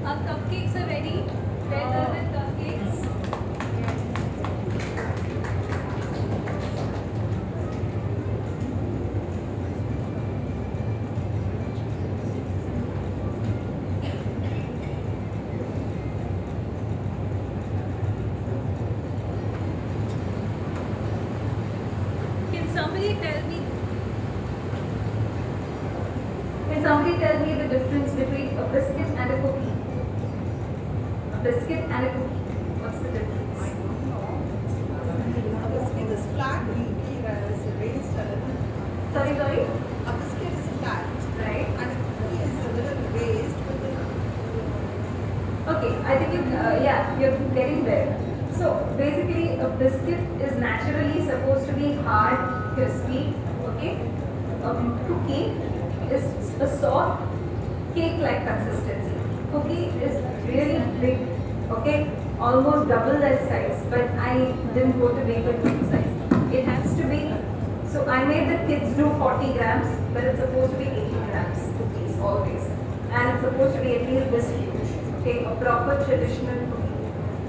Speaker 8: Our cupcakes are ready. Red velvet cupcakes. Can somebody tell me? Can somebody tell me the difference between a biscuit and a cookie? A biscuit and a cookie. What's the difference?
Speaker 9: I don't know. A biscuit is flat and cookie is raised a little.
Speaker 8: Sorry, sorry?
Speaker 9: A biscuit is flat.
Speaker 8: Right.
Speaker 9: And a cookie is a little raised with the...
Speaker 8: Okay, I think you, yeah, you're getting there. So basically, a biscuit is naturally supposed to be hard, crispy, okay? A cookie is a soft, cake-like consistency. Cookie is really big, okay? Almost double that size, but I didn't go to make a good size. It has to be, so I made the kids do 40 grams, but it's supposed to be 80 grams cookies always. And it's supposed to be at least this huge, okay? A proper traditional cookie.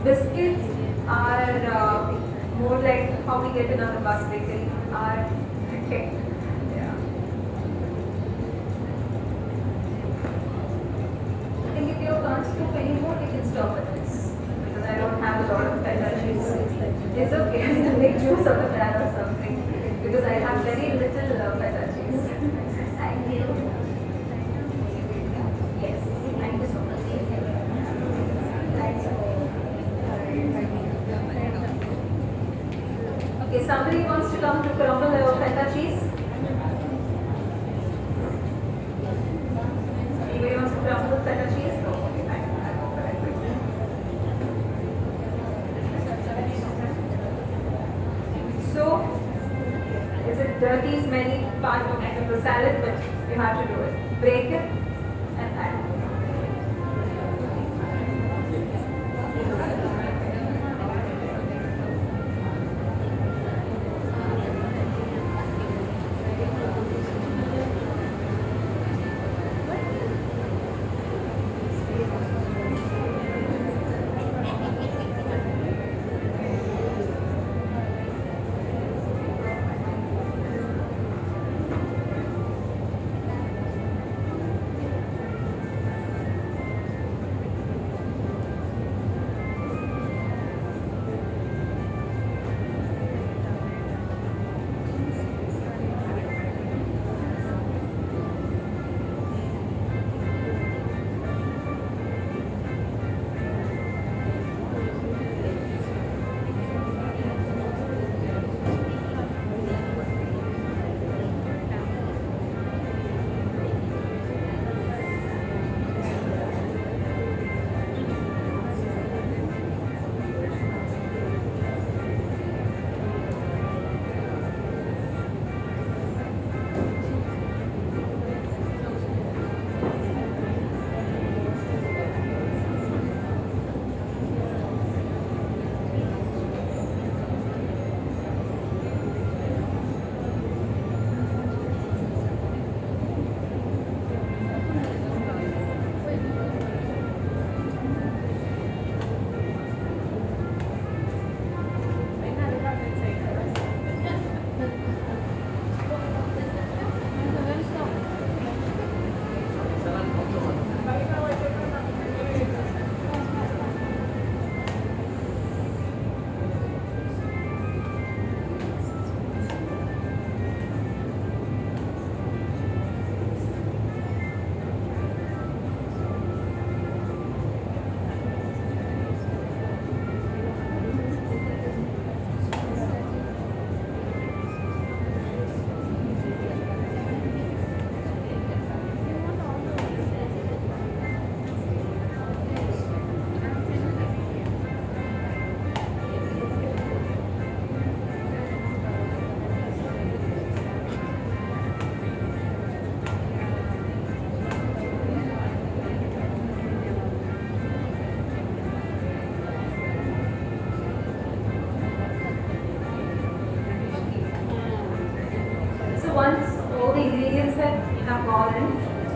Speaker 8: Biscuits are more like how we get in on the bus bakery are, okay. Yeah. I think if you can't scoop anymore, we can stop at this because I don't have a lot of feta cheese. It's okay, I can make juice out of that or something because I have very little feta cheese. Thank you. Yes, thank you so much. Okay, somebody wants to come to crumble the feta cheese? Anybody wants to crumble the feta cheese? No, okay, fine. I'll go for it quickly. So, it's a dirty, smelly part of the salad, but you have to do it. Break it and add it.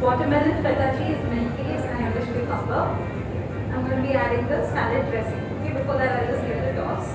Speaker 8: Watermelon, feta cheese, mint leaves, and English cucumber. I'm going to be adding the salad dressing. Okay, before that I'll just give it a toss.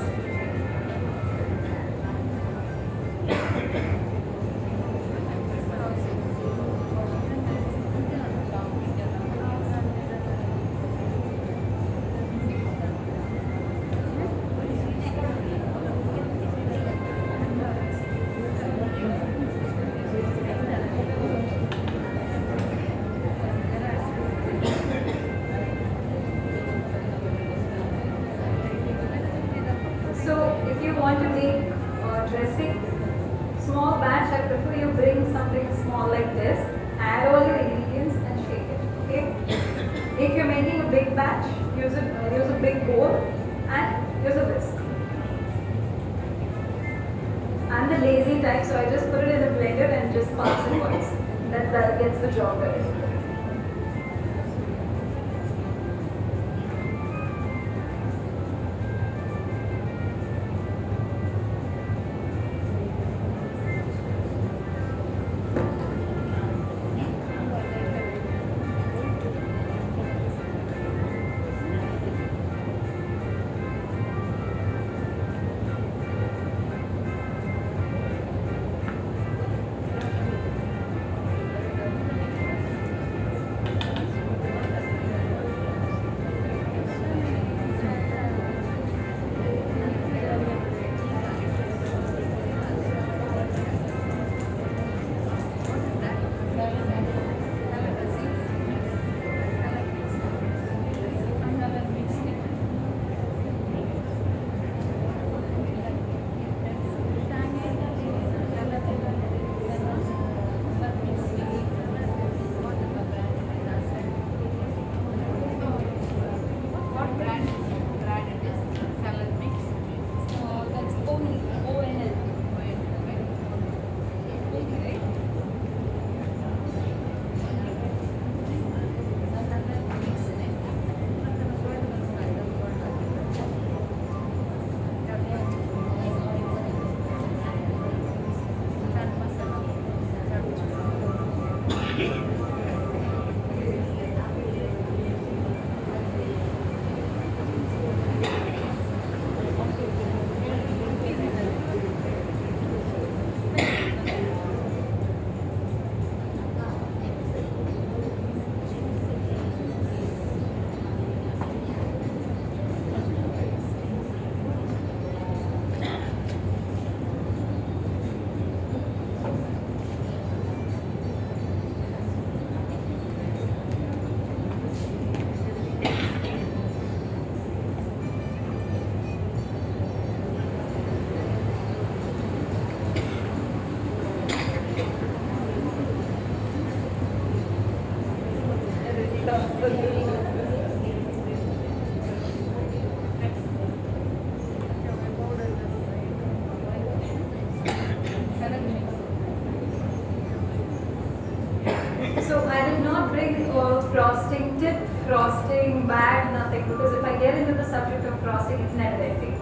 Speaker 8: Frosting tip, frosting bag, nothing, because if I get into the subject of frosting, it's never ending.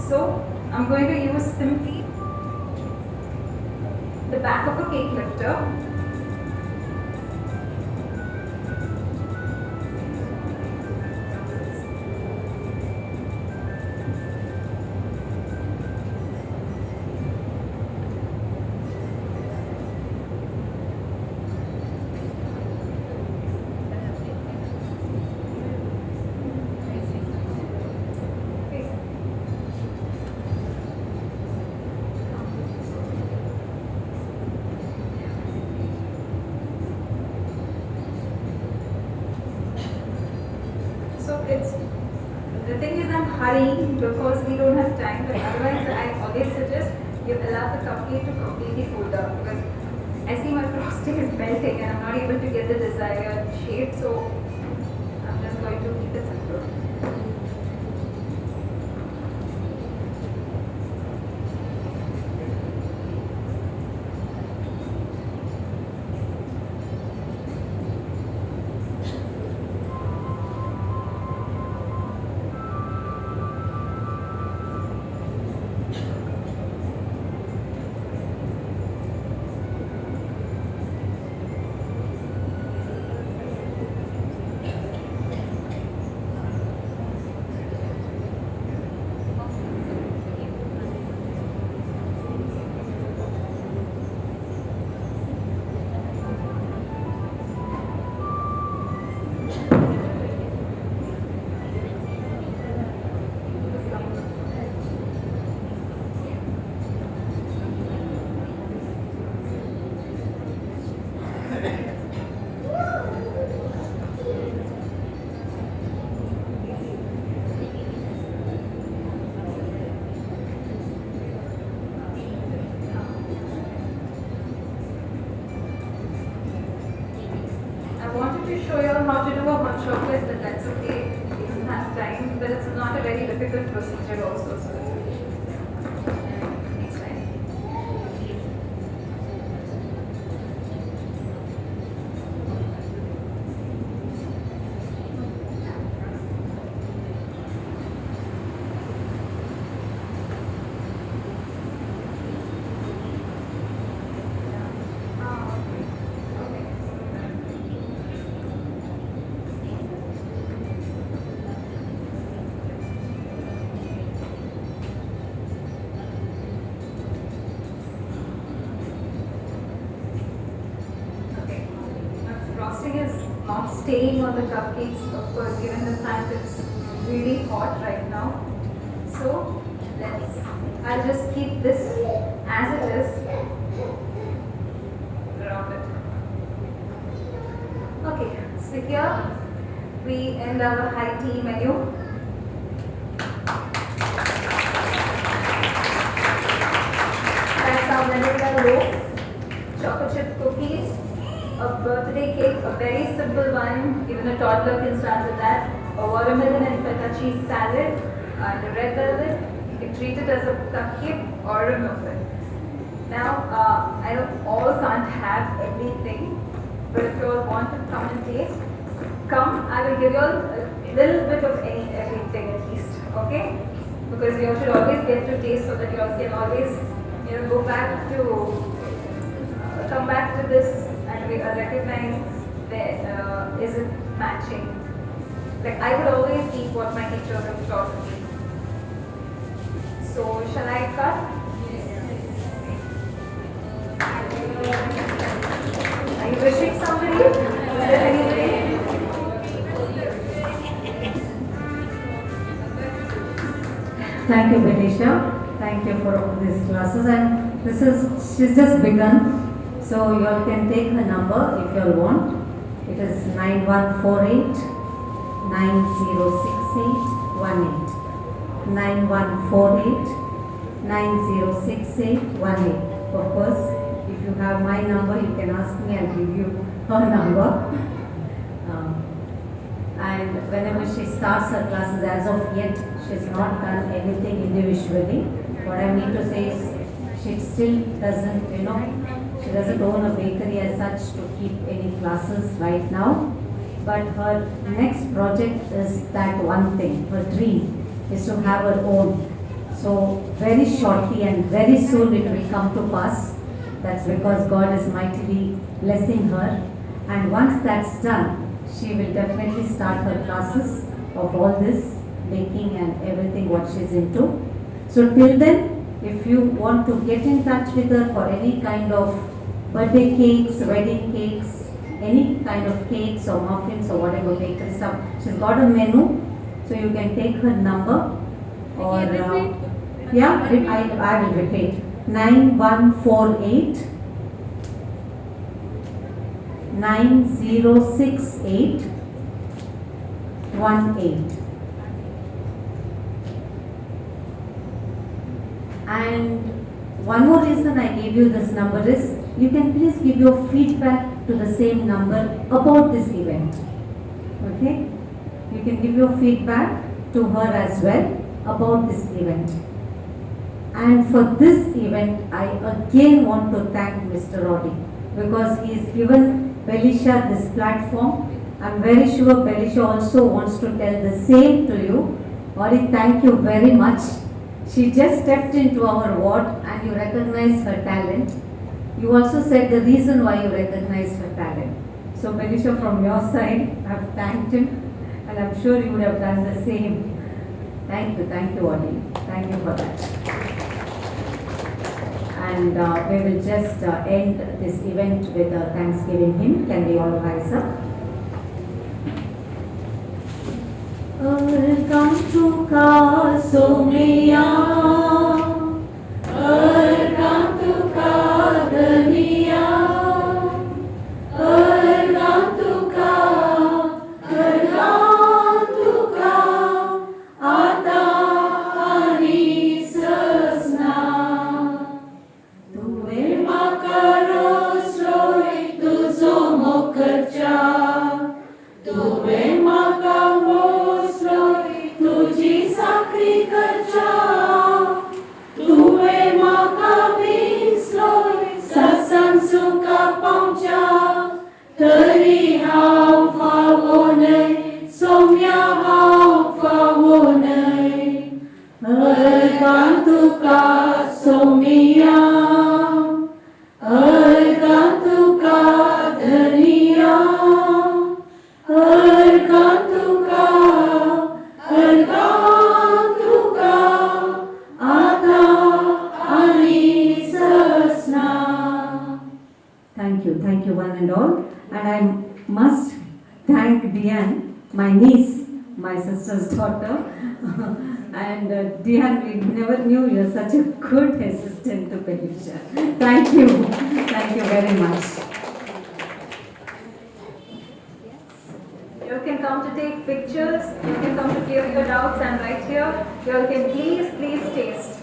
Speaker 8: So I'm going to use simply the back of a cake lifter. The thing is, I'm hurrying because we don't have time, but otherwise I always suggest you allow the cupcake to completely cool down, because I see my frosting is melting and I'm not able to get the desired shape, so I'm just going to keep it simple. wanted to show you all how to do a hot chocolate, but that's okay. We don't have time. But it's not a very difficult procedure also, so it's okay. Next time. Okay. Okay. My frosting is not staying on the cupcakes, of course, given the fact it's really hot right now. So I'll just keep this as it is around it. Okay, so here we end our high tea menu. That's our vanilla loaf, chocolate chip cookies, a birthday cake, a very simple one, even a toddler can start with that, a watermelon and feta cheese salad, and a red velvet. You can treat it as a cupcake or a muffin. Now, I know all can't have everything, but if you all want to come and taste, come. I will give you all a little bit of everything at least, okay? Because you all should always get to taste so that you all can always, you know, go back to, come back to this and we recognize that is it matching. Like I would always eat what my teachers have taught me. So shall I cut? Yes. Are you wishing somebody? Is there anybody?
Speaker 1: Thank you, Belisha. Thank you for all these classes. And this is, she's just begun. So you all can take her number if you all want. It is 9148 906818. 9148 906818. Of course, if you have my number, you can ask me, I'll give you her number. And whenever she starts her classes, as of yet, she's not done anything individually. What I mean to say is, she still doesn't, you know, she doesn't own a bakery as such to keep any classes right now. But her next project is that one thing, her dream is to have her own. So very shortly and very soon it will come to pass. That's because God is mightily blessing her. And once that's done, she will definitely start her classes of all this baking and everything what she's into. So till then, if you want to get in touch with her for any kind of birthday cakes, wedding cakes, any kind of cakes or muffins or whatever bakery stuff, she's got a menu, so you can take her number or yeah, I will repeat. 9148 9068 18. And one more reason I gave you this number is, you can please give your feedback to the same number about this event. Okay? You can give your feedback to her as well about this event. And for this event, I again want to thank Mr. Roddy, because he has given Belisha this platform. I'm very sure Belisha also wants to tell the same to you. Audie, thank you very much. She just stepped into our ward and you recognized her talent. You also said the reason why you recognized her talent. So Belisha, from your side, I've thanked him and I'm sure you would have done the same. Thank you, Audie. Thank you for that. And we will just end this event with a Thanksgiving hymn. Can we all rise up? Arkantuka Somiya, Arkantuka Daniya, Arkantuka, Arkantuka, Ata Ani Sasna. Tuve makaro sroy tuzo mokarcha.
Speaker 7: तुवें म्हाका वसलोय तुजी साकरी करच्या, तुवें म्हाका विसलोय सत्संग सुखा पावच्या, तरी हांव फावो न्हय सोम्या हांव फावो न्हय, अर्गां तुका सोमिया, अर्गां तुका धनिया, अर्गां तुका, अर्गां तुका आतां आनी ससना.
Speaker 1: Thank you one and all. And I must thank Diane, my niece, my sister's daughter. And Diane, we never knew you're such a good assistant to Felicia. Thank you very much.
Speaker 8: You can come to take pictures, you can come to clear your doubts. I'm right here. You all can please, please taste.